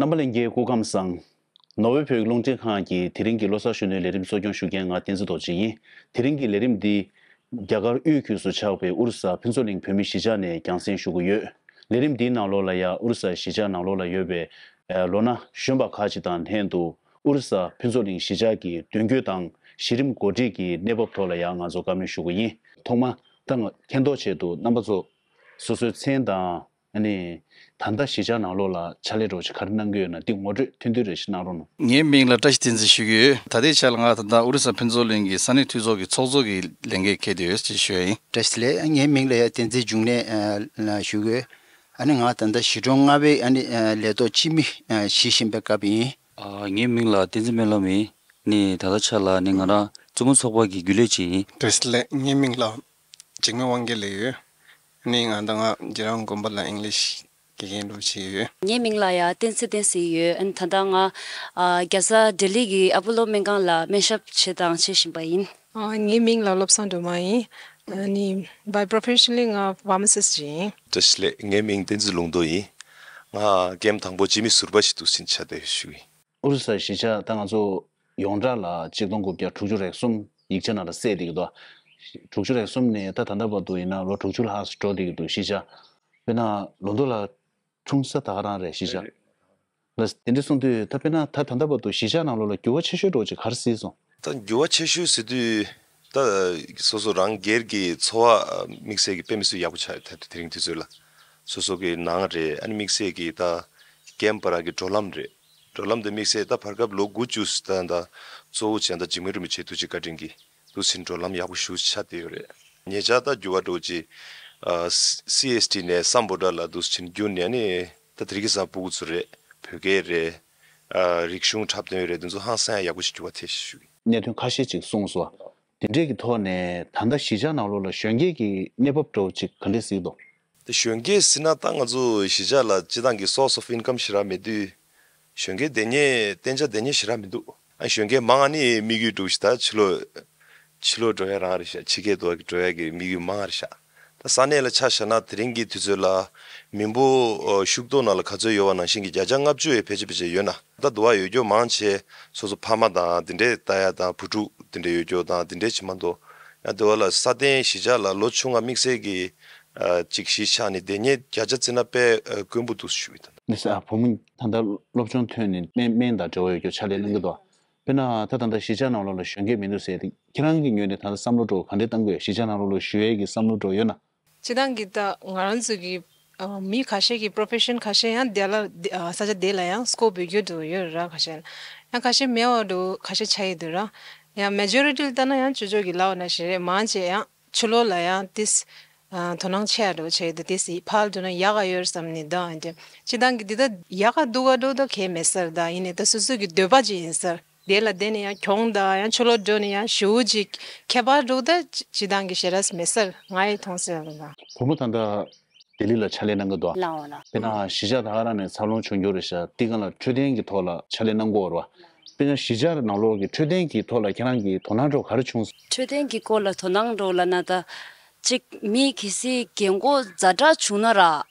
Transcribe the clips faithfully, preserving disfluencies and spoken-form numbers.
རྣམ་པ་ལྷན་རྒྱས་སྐུ་ཁམས་བཟང་། ནོར་ཝེ་བོད་ཀྱི་རླུང་འཕྲིན་ཁང་གི་དེ་རིང་གི་ལོ་གསར་གཞོན་ནུའི་ལས་རིམ་གཙོ་སྐྱོང་ཞུ་མཁན་ང་བསྟན་འཛིན་རྡོ་རྗེ་ཡིན། དེ་རིང་གི་ལས་རིམ་འདི་རྒྱ་གར་དབུས་ཁུལ་སུ་ཆགས་པའི་ཨོ་རི་ས་ཕུན་ཚོགས་གླིང་བོད་མིའི་གཞིས་ཆགས་ནས་རྒྱང་སྲིང་ཞུ་གི་ཡོད། ལས་རིམ་འདིའི་ནང་ལོགས་ལ་ཡང་ཨོ་རི་ས་གཞིས་ཆགས་ནང་ལོགས་ལ་ཡོད་པའི་ལོ་ན་གཞོན་པ་ཁག་ཅིག་དང་ལྷན་དུ་ཨོ་རི་ས་ཕུན་ཚོགས་གླིང་གཞིས་ཆགས་ཀྱི་མདུན་སྐྱོད་དང་གཞི་རིམ་འགོ་ཁྲིད་ཀྱི་གནས་བབ་ཐོག་ལ་ཡང་ང་ཚོ་བཀའ་མོལ་ཞུ་གི་ཡིན། ཐོག་མ་ད་ང་མཁྱེན་རྟོགས་ཆེད་དུ་རྣམ་པ་ཚོ་སོ་སོའི་མཚན་དང་། ཨ་ནི། ད་ལྟ་གཞིས་ཆགས་ནང་ལོགས་ལ་ཕྱག་ལས་འདྲ་བོ་ཅིག་ག་རེ་གནང་གི་ཡོད་ན་འདི་ངོ་སྤྲོད་ཐུང་ཐུང་རེ་ཞིག་གནང་རོགས་གནང་། ངའི་མིང་ལ་བཀྲ་ཤིས་བསྟན་འཛིན་ཞུ་གི་ཡོད། ད་ལྟའི་ཆ་ལ་ང་ད་ལྟ་ཨོ་རི་ས་ཕུན་ཚོགས་གླིང་གི་ས་གནས་འཐུས་ཚོགས་ཀྱི་ཚོགས་གཙོ་གི་ལས་འགན་འཁྱེར་བསྡད་ཡོད་ཅེས་ཞུ་ཡ་ཡིན། བཀྲ་ཤིས་བདེ་ལེགས། ངའི་མིང་ལ་ཡ་བསྟན་འཛིན་འབྱུང་གནས་ལ་ཞུ་གི་ཡོད། ཨ་ནི་ང་ད་ལྟ་གཞིས་གྲོང་ལྔ་པའི་ཨ་ནི་ལས་ཐོག་སྤྱི་མི་བྱེད་བཞིན་པའི་སྐབས་ཡིན། ཨ། ངའི་མིང་ལ་བསྟན་འཛིན་སྨོན་ལམ་ཡིན། ནི་ད་ལྟ་ཆ་ལ་ནི་ང་རང་བཙུན་མ་ཚོགས་པ་གི་རྒྱུན་ལས་ཅིག་ཡིན། བཀྲ་ཤིས་བདེ་ལེགས། ངའི་མིང་ལ་འཇིགས་མེད་དབང་རྒྱལ་ལབ་ཡོད། ནི་ང་ད་ང་རྗེ་རང་དགོན་པ་ལ་ཨིང་ལིཤ་དགེ་རྒན་འདྲ་བྱེད་ཀྱི་ཡོད། ངའི་མིང་ལ་ཡ་བསྟན་འཛིན་བསྟན་འཛིན་ཡོད། ཨ་ནི་ད་ལྟ་ང་ཨ་རྒྱལ་ས་ལྡི་ལི་གི་ཨ་པོ་ལོ་སྨན་ཁང་ལ་སྨན་ཞབས་བྱེད་དང་བྱེད་བཞིན་པ་ཡིན། ཨ། ངའི་མིང་ལ་བློ་བཟང་སྒྲོལ་མ་ཡིན། ཨ་ནི་by professionally ང་ཕ་མ་སི་སི་ཡིན། བཀྲ་ཤིས་བདེ་ལེགས། ངའི་མིང་བསྟན་འཛིན་ལུང་རྟོགས་ཡིན། ང་ཀེམ་དང་པོ་སྤྱི་མི་ཟུར་པ་ཞིག་ཏུ་ཕྱིན་ཆ་དེ་ཞུ་ཡིན། ཨོ་རི་ས་གཞིས་ཆགས་ད་ང་ཚོ་ཡོངས་གྲགས་ལ་གཅིག་སྟོང་དགུ་བརྒྱ་དྲུག་ཅུ་རེ་གསུམ་ཡིག་ཆ་ནང་ལ་གསལ་བསྡད་ཀྱི་འདུག་དྲུག་ཅུ་རེ་གསུམ་ནས་ད་ད་ལྟ་བར་དུ་ཡིན་ན་ལོ་དྲུག་ཅུ་ལྷག་ཙམ་འགྲོ་བསྡད་ཀྱི་འདུག་གཞིས་ཆགས། དཔེར་ན་ལོ་འདུ་ལ་འཁྲུངས་ས་ད་ག་རང་རེད་གཞིས་ཆགས། རེད། ལགས། དེ་འདྲ་གསུངས་དུས་ད་དཔེར་ན་ད་ད་ལྟ་བར་དུ་གཞིས་ཆགས་ནང་ལོགས་ལ་འགྱུར་བ་ཆེ་ཤོས་འདྲ་བོ་ཅིག་ག་རེ་གཟིགས་སོང་། ད་འགྱུར་བ་ཆེ་ཤོས་ཟེར་དུས་ད་སོ་སོ་རང་སྒེར་གྱི་འཚོ་བ་དམིགས་བསལ་གྱི་དཔེ་མི་སྲིད་ཡག་པོ་ཆགས་ཡོད། ད་དེ་རིང་དུས་ཚོད་ལ་སོ་སོ་གི་ནང་རེད། ཨ་ནི་དམིགས་བསལ་གྱི་ད་རྒན་པ་རང་གི་འགྲོ་ལམ་རེད། འགྲོ་ལམ་དེ་དམིགས་བསལ་ད་བར་སྐབས་ལོ་དགུ་བཅུ་ཙམ་ད་ད་གཙོ་བོ་བྱས་ད་འཇིགས་མེད་རིན་པོ་ཆེ་ཐུགས་རྗེ་བཀའ་དྲིན་གྱིས་འདུག་ཕྱིན་འགྲོ་ལམ་ཡག་པོ་ཞེ་པོ་ཆགས་བསྡད་ཡོད་རེད། ཉེ་ཆར་ད་འགྱུར་བ་འདྲ་བོ་ཅིག་ཨ་སི་སི་ཨེས་ཊི་ནས་སམ་བྷོ་ཊ་ལ་འདུག་ཕྱིན་བསྒྱུར་ནས་ནི་ད་དེ་རིང་ཁ་སང་སྤུ་གུ་ཚོ་རེད། བོད་སྐད་རེད། ཨ་རིག་གཞུང་འཁྲབ་སྟོན་རེད། འདི་ཚོ་ཧང་སང་ཡག་པོ་ཞིག་འགྱུར་བ་ཐེབས་ཞེས་ཞུ་གི། གནད་དོན་ཁ་ཤས་ཅིག་གསུངས་སོང་། དེ་འདྲས་ཀྱི་ཐོག་ནས་ད་ལྟ་གཞིས་ཆགས་ནང་ལོགས་ལ་གཞོན་སྐྱེས་ཀྱི་གནས་བབ་འདྲ་བོ་ཅིག་ག་འདྲས་གཟིགས་འདུག་དེ་གཞོན་སྐྱེས་ཟེར་ན་ད་ང་ཚོ་གཞིས་ཆགས་ལ་སྤྱི་བཏང་གི་སོར་སི་ཨོཕ་ཨིན་ཀམ་ཞེ་དྲག་མེད་དུས། གཞོན་སྐྱེས་བསྡད་མཁན་གཏན་འཇགས་བསྡད་མཁན་ཞེ་དྲག་མི་འདུག་ཨ་གཞོན་སྐྱེས་མང་ང་ནི་དམིགས་ཡུལ་འདྲ་བོ་ཞིག་ད་ཕྱི་ལོགས་ཕྱི་ལོགས་འགྲོ་ཡ་རང་རེད་ཤག་ཕྱི་རྒྱལ་དུ་འགྲོ་ཡ་གི་དམིགས་ཡུལ་མང་ང་རེད་ཤག་ད་ས་གནས་ལ་ཆ་བཞག་ན་དེ་རིང་གི་དུས་ཚོད་ལ་མི་འབོར་ཤུགས་རྡོག་ནང་ལ་ག་ཚོད་ཡོད་པ་ནང་བཞིན་གྱི་བརྒྱ་ཆ་ལྔ་བཅུ་ཡས་ཕལ་ཆེར་ཕལ་ཆེར་ཡོད་ན། ད་དུ་བ་ཡོད་རྒྱུ་མང་ཆེ་སོ་སོ་ཕ་མ་དང་དེ་འདྲས་ལྟ་ཡ་དང་བུ་ཕྲུག་དེ་འདྲས་ཡོད་རྒྱུ་དང་དེ་འདྲས་ཅིག་མ་གཏོགས། ཡང་དུ་བ་ལ་ས་སྟེང་གཞིས་ཆགས་ལ་ལོ་ཆུང་བ་དམིགས་བསལ་གྱི་ཅིག་གཞིས་ཆགས་ནས་བསྡད་མཁན་བརྒྱ་ཆ་བརྩིས་ན་དཔེ་དཀོན་པོ་འདུག་ཞུ་ཡི་དང་། ནི་ས་བུ་མོ་ད་ལྟ་སློབ་སྦྱོང་ཐོན་ནས་སྨན་སྨན་དང་འབྲེལ་བ་ཡོད་རྒྱུ་ཕྱག་ལས་གནང་གི་འདུག་དཔེར་ན་ད་ད་ལྟ་གཞིས་ཆགས་ནང་ལོགས་ལ་གཞོན་སྐྱེས་མི་འདུག་ཟེར་ཏེ་ཁྱེད་རང་གི་ངོས་ནས་ད་ལྟ་བསམ་བློ་འདྲ་བོ་ག་འདྲས་བཏང་གི་ཡོད། གཞིས་ཆགས་ནང་ལོགས་ལ་བཞུགས་ཡས་ཀྱི་བསམ་བློ་འདྲ་བོ་ཡོད་ན། སྤྱིར་བཏང་གི་ད་ང་རང་ཚོ་གི་ཨ་མི་ཁ་ཤས་ཀྱི་པོ་རོ་ཕེ་ཤན་ཁ་ཤས་ཡང་དེ་ལ་དེ་ཨ་ས་ཆ་དེ་ལ་ཡང་སྐོར་འབུད་རྒྱུ་འདྲ་བོ་ཡོད་ར། ཁ་ཤས་ཡང་ཁ་ཤས་མེད་པ་འདྲ་བོ་ཁ་ཤས་ཆགས་ཡོད་འདུག་ར། ཡང་མེ་ཇོ་རི་ཊི་ལ་ལྟ་ན་ཡང་ཅོ་ཅོ་གི་ལབ་པ་ནང་བཞིན་རེད། མང་ཆེ་ཡང་ཕྱི་ལོགས་ལ་ཡང་ཏིས་ཨ་དོ་སྣང་ཆེ་ཡ་འདྲ་བོ་བྱས་ཡོད་འདུག་ཏིས་ཕར་འགྲོ་ན་ཡག་ག་ཡོད་བསམ་ནས་ད་ཨ་འདྲ། སྤྱིར་བཏང་གི་འདི་ད་ཡག་ག་སྡུག་ག་འདྲ་བོ་ད་གས་མེད་ས་རེད། ད་ཡིན་ནའི་ད་སོ་སོ་གི་འདོད་པ་ཅིག་ཡིན་ས་རེད། དེ་ལ་བརྟེན་ནས་ཡང་གྱོང་དང་ཡང་ཕྱི་ལོགས་འགྲོ་ནས་ཡང་ཞེ་པོ་ཅིག་ཁྱད་པར་འདྲ་བོ་ད་སྤྱིར་བཏང་གི་ཞེ་དྲག་མེད་ས་རེད། ང་ཡི་མཐོང་ས་རེད་ད། བུ་མོ་ད་ལྟ་ལྡི་ལི་ལ་ཕྱག་ལས་གནང་གི་འདུག་ལགས་འོ་ལགས། དཔེར་ན་གཞིས་ཆགས་ད་ག་རང་ནས་འཚར་ལོངས་བྱུང་རྒྱུ་རེད་ཤག་དེ་སྒང་ལ་འཕྲོད་བསྟེན་གྱི་ཐོག་ལ་ཕྱག་ལས་གནང་གི་ཡོད་རེད་བ། དཔེར་ན་གཞིས་ཆགས་ནང་ལོགས་ཀྱི་འཕྲོད་བསྟེན་གྱི་ཐོག་ལ་ཁྱེད་རང་གིས་དོ་སྣང་འདྲ་བོ་ག་རེ་བྱུང་སོང་། འཕྲོད་བསྟེན་གྱི་སྐོར་ལ་དོ་སྣང་འདྲ་བོ་ལབ་ན་ད། གཅིག་མི་གལ་སྲིད་རྒན་གོག་ཛ་དྲག་བྱུང་ན་ར།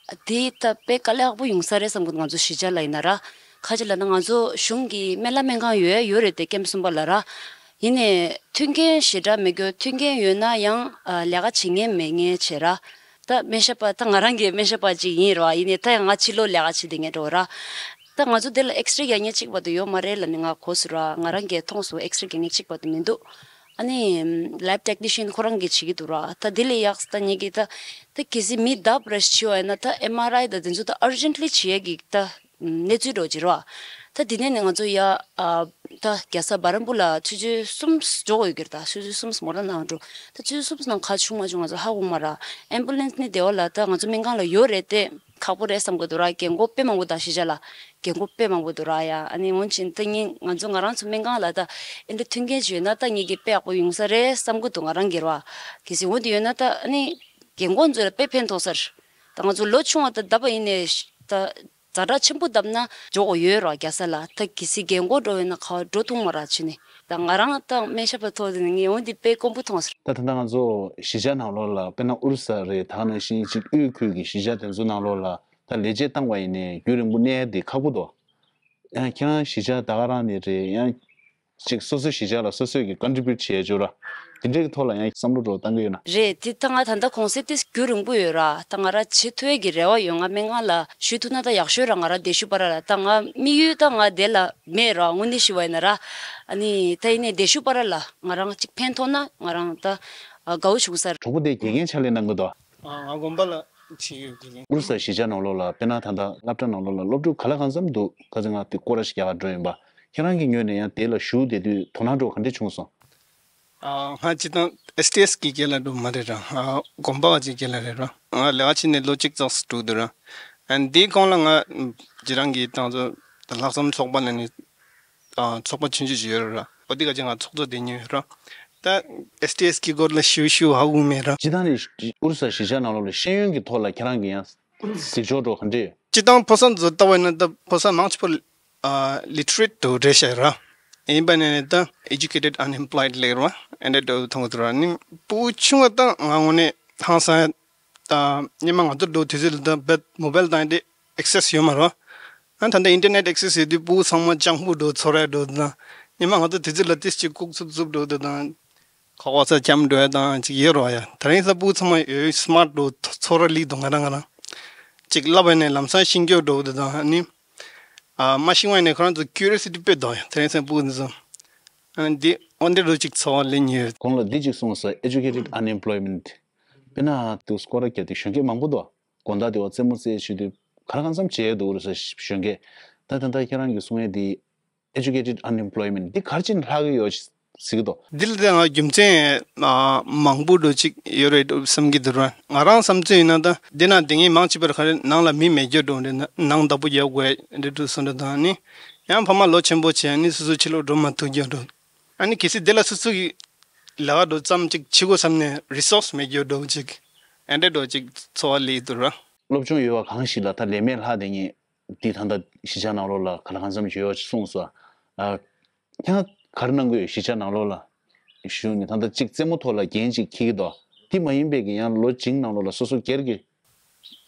དེ་ད་དཔེ་དཀའ་ལས་ཁག་པོ་ཡོང་ས་རེད་བསམ་གི་འདུག་ང་ཚོ་གཞིས་ཆགས་ལ་ཡིན་ན་ར། ཁ་ཅིག་ལབ་ན་ང་ཚོ་གཞུང་གི་སྨན་བླ་སྨན་ཁང་ཡོད་ཡོད་རེད་དེ་ཀེམ་གསུམ་པ་ལ་ར། ཡིན་ནའི་མཐུན་རྐྱེན་ཞེ་དྲག་མེད་རྒྱུ། མཐུན་རྐྱེན་ཡོད་ན་ཡང་ཨ་ལས་ཀ་བྱེད་མཁན་མེད་མཁན་བྱས་ར། ད་སྨན་ཞབས་པ་ད་ང་རང་གི་སྨན་ཞབས་པ་ཅིག་ཡིན་ར་བ། ཡིན་ནའི་ད་ཡང་ང་ཕྱི་ལོགས་ལས་ཀ་བྱེད་བསྡད་མཁན་འདྲ་བོ་ར། ད་ང་ཚོ་འདི་ལ་ཨེགས་རེ་རྒྱག་མཁན་གཅིག་བར་དུ་ཡོད་མ་རེད་ལབ་ནས་ང་གོ་སོང་ར། ང་རང་གིས་མཐོང་སོང་། ཨེགས་རེ་རྒྱག་མཁན་གཅིག་བར་དུ་མི་འདུག་ཨ་ནི་ལེབ་ཊེག་ནི་ཤན་ཁོ་རང་གིས་བྱེད་ཀྱི་འདུག་ར། ད་དེ་ལས་ཡག་ད་ངེད་ཀྱིས་ད་ད་གལ་སྲིད་མི་བརྡབ་ར་ཞིག་བྱས་པ་ཡིན་ན་ད་ཨེམ་ཨར་ཨའི་ད་དེ་ཚོ་ད་ཨར་ཇེན་ཊི་ལི་བྱེད་ཡས་ཀྱི་ད་གནས་ཚུལ་འདྲ་བོ་ཅིག་རེད་བ། ད་དེ་ནས་ནི་ང་ཚོ་ཡ་ཨ་ད་རྒྱལ་ས་བ་རན་པུ་ལ་ཆུ་ཚོད་གསུམ་འགྲོ་དགོས་ཀྱི་རེད། ད་ཆུ་ཚོད་གསུམ་མོ་ཊ་ནང་འགྲོ། ད་ཆུ་ཚོད་གསུམ་ནང་ག་བྱུང་མ་བྱུང་ང་ཚོ་ཧ་གོ་མ་ར། ཨེམ་བུ་ལེན་སི་ནི་སྡེ་བ་ལ་ད་ང་ཚོ་སྨན་ཁང་ལ་ཡོད་རེད་དེ། ཁག་པོ་རེད་བསམ་གི་འདུག་ར། རྒན་གོག་དཔེ་མང་པོ་དང་གཞིས་ཆགས་ལ་རྒན་གོག་དཔེ་མང་པོ་འདུག་ར་ཡ། ཨ་ནི་འོན་ཅིག་ད་ངས་ང་ཚོ་ང་རང་ཚོ་སྨན་ཁང་ལ་ད་ཨེ་འདྲ་མཐུན་རྐྱེན་ཅིག་ཡོད་ན་ད་ངེད་ཀྱི་དཔེ་ཡག་པོ་ཡོང་ས་རེད་བསམ་གི་འདུག་ང་རང་སྒེར་བ། གལ་སྲིད་འོ་འདི་ཡོད་ན་ད་ཨ་ནི་རྒན་གོག་ཚོ་ལ་དཔེ་ཕན་ཐོགས་ས་རེད། ད་ང་ཚོ་ལོ་ཆུང་བ་ད་བརྡབས་པ་ཡིན་ནའི་ད་ཛ་དྲག་ཆེན་པོ་བརྡབས་ན་འགྲོ་དགོས་ཡོད་ར་རྒྱལ་ས་ལ། ད་གལ་སྲིད་རྒན་གོག་འགྲོ་ཡོད་ན་ག་པར་འགྲོ་ཐུབ་མ་ར་བྱས་ནས། ད་ང་རང་ད་སྨན་ཞབས་པ་ཐོག་ནས་ངས་འོ་འདི་དཔེ་དཀོན་པོ་མཐོང་སོང་། ད་ད་ལྟ་ང་ཚོ་གཞིས་ཆགས་ནང་ལོགས་ལ་དཔེར་ན་ཨོ་རི་ས་རེད། ད་ནང་བཞིན་ཅིག་དབུས་ཁུལ་གྱི་གཞིས་ཆགས་དེ་ཚོ་ནང་ལོགས་ལ་ད་ལས་བྱེད་བཏང་བ་ཡིན་ནའི་རྒྱུན་རིང་པོ་གནས་ཡ་དེ་ཁག་པོ་འདུག་ཡང་ཁྱེད་རང་གཞིས་ཆགས་ད་ག་རང་ནས་རེད། ཡང་ཅིག་སོ་སོའི་གཞིས་ཆགས་ལ་སོ་སོས་ཀྱི་ཀོན་ཊི་བིའུ་ཊི་བྱེད་ཡ་ཅིག་ཡོད་ར། དེ་འདྲའི་ཐོག་ལ་ཡང་བསམ་བློ་འདྲ་བཏང་གི་ཡོད་ན། རེད། དེ་ད་ང་ད་ལྟ་གུང་སེང་དེ་རྒྱུན་རིང་པོ་ཡོད་ར། ད་ང་རང་བྱེད་ཐུབ་ཡས་ཀྱི་རེ་བ་ཡོད། ང་སྨན་ཁང་ལ་ཞུགས་ཐུབ་ན་ད་ཡག་ཤོས་ར། ང་རང་སྡེ་བཞི་པ་ར་ལ་ད་ང་དམིགས་ཡུལ་ད་ང་དེ་ལ་མེད་ར། དངོས་གནས་ཞུ་བ་ཡིན་ན་ར། ཨ་ནི་ད་ཡིན་ནའི་སྡེ་བཞི་པ་ར་ལ་ང་རང་ཅིག་ཕན་ཐོགས་ན་ང་རང་ད་དགའ་བོ་བྱུང་ས་ར། གྲོགས་པོ་དེ་དགེ་རྒན་ཕྱག་ལས་གནང་གི་འདུག་ཨ། ང་དགོན་པ་ལ་ཕྱིན་ཡོད་དགེ་རྒན། ཨོ་རི་ས་གཞིས་ཆགས་ནང་ལོགས་ལ་དཔེར་ན་ད་ལྟ་སློབ་གྲྭ་ནང་ལོགས་ལ་སློབ་ཕྲུག་ག་ལ་གང་འཚམ་འདུག་ཁ་སང་ང་དེ་སྐོར་ར་ཞིག་རྒྱག་ག་འགྲོ་ཡིན་པ། ཁྱེད་རང་གི་ངོས་ནས་ཡང་དེ་ལ་ཞུགས་བསྡད་དུས་དོ་སྣང་འདྲ་བོ་ག་འདྲ་བྱུང་སོང་། ཨ། ང་སྤྱིར་བཏང་ཨེས་ཊི་ཨེས་གི་རྒན་ལགས་འདྲ་བོ་མ་རེད་ར། ཨ། དགོན་པ་བ་ཅིག་རྒན་ལགས་རེད་ར། ང་ལས་ཀ་བྱས་ནས་ལོ་གཅིག་ཙམ་འགྲོ་འདུག་ར། ཨ། འདིའི་གོང་ལ་ང་རྗེས་རང་གི་ཏང་ཙུའུ་ལྷག་བསམ་ཚོགས་པ་ལ་ནི། ཨ། ཚོགས་པ་ཆུང་ཆུང་ཞིག་ཡོད་རེད་ར། འོ་དེ་ག་ཅིག་ང་ཚོགས་གཙོ་དེ་ཉིད་ཡོད་ར། ད་ཨེས་ཊི་ཨེས་གི་སྐོར་ལ་ཞུ་ཞུ་ཧ་གོ་མེད་ར། སྤྱིར་བཏང་ནས་ཨོ་རི་ས་གཞིས་ཆགས་ནང་ལོགས་ལ་ཤེས་ཡོན་གྱི་ཐོག་ལ་ཁྱེད་རང་གི་ཡང་གཟིགས་ཕྱོགས་འདྲ་བོ་ག་འདྲ་ཡོད། སྤྱིར་བཏང་ཕོ་གསར་ཚོ་ལྟ་བ་ཡིན་ན་ད་ཕོ་གསར་མང་ཆེ་བ་ཨ། ལི་ཊི་རེཊ་འདྲ་བོ་རེད་ཤག་ར། ཡིན་པ་ནས་ད་ཨེ་ཇུ་ཀེ་ཊེཌ་ཨན་ཨེམ་པ་ལོའིཌ་ལབ་ར། ཨེ་འདྲ་འདྲ་བོ་མཐོང་གི་འདུག་ར། ནི་ཕྲུ་གུ་ཆུང་བ་ད་ང་དངོས་གནས་ཧང་སང་། ད་སྔོན་མ་ང་ཚོ་འགྲོ་དུས་ཚོད་ལ་ད་བེད་མོ་བེལ་དང་དེ་ཨེག་སེ་སི་ཡོད་མ་རེད། ཨ། ད་ལྟ་ཨིན་ཊར་ནེཊ་ཨེག་སེ་སི་ཡོད་དུས་ཕྲུ་གུ་ཚང་མ་ལྗང་ཁུ་འདྲ་བོ་ཚོར་ཡ་འདྲ་བོ་དང་། སྔོན་མ་ང་ཚོ་དུས་ཚོད་ལ་ཏིས་ཅིག་ལྐུགས་ཚུབ་ཚུབ་འདྲ་བོ་དང་། ཁ་བ་ས་འཁྱམ་འགྲོ་ཡ་དང་ཅིག་ཡོད་རེད་ཡ། དེ་རིང་སང་ཕྲུ་གུ་ཚང་མ་ཡོད་སི་མཱརཊ་འདྲ་བོ་ཚོར་ར་ལིག་འདུག་ང་རང་ང་རང་། ཅིག་བསླབ་པ་ནས་ལམ་སང་ཤེས་རྒྱུ་འདྲ་བོ་དང་། ཨ་ནི། ཨ། མ་ཤེས་པ་ནས་ཁོ་རང་ཚོ་ཀུ་རི་ཡོ་སི་ཊི་དཔེ་འདུག་ཡ། དེ་རིང་སང་ཕྲུ་གུ་འདི་ཚོ། ཨ་ནི་འདི་འོ་འདི་འདྲ་བོ་ཅིག་ཚོར་བ་ལེན་ཡོད། གོང་ལ་འདི་ཅིག་གསུངས་སོང་། ཨེ་ཇུ་ཀེ་ཊེཌ་ཨན་ཨེམ་པ་ལོའི་མེན་ཊི། དཔེར་ན་དུ་སྐོར་ར་བརྒྱབ་དུས་གཞོན་སྐྱེས་མང་པོ་འདུག་དགོང་དག་དེ་བ་རྩེད་མོ་རྩེད་བྱེད་དུས་ག་ལ་གང་འཚམ་བྱེད་འདུག་རེད་ཟེར། གཞོན་སྐྱེས། ད་ད་ལྟ་ཁྱེད་རང་གིས་གསུང་ཡས་དེ་ཨེ་ཇུ་ཀེ་ཊེཌ་ཨན་ཨེམ་པ་ལོའི་མེན་ཊི་འདི་ག་རེ་བྱས་ནས་ལྷག་གི་ཡོད་ཟེར་གི་འདུག་འདི་ལ་ད་ང་རྒྱུ་མཚན་མང་པོ་འདྲ་ཅིག་ཡོད་རེད་བསམ་གྱི་འདུག་ར། ང་རང་བསམ་ཚུལ་ཡིན་ན་ད་འདི་ན་དེ་ངས་མང་ཆེ་བར་ག་རེ་ནང་ལ་མི་མེད་རྒྱུ་འདྲ་འདྲ་ན་ནང་བདག་པོ་རྒྱག་དགོས་འདྲ་འདྲ་བཟོ་འདྲ་དང་ནི། ཡང་ཕ་མ་ལོ་ཆེན་པོ་བྱས་ནི་སོ་སོ་ཕྱི་ལོགས་འགྲོ་མ་ཐུབ་རྒྱུ་འདྲ། ཨ་ནི་གལ་སྲིད་དེ་ལ་སོ་སོ་གི་ལས་ཀ་འདྲ་ཙམ་ཅིག་བྱེད་དགོས་བསམ་ནས་རི་སོར་སི་མེད་རྒྱུ་འདྲ་ཅིག་ཨེ་འདྲ་འདྲ་ཅིག་ཚོར་བ་སླེབས་འདུག་ར། སློབ་སྦྱོང་ཡོད་པ་གང་ཞིག་ལ་ད་ལས་མེད་ལྷག་བསྡད་མཁན་འདི་ད་ལྟ་གཞིས་ཆགས་ནང་ལོགས་ལ་ག་ལ་གང་འཚམ་ཞིག་ཡོད་ཅེས་གསུངས་སོང་། ཨ། ཁྱེད་རང་ག་རེ་གནང་གི་ཡོད། གཞིས་ཆགས་ནང་ལོགས་ལ་བཞུགས་ནས་ད་ལྟ་གཅིག་རྩེད་མོ་ཐོག་ལ་འགན་ཅིག་འཁྱེར་གྱི་འདུག་དེ་མ་ཡིན་པའི་གི་ཡང་ལོ་བྱིངས་ནང་ལོགས་ལ་སོ་སོ་སྒེར་གྱི།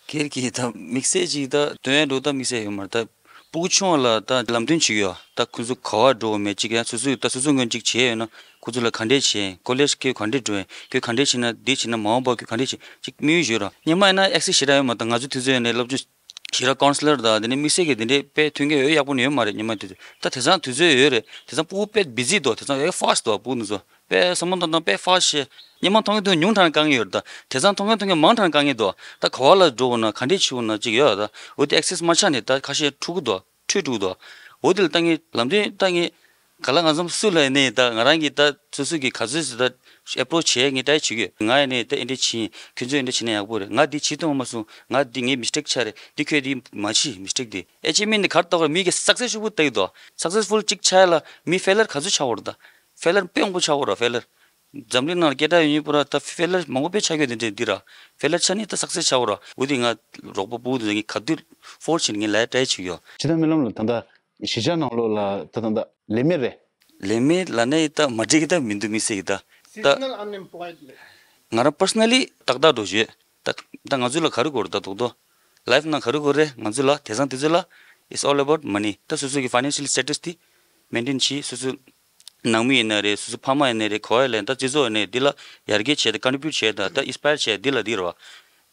སྒེར་གྱི་ད་དམིགས་བསལ་ཅིག་ད་སྟོན་ཡ་འདྲ་ད་དམིགས་བསལ་ཡོད་མ་རེད། ད་ཕྲུ་གུ་ཆུང་བ་ལ་ད་ལམ་སྟོན་བྱེད་ཀྱི་ཡོད། ད་ཁོ་ཚོ་ག་བ་འགྲོ་བ་མེད་ཅིག་ཡང་སོ་སོས་ད་སོ་སོ་སྔོན་ཅིག་བྱས་ཡོད་ན་ཁོ་ཚོ་ལ་ག་འདྲས་བྱས། ཀོ་ལེཇ་ཁྱོད་ག་འདྲས་འགྲོ་ཡིན། ཁྱོད་ག་འདྲས་བྱས་ན་འདི་བྱས་ན་མ་འོངས་པ་ཁྱོད་ག་འདྲས་བྱས། ཅིག་དམིགས་ཡུལ་ཡོད་ར། སྔོན་མ་ཡིན་ན་ཨེག་སེ་སི་ཞེ་དྲག་ཡོད་མ་རེད། ད་ང་ཚོ་དུས་ཚོད་ཡོད་ནས་སློབ་སྦྱོང་ཞེ་དྲག་ཀའུན་སི་ལར་དང་དེ་ནས་དམིགས་བསལ་གྱི་དེ་འདྲའི་དཔེ་མཐུན་རྐྱེན་ཡོད་ཡག་པོ་ནི་ཡོད་མ་རེད། སྔོན་མ་དུས་ཚོད། ད་དེང་སང་དུས་ཚོད་ཡོད་རེད། དེང་སང་ཕྲུ་གུ་དཔེ་བི་ཛི་འདུག་དེང་སང་very fast འདུག་ཕྲུ་གུ་འདི་ཚོ་དཔེ་བསམ་བློ་བཏང་སྟངས་དཔེ་ཧྥ་སི་ཊི་ཞིག་སྔོན་མ་མཐོང་གི་འདུག་ཉུང་དྲགས་དཀའ་ངལ་ཡོད་རེད། ད་དེང་སང་མཐོང་གི་མཐོང་གི་མང་དྲགས་དཀའ་ངལ་འདུག་ད་ག་བ་ལ་འགྲོ་དགོས་ན་ག་འདྲས་བྱེད་དགོས་ན་ཅིག་ཡོད་རེད། ད་འོ་དེ་ཨེག་སེ་སི་མ་ཆགས་ནས་ད་ཁ་ཤས་འཁྲུག་གི་འདུག་འཁྲུག་འགྲོ་གི་འདུག་འོ་དེ་ལ་ད་ངས་ལམ་སྟོན་ད་ངས་ག་ལ་གང་འཚམ་སུ་ལ་ནས་ད་ང་རང་གིས་ད་སོ་སོ་གི་ག་ཚོད་ཟེར་ད་ཨེ་པོ་རོ་ཆི་བྱས་ངས་ཊའི་བྱེད་ཀྱི་ཡོད། ང་ཡིན་ནས་ད་འདི་འདྲས་བྱེད། ཁྱོད་ཚོས་འདི་འདྲས་བྱས་ན་ཡག་པོ་རེད། ང་འདི་བྱེད་ཐུབ་མ་སོང་། ང་འདི་ངའི་མི་སི་ཊེག་ཆགས་རེད། འདི་ཁྱོད་འདི་མ་བྱེད། མི་སི་ཊེག་འདི། ཨེ་ཅི་མེན་ཊི་ག་རེ་ལྟ་བར་མི་གི་སག་སེ་སི་ཕུལ་ལྟ་གི་འདུག་སག་སེ་སི་ཕུལ་གཅིག་ཆགས་ཡ་ལ་མི་ཕེ་ལར་ག་ཚོད་ཆགས་ཡོད་རེད། ད་ཕེ་ལར་དཔེ་མང་པོ་ཆགས་ཡོད་རེད། ཕེ་ལར། འཛམ་གླིང་ནང་ལ་སྐད་གྲགས་ཡོད་མཁན་པོ་ར་ད་ཕེ་ལར་མང་པོ་དཔེ་ཆགས་ཡོད། འདི་འདྲས་འདི་ར་ཕེ་ལར་ཆགས་ནས་ད་སག་སེ་སི་ཆགས་ཡོད་རེད། འོ་དེ་ང་རོགས་པ་ཕྲུ་གུ་དེ་ཚོ་ངས་ག་དུས་ཨེ་ཕོར་ཌི་བྱས་ནས་ངས་ལས་ཀ་ཊའི་བྱེད་ཀྱི་ཡོད། སྤྱིར་བཏང་སྨོན་ལམ་ལ་ད་ལྟ་གཞིས་ཆགས་ནང་ལོགས་ལ་ད་ད་ད་ལས་མེད་རེད། ལས་མེད་ལབ་ནས་ད་མ་འགྲིག་གི་ད་མི་འདུག་དམིགས་བསལ་གྱི་ད། ད་Seasonal unemployed ལས། ང་རང་པར་སོ་ན་ལི་ཏག་ཏག་འགྲོ་བྱེད། ད་ད་ང་ཚོ་ལ་ག་རེ་དགོས་རེད། ད་རྡོག་རྡོག་ལའིཕ་ནང་ག་རེ་དགོས་རེད། ང་ཚོ་ལ་དེང་སང་དུས་ཚོད་ལ་it's all about money། ད་སོ་སོ་གི་ཕའི་ནན་ཤལ་སི་ཊེ་ཊས་དེ་མེན་ཊེན་བྱེད། སོ་སོ་ནང་མི་ཡིན་ན་རེད། སོ་སོ་ཕ་མ་ཡིན་ན་རེད། ག་བ་ཡིན་ན་ད་སྤྱི་ཚོགས་ཡིན་ན་འདི་ལ་ཡར་རྒྱས་བྱས། ད་ཀོན་ཊི་བིའུ་ཊི་བྱས། ད་ད་ཨིན་སི་པ་ཡར་བྱས་འདི་ལ་འདི་རེད་བ།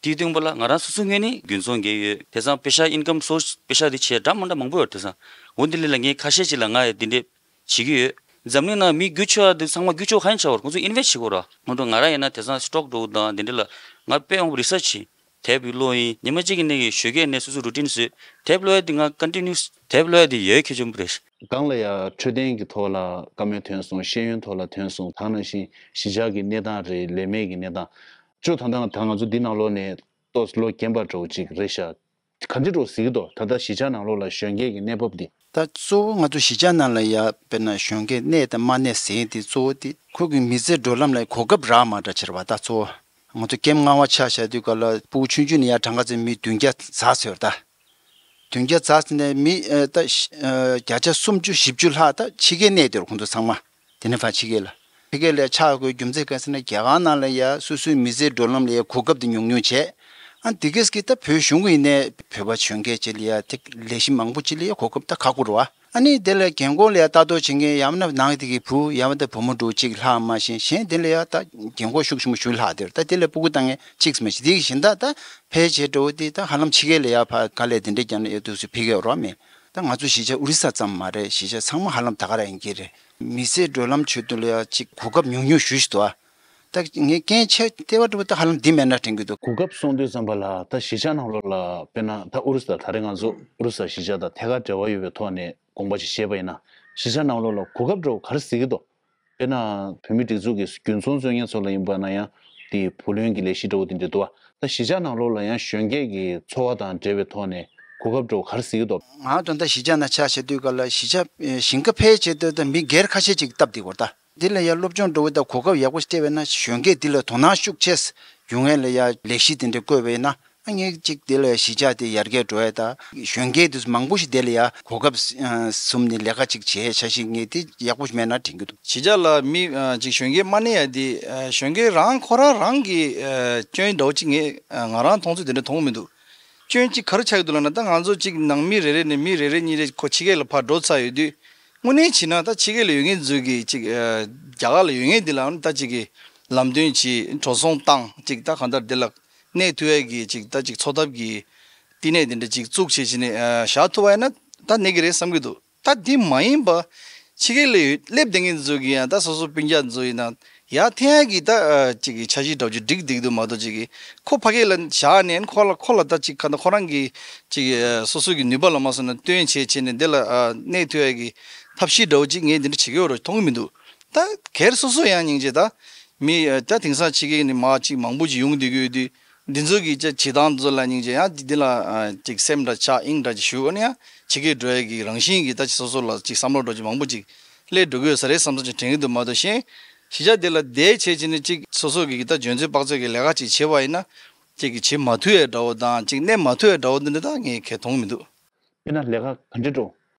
དེའི་སྟེང་པ་ལ་ང་རང་སོ་སོའི་ངོས་ནས་རྒྱུན་འཚོང་འགན་ཡོད། དེང་སང་པེ་ཤ་ཨིན་ཀམ་སོར་སི་པེ་ཤ་དེ་བྱས་འདྲ་མི་འདྲ་མང་པོ་ཡོད། དེང་སང་འོ་འདི་ལ་ངས་ཁ་ཤས་ཅིག་ལ་ང་ཡི་འདི་འདྲས་བྱེད་ཀྱི་ཡོད། འཛམ་གླིང་ནང་མི་རྒྱུ་ཆེ་བ་འདི་ཚང་མ་རྒྱུ་ཆེ་བ་གང་ཡིན་ཆགས་པར་ཁོང་ཚོ་ཨིན་ཝེ་སི་ཊི་བྱེད་དགོས་ར། ང་ཚོ་ང་རང་ཡིན་ན་དེང་སང་སི་ཊོག་འདྲ་བོ་དང་འདི་འདྲ་ལ་ང་དཔེ་མང་པོ་རི་སར་ཆི་བྱེད། དེབ་ཀློག་ཡིན། ཉི་མ་གཅིག་གི་ནང་གི་ཞོགས་ཀས་ནས་སོ་སོ་རུ་ཊིན་བཟོས། དེབ་ཀློག་ཡ་དེ་ང་ཀོན་ཊི་ནིའུ་སི་དེབ་ཀློག་ཡ་དེ་ཡོད་ཁྱད་ཆོས་པོ་རེད། སྒང་ལ་ཡ་འཕྲོད་བསྟེན་གྱི་ཐོག་ལ་བཀའ་མོལ་ཐོན་སོང་། ཤེས་ཡོན་ཐོག་ལ་ཐོན་སོང་། ད་ག་ནང་བཞིན་གཞིས་ཆགས་ཀྱི་གནས་སྟངས་རེད། ལས་མེད་ཀྱི་གནས་སྟངས། ཅོ་ད་ལྟ་ད་ང་ཚོ་འདི་ནང་ལོགས་ནས་ཏོག་ཙམ་ལོ་རྒན་པ་འདྲ་བོ་ཅིག་རེད་ཤག་ག་འདྲ་འདྲ་བོ་གཟིགས་ཀྱི་འདུག་ད་ལྟ་གཞིས་ཆགས་ནང་ལོགས་ལ་གཞོན་སྐྱེས་ཀྱི་གནས་བབ་འདི། ད་གཙོ་བོ་ང་ཚོ་གཞིས་ཆགས་ནང་ལ་ཡ་དཔེར་ན་གཞོན་སྐྱེས་གནས་དང་མ་གནས་ཟེར་དེ་གཙོ་བོ་དེ་ཁོ་གི་མི་ཚེ་འགྲོ་ལམ་ལ་གོ་སྐབས་རག་མ་འདྲ་ཆེ་བ། ད་གཙོ་བོ་ང་ཚོ་ཀེམ་ལྔ་པ་ཆ་བཞག་དུས་སྐབས་ལ་ཕྲུ་གུ་ཆུང་ཆུང་ནས་ཡ་གྲངས་ཀ་ཙམ་མི་བདུན་བརྒྱ་ཙམ་ཟེར་བ་ད། བདུན་བརྒྱ་ཙམ་ཟེར་ནས་མི་ཨ་ད་ཨ་བརྒྱ་ཆ་སུམ་ཅུ་བཞི་བཅུ་ལྷག་ད་ཕྱི་རྒྱལ་གནས་བསྡད་ཡོད་རེད། ཁོང་ཚོ་ཚང་མ། དེ་ནས་ཕར་ཕྱི་རྒྱལ་ལ། ཕྱི་རྒྱལ་ལ་ཆགས་དགོས་རྒྱུ་མཚན་གང་ཟེར་ན་རྒྱ་གར་ནང་ལ་ཡ་སོ་སོའི་མི་ཚེའི་འགྲོ་ལམ་ལ་ཡ་གོ་སྐབས་དེ་ཉུང་ཉུང་བྱས། ཨ་དེ་གས་ཀྱི་ད་བོད་གཞུང་གི་ཡིན་ནའི་བོད་པ་གཞོན་སྐྱེས་ཅིག་ལ་ཡ་དེ་ལས་གཞི་མང་པོ་ཅིག་ལ་ཡ་གོ་སྐབས་ད་ཁག་པོ་རེད་བ། ཨ་ནི་དེ་ལ་རྒན་གོག་ལ་ཡ་ལྟ་རྟོག་བྱེད་མཁན་ཡང་ན་ནང་དེ་གི་བུ་ཡང་ན་ད་བུ་མོ་འདྲ་བོ་གཅིག་ལྷག་མ་ཤེས། གཞན་དེ་ལ་ཡ་ད་རྒན་གོག་ཤུགས་ཆེན་པོ་ཞིག་ལྷག་དེར་ད་དེ་ལ་སྤུ་གུ་བཏང་མཁན་གཅིག་མ་ཤེས། དེ་གི་གཞན་དག་ད་ཕལ་ཆེར་འདྲ་བོ་དེ་ད་ཧ་ལམ་ཕྱི་རྒྱལ་ལ་ཡ་ཕར་དཀའ་ལས་དེ་འདྲ་བརྒྱབ་ནས་ཡོད་དུས་སུ་ཕ་གིར་འགྲོ་བ་མེད། ད་ང་ཚོ་གཞིས་ཆགས་ཨོ་རི་ས་ཙམ་མ་རེད། གཞིས་ཆགས་ཚང་མ་ཧ་ལམ་ད་ག་རང་ཡིན་གྱི་རེད། མི་ཚེ་བགྲོད་ལམ་ཆེད་དུ་ལ་ཡ་གཅིག་གོ་སྐབས་ཉུང་ཉུང་ཞེ་པོ་ཅིག་འདུག་ཨ། ད་ངས་རྐྱེན་ཆེ་ལྟེ་བ་འདྲ་བོ་ད་ཧ་ལམ་འདི་མེད་ན་དྲན་གྱི་འདུག་གོ་སྐབས་གསུངས་དུས་ཙམ་པ་ལ་ད་གཞིས་ཆགས་ནང་ལོགས་ལ་དཔེར་ན་ད་ཨོ་རི་ས་ད་རེས་ང་ཚོ་ཨོ་རི་ས་གཞིས་ཆགས་དང་ཐད་ཀར་འབྲེལ་བ་ཡོད་པའི་ཐོག་ནས་དགོངས་པ་ཞིག་བཞེས་པ་ཡིན་ན། གཞིས་ཆགས་ནང་ལོགས་ལ་གོ་སྐབས་འདྲ་བོ་ག་རེ་གཟིགས་ཀྱི་འདུག་དཔེར་ན་བོད་མིའི་སྒྲིག་འཛུགས་ཀྱི་རྒྱུན་ཚོང་རྩོད་མཁན་ཚོ་ལ་ཡིན་པ་ན་ཡང་དེ་བུ་ལོན་གྱི་ལས་གཞི་འདྲ་བོ་དེ་འདྲ་འདུག་བ། ད་གཞིས་ཆགས་ནང་ལོགས་ལ་ཡང་གཞོན་སྐྱེས་ཀྱི་འཚོ་བ་དང་འབྲེལ་བའི་ཐོག་ནས་གོ་སྐབས་འདྲ་བོ་ག་རེ་གཟིགས་ཀྱི་འདུག་ང་དང་ད་གཞིས་ཆགས་ནང་ཆ་བཞག་དུས་སྐབས་ལ་གཞིས་ཆགས་ཞིང་ཁ་ཕལ་ཆེར་དུ་ད་མི་སྒེར་ཁ་ཤས་ཅིག་སྟབས་བདེ་གོ་ད། འདི་ལ་ཡང་སློབ་སྦྱོང་འགྲོ་བའི་ད་གོ་སྐབས་ཡག་པོ་ཞིག་སྤྲད་པས་ན་གཞོན་སྐྱེས་འདི་ལ་དོ་སྣང་ཤུགས་ཆེ་ཡོང་ཡས་ལ་ཡང་ལས་གཞི་དེ་འདྲ་བཀོད་པས་ན་ཨ་ངས་ཅིག་འདི་ལ་གཞིས་ཆགས་དེ་ཡར་རྒྱས་འགྲོ་ཡས་ད་གཞོན་སྐྱེས་དེ་ཚོ་མང་པོ་ཞིག་འདི་ལ་ཡང་གོ་སྐབས་ཨ་ཟུམ་ནས་ལས་ཀ་ཅིག་བྱས་ཤ་ཞིག་ངས་དེ་ཡག་པོ་ཞིག་མེད་ན་དྲན་གྱི་འདུག་གཞིས་ཆགས་ལ་མི་ཨ་ཅིག་གཞོན་སྐྱེས་མ་གནས་ཡ་དེ་ཨ་གཞོན་སྐྱེས་རང་ཁོ་རང་རང་གི་ཨ་སྐྱོན་འདྲ་བོ་ཅིག་ངས་ཨ་ང་རང་མཐོང་ཚུལ་དེ་འདྲ་མཐོང་མི་འདུག་སྐྱོན་གཅིག་ག་རེ་ཆགས་ཀྱི་འདུག་ལབ་ན་ད་ང་ཚོ་གཅིག་ནང་མི་རེ་རེ་ནས་མི་རེ་རེ་གཉིས་རེ་ཁོ་ཕྱི་རྒྱལ་ལ་ཕར་འགྲོ་ཚར་ཡོད་དུས་དངོས་གནས་བྱས་ན་ད་ཕྱི་རྒྱལ་ལ་ཡོད་མཁན་ཚོས་གི་གཅིག་ཨ་རྒྱ་གར་ལ་ཡོད་མཁན་འདི་ལའང་ད་གཅིག་གི་ལམ་སྟོན་བྱས་འགྲོ་སོང་བཏང་གཅིག་ད་གང་ལྟར་འདི་ལ་གནས་ཐུབ་ཡས་ཀྱི་གཅིག་ད་གཅིག་འཚོ་ཐབས་ཀྱི་བསྟི་གནས་དེ་འདྲ་གཅིག་བཙུགས་བྱས་བྱས་ནས་ཨ་བཞག་ཐུབ་པ་ཡིན་ན་ད་གནས་ཀྱི་རེད་བསམ་གྱི་འདུག་ད་འདི་མ་ཡིན་པ། ཕྱི་རྒྱལ་ལ་ཡོད་སླེབས་བསྡད་མཁན་ཚོ་གི་ཡང་ད་སོ་སོ་སྤུན་ཀྱག་ཚོ་ཡིན་ན་ཡར་འཐེན་ཡག་གི་ད་ཨ་ཅིག་གི་འཆར་གཞི་འདྲ་བོ་ཅིག་སྒྲིག་བསྡད་ཀྱི་འདུག་མ་གཏོགས་ཅིག་གི་ཁོ་ཕ་གི་ལ་བཞག་ནས་ཁོ་ལ་ཁོ་ལ་ད་ཅིག་ག་ད་ཁོ་རང་གི་ཅིག་ཨ་སོ་སོ་གི་ནུས་པ་ལ་མ་སོང་ན་བཏོན་བྱས་བྱས་ནས་འདི་ལ་ཨ་གནས་ཐུབ་ཡག་གི་ཐབས་ཤེས་འདྲ་བོ་ཅིག་ངས་འདི་འདྲ་བྱེད་ཀྱི་ཡོད་རེད་མཐོང་གི་མི་འདུག་ད་སྒེར་སོ་སོ་ཡང་སྙིང་རྗེ་ད་མི་ཨ་ད་དེང་སང་ཕྱི་རྒྱལ་ནས་མ་ཅིག་མང་པོ་ཅིག་ཡོང་བསྡད་ཀྱི་ཡོད་དུས། འདི་ཚོ་གི་ཅིག་བྱེད་སྟངས་ཚོ་ལ་སྙིང་རྗེ་ཡང་འདི་ལ་ཨ་ཅིག་སེམས་འདྲ་ཆགས་དབྱིངས་འདྲ་ཅིག་ཞུ་ཨ་ནི་ཡང་ཕྱི་རྒྱལ་འགྲོ་ཡས་ཀྱི་རང་བཞིན་གྱི་ད་ཅིག་སོ་སོ་ལ་ཅིག་བསམ་བློ་འདྲ་ཅིག་མང་པོ་ཅིག་སླེབས་འགྲོ་གི་ཡོད་ས་རེད་བསམ་བསམ་ཅིག་དྲན་གྱི་འདུག་མ་གཏོགས་གཞན་གཞིས་ཆགས་འདི་ལ་བསྡད་བྱས་བྱས་ནས་ཅིག་སོ་སོ་གི་ད་འཇོན་ཚོད་དཔག་ཚོད་ཀྱི་ལས་ཀ་ཅིག་བྱེད་པ་ཡིན་ན་ཅིག་གི་བྱེད་མ་ཐུབ་ཡས་འདྲ་བོ་དང་ཅིག་གནས་མ་ཐུབ་ཡས་འདྲ་བོ་འདི་འདྲ་ད་ངས་གས་མཐོང་མི་འདུག་དཔེར་ན་ལས་ཀ་ག་འདྲ་འགྲོ།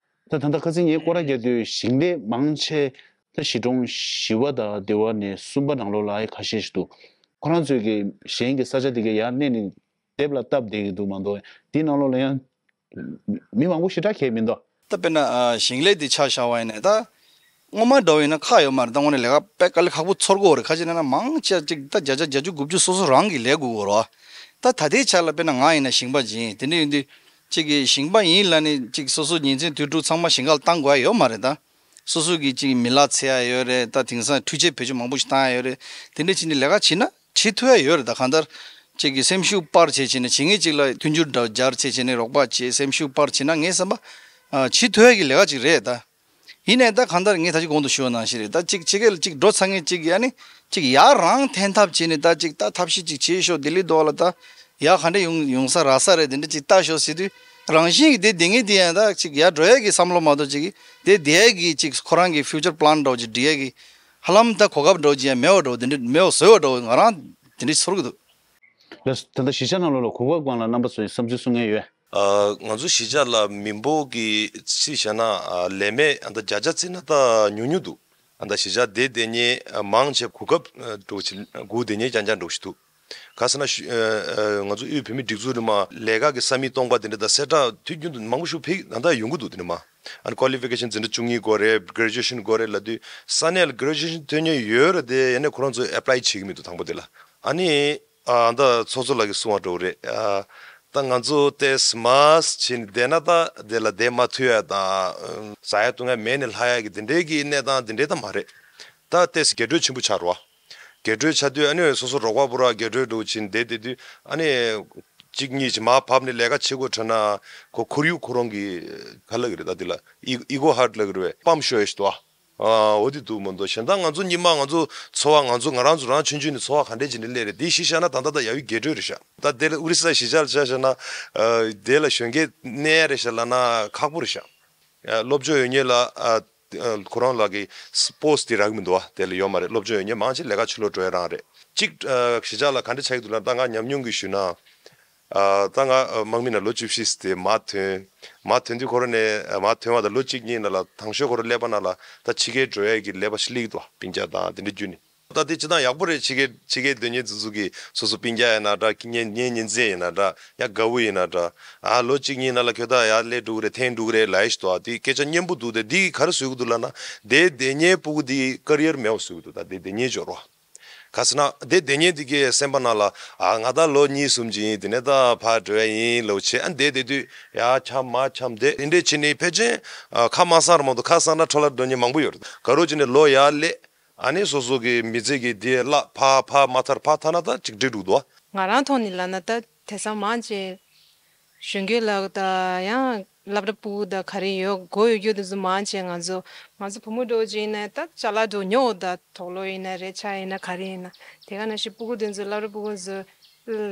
ད་ད་ལྟ་ཁ་སང་ངས་སྐོར་ར་རྒྱག་དུས་ཞིང་ལས་མང་ཆེ་ད་གཞིས་གྲོང་བཞི་པ་དང་སྡེ་བ་ནས་གསུམ་པ་ནང་ལོགས་ལ་ཨེ་ཁ་ཤས་ཤིག་འདུག་ཁོ་རང་ཚོས་ཀྱི་གཞན་གྱི་ས་ཆ་དེ་གའི་ཡར་གནས་ནས་དེབ་ལ་བཏབ་བསྡད་ཀྱི་འདུག་མ་གཏོགས་དེའི་ནང་ལོགས་ལ་ཡང་མི་མང་པོ་ཞེ་དྲག་གས་མི་འདུག་ད་དཔེར་ན་ཨ་ཞིང་ལས་དེ་ཆ་བཞག་པ་ཡིན་ན་ད་སྔོན་མ་འདྲ་བོ་ཡིན་ན་ཁག་ཡོད་མ་རེད། ད་དངོས་གནས་ལས་ཀ་དཔེ་དཀའ་ལས་ཁག་པོ་ཚོར་གྱི་ཡོད་རེད། ཁ་ཅིག་ན་ན་མང་ཆེ་ཅིག་ད་བརྒྱ་ཆ་བརྒྱད་ཅུ་དགུ་བཅུ་སོ་སོ་རང་གིས་ལས་དགོས་ཀྱི་ཡོད་རེད་བ། ད་ད་ལྟའི་ཆ་ལ་དཔེར་ན་ང་ཡིན་ན་ཞིང་པ་ཅིག་ཡིན། དེ་འདྲ་ཡིན་དུས་ཅིག་གི་ཞིང་པ་ཡིན་ལབ་ནས་ཅིག་སོ་སོ་ཉིན་མཚན་དུས་དྲུག་ཚང་མ་ཞིང་ཁ་ལ་བཏང་དགོས་ཡ་ཡོད་མ་རེད་ད། སོ་སོ་གི་ཅིག་མི་ལ་འཚོལ་ཡ་ཡོད་རེད། ད་དེང་སང་འཕྲུལ་ཆས་བེད་སྤྱོད་མང་པོ་ཞིག་བཏང་ཡ་ཡོད་རེད། དེ་འདྲ་བྱས་ནས་ལས་ཀ་བྱེད་ན་བྱེད་ཐུབ་ཡ་ཡོད་རེད། ད་གང་ལྟར་ཅིག་གི་སེམས་ཤུགས་སྤར་བྱས་བྱས་ནས་བྱེད་མཁན་ཅིག་ལ་མཐུན་འགྱུར་འདྲ་སྦྱར་བྱས་བྱས་ནས་རོགས་པ་བྱེད་སེམས་ཤུགས་སྤར་བྱེད་ན་ངས་བསམ་པ་ཨ་བྱེད་ཐུབ་ཡ་གི་ལས་ཀ་ཅིག་རེད་ད། ཡིན་ནའི་ད་གང་ལྟར་ངས་ད་ཅིག་གོང་དུ་ཞུས་པ་ནང་བཞིན་རེད། ད་ཅིག་ཕྱི་རྒྱལ་ལ་ཅིག་འགྲོ་ཚར་མཁན་ཅིག་ཡ་ནི་ཅིག་ཡར་རང་འཐེན་ཐབས་བྱས་ནས་ད་ཅིག་ད་ཐབས་ཤེས་ཅིག་བྱེད་ཤོག་ལྡི་ལི་འགྲོ་བ་ལ་ད་ཡ་ག་འདྲ་ཡོང་ཡོང་ས་རག་ས་རེད། དེ་འདྲ་ཅིག་ལྟ་ཤོག་ཟེར་དུས་རང་བཞིན་གྱི་དེ་བསྡད་མཁན་དེ་ཡང་ད་ཅིག་ཡར་འགྲོ་ཡས་ཀྱི་བསམ་བློ་མ་གཏོགས་ཅིག་དེ་བསྡད་ཡས་ཀྱི་ཅིག་ཁོ་རང་གི་ཕིའུ་ཅར་པི་ལན་འདྲ་བོ་ཅིག་སྒྲིག་ཡས་ཀྱི་ཧ་ལམ་ད་གོ་སྐབས་འདྲ་བོ་ཅིག་ཡང་མེད་པ་འདྲ་བོ་དེ་འདྲ་མེད་པ་བཟོས་པ་འདྲ་བོ་ང་རང་དེ་འདྲ་ཚོར་གི་འདུག་ལགས་སོ། ད་ལྟ་གཞིས་ཆགས་ནང་ལོགས་ལ་གོ་སྐབས་སྒང་ལ་རྣམ་པ་ཚོས་བསམ་ཚུལ་གསུང་མཁན་ཡོད། ཨ་ང་ཚོ་གཞིས་ཆགས་ལ་མི་འབོར་གྱི་སྤྱི་བྱས་ན་ཨ་ལས་མེད་ཨ་ད་བརྒྱ་ཆ་བརྩིས་ན་ད་ཉུང་ཉུང་འདུག་ཨ་ད་གཞིས་ཆགས་བསྡད་བསྡད་མཁན་ཨ་མང་ཆེ་གོ་སྐབས་ཨ་འགྲོ་ཆེ་སྒུག་བསྡད་མཁན་རྐྱང་རྐྱང་འགྲོ་ཞིག་འདུག་ག་ཟེར་ན་ཤུ་ཨ་ཨ་ང་ཚོ་དབུས་བོད་མིའི་སྒྲིག་འཛུགས་ནས་མར་ལས་ཀ་གི་ས་མིག་སྟོང་པ་དེ་འདྲ་དང་གསལ་བསྒྲགས་དུས་རྒྱུན་དུ་མང་པོ་ཞིག་ཕེབས་ད་ལྟ་ཡོང་གི་འདུག་དེ་འདྲ་མར་ཨ་ནི་ཀོ་ལི་ཕི་ཀེ་ཤན་འཛིན་གྲྭ་བཅུ་གཉིས་དགོས་རེད། གྷེ་རེ་ཇུ་ཨེ་ཤན་དགོས་རེད་ལབ་དུས་ས་གནས་ལ་གྷེ་རེ་ཇུ་ཨེ་ཤན་ཐོན་མཁན་ཡོད་རེད་དེ། ཡིན་ནའི་ཁོ་རང་ཚོས་ཨེ་པ་ལའི་བྱེད་ཀྱི་མི་འདུག་དང་པོ་དེ་ལ། ཨ་ནི། ཨ་ད་ཚོགས་གཙོ་ལགས་ཀྱིས་གསུངས་པ་འདྲ་བོ་རེད། ཨ་ད་ང་ཚོ་ཏོག་ཙམ་བྱས་ནས་བསྡད་ན་ད་དེ་ལ་བསྡད་མ་ཐུབ་ཡ་དང་ཟ་ཡ་བཏུང་ཡ་མེད་ནས་ལྷག་ཡ་གི་དེ་འདྲའི་གི་གནས་སྟངས་དེ་འདྲའི་ད་མ་རེད། ད་ཏོག་ཙམ་རྒྱས་སྤྲོས་ཆེན་པོ་ཆགས་འགྲོ་བ། རྒྱས་སྤྲོས་ཆགས་དུས་ཨ་ནི་སོ་སོ་རོགས་པ་པོ་ར་རྒྱས་སྤྲོས་འདྲ་བོ་བྱས་ནས་བསྡད་བསྡད་དུས་ཨ་ནི་གཅིག་གཉིས་ཀྱིས་མར་བབས་ནས་ལས་ཀ་བྱེད་དགོས་དྲན་ན་ཁོ་ཁོར་ཡུག་ཁོ་རང་གི་ག་ལབ་ཀྱི་རེད། ད་དེ་ལ་ཨི་ཨི་གོ་ཧར་ཊི་ལབ་ཀྱི་རེད་པས། ཕམ་ཤོར་ཡ་ཞིག་འདུག་ཨ། ཨ་འོ་དེ་འདུག་མ་གཏོགས་གཞན་དག་ང་ཚོ་སྔོན་མ་ང་ཚོ་འཚོ་བ་ང་ཚོ་ང་རང་ཚོ་རང་ཆུང་ཆུང་ནས་འཚོ་བ་ག་འདྲས་བྱས་ནས་སླེབས་རེད། དེ་གཞི་བཞག་ན་ད་ལྟ་ད་ཡག་པོའི་རྒྱས་སྤྲོས་རེད་ཤག་ད་དེ་ལ་ཨོ་རི་ས་གཞིས་ཆགས་ལ་ཆ་བཞག་ན་ཨ་དེ་ལ་གཞོན་སྐྱེས་གནས་ཡ་རེད་ཤག་ལབ་ན་ཁག་པོ་རེད་ཤག་ཨ་སློབ་སྦྱོང་ཡོད་མཁན་ལ་ཨ་ཨ་ཁོ་རང་ལ་གི་པོ་སི་ཊི་དེ་རག་གི་མི་འདུག་ཨ། དེ་ལ་ཡོད་མ་རེད། སློབ་སྦྱོང་ཡོད་མཁན་མང་ཆེ་ལས་ཀ་ཕྱི་ལོགས་འགྲོ་ཡ་རང་རེད། གཅིག་ཨ་གཞིས་ཆགས་ལ་ག་འདྲས་ཆགས་ཀྱི་འདུག་ལབ་ན་ད་ང་ཉམས་མྱོང་གིས་ཞུས་ན། ཨ་ད་ང་ཨ་དམག་མི་ནང་ལོ་བཅུ་བཞི་ཙམ་དེ་མར་ཐོན། མར་ཐོན་དུས་ཁོ་རང་ནས་ཨ་མར་ཐོན་བ་དང་ལོ་གཅིག་གཉིས་ནང་ལ་དང་ཤོས་ཁོ་རང་ཀླད་པ་ནང་ལ་ད་ཕྱི་རྒྱལ་འགྲོ་ཡས་ཀྱི་ཀླད་པ་ཞིག་སླེབས་ཀྱི་འདུག་པ། སྤུན་ཀྱག་དང་དེ་འདྲ་བརྒྱུད་ནས། ད་དེ་སྤྱིར་བཏང་ཡག་པོ་རེད། ཕྱི་རྒྱལ་ཕྱི་རྒྱལ་སྡོད་མཁན་དེ་ཚོ་གིས་སོ་སོ་སྤུན་ཀྱག་ཡིན་ན་འདྲ། ངའི་ངའི་གཉེན་ཚན་ཡིན་ན་འདྲ། ཡང་དགའ་བོ་ཡིན་ན་འདྲ། ཨ་ལོ་གཅིག་གཉིས་ནང་ལ་ཁྱོད་ད་ཡར་སླེབས་འགྲོ་གི་རེད། འཐེན་འགྲོ་གི་རེད་ལབ་ཡ་ཞིག་འདུག་ཨ་དེ་སྐད་ཆ་སྙན་པོ་འདུག་དེ་འདི་གིས་ག་རེ་བཟོ་གི་འདུག་ལབ་ན། དེ་སྡོད་མཁན་ཕྲུ་གུ་དེ་ཀེ་རི་ཡར་མེད་པ་བཟོ་གི་འདུག་ད་དེ་སྡོད་མཁན་འབྱོར་བ། ག་ཟེར་ན་དེ་སྡོད་མཁན་དེ་གའི་སེམས་པ་ནང་ལ། ཨ་ང་ད་ལོ་གཉིས་གསུམ་ཅིག་ཡིན། དེ་ནས་ད་ཕར་འགྲོ་ཡ་ཡིན་ལབ་བྱས། ཨ་འདི་སྡོད་དུས་ཡར་འཁྱམ་མར་འཁྱམ་དེ་འདྲས་བྱས་ནས་ཕལ་ཆེར་ཨ་ཁ་མ་གསལ་བར་མ་གཏོགས། ཁ་གསལ་ན་འཕྲོ་བརླག་འགྲོ་མཁན་མང་པོ་ཡོད་རེད། ག་རེ་བྱས་ནས་ལོ་ཡར་སླེབས། ཨ་ནི་སོ་སོ་གི་མི་ཚེ་གི་དེ་བརླག་ཕར་ཕར་མ་ཐར་ཕར་ཐར་ན་ད་ཅིག་འགྲིག་འགྲོ་གི་འདུག་ང་རང་ཐོག་ནས་ལབ་ན་ད་དེང་སང་མང་ཆེ་གཞོན་སྐྱེས་ལ་ད་ཡང་སློབ་གྲྭ་ཕྲུ་གུ་ད་ག་རེ་ཡོད་དགོས་ཡོད་རྒྱུ་དེ་ཚོ་མང་ཆེ། ང་ཚོ་ང་ཚོ་བུ་མོ་འདྲ་བོ་ཅིག་ཡིན་ན་ད་ཅ་ལག་འདྲ་ཉོ་འོ་ད་དུག་ལོག་ཡིན་ན་རེད། ཆ་ཡིན་ན་ག་རེ་ཡིན་ན། དེ་ག་ནང་བཞིན་ཕྲུ་གུ་དེ་ཚོ་སློབ་གྲྭ་ཕྲུ་གུ་ཚོ་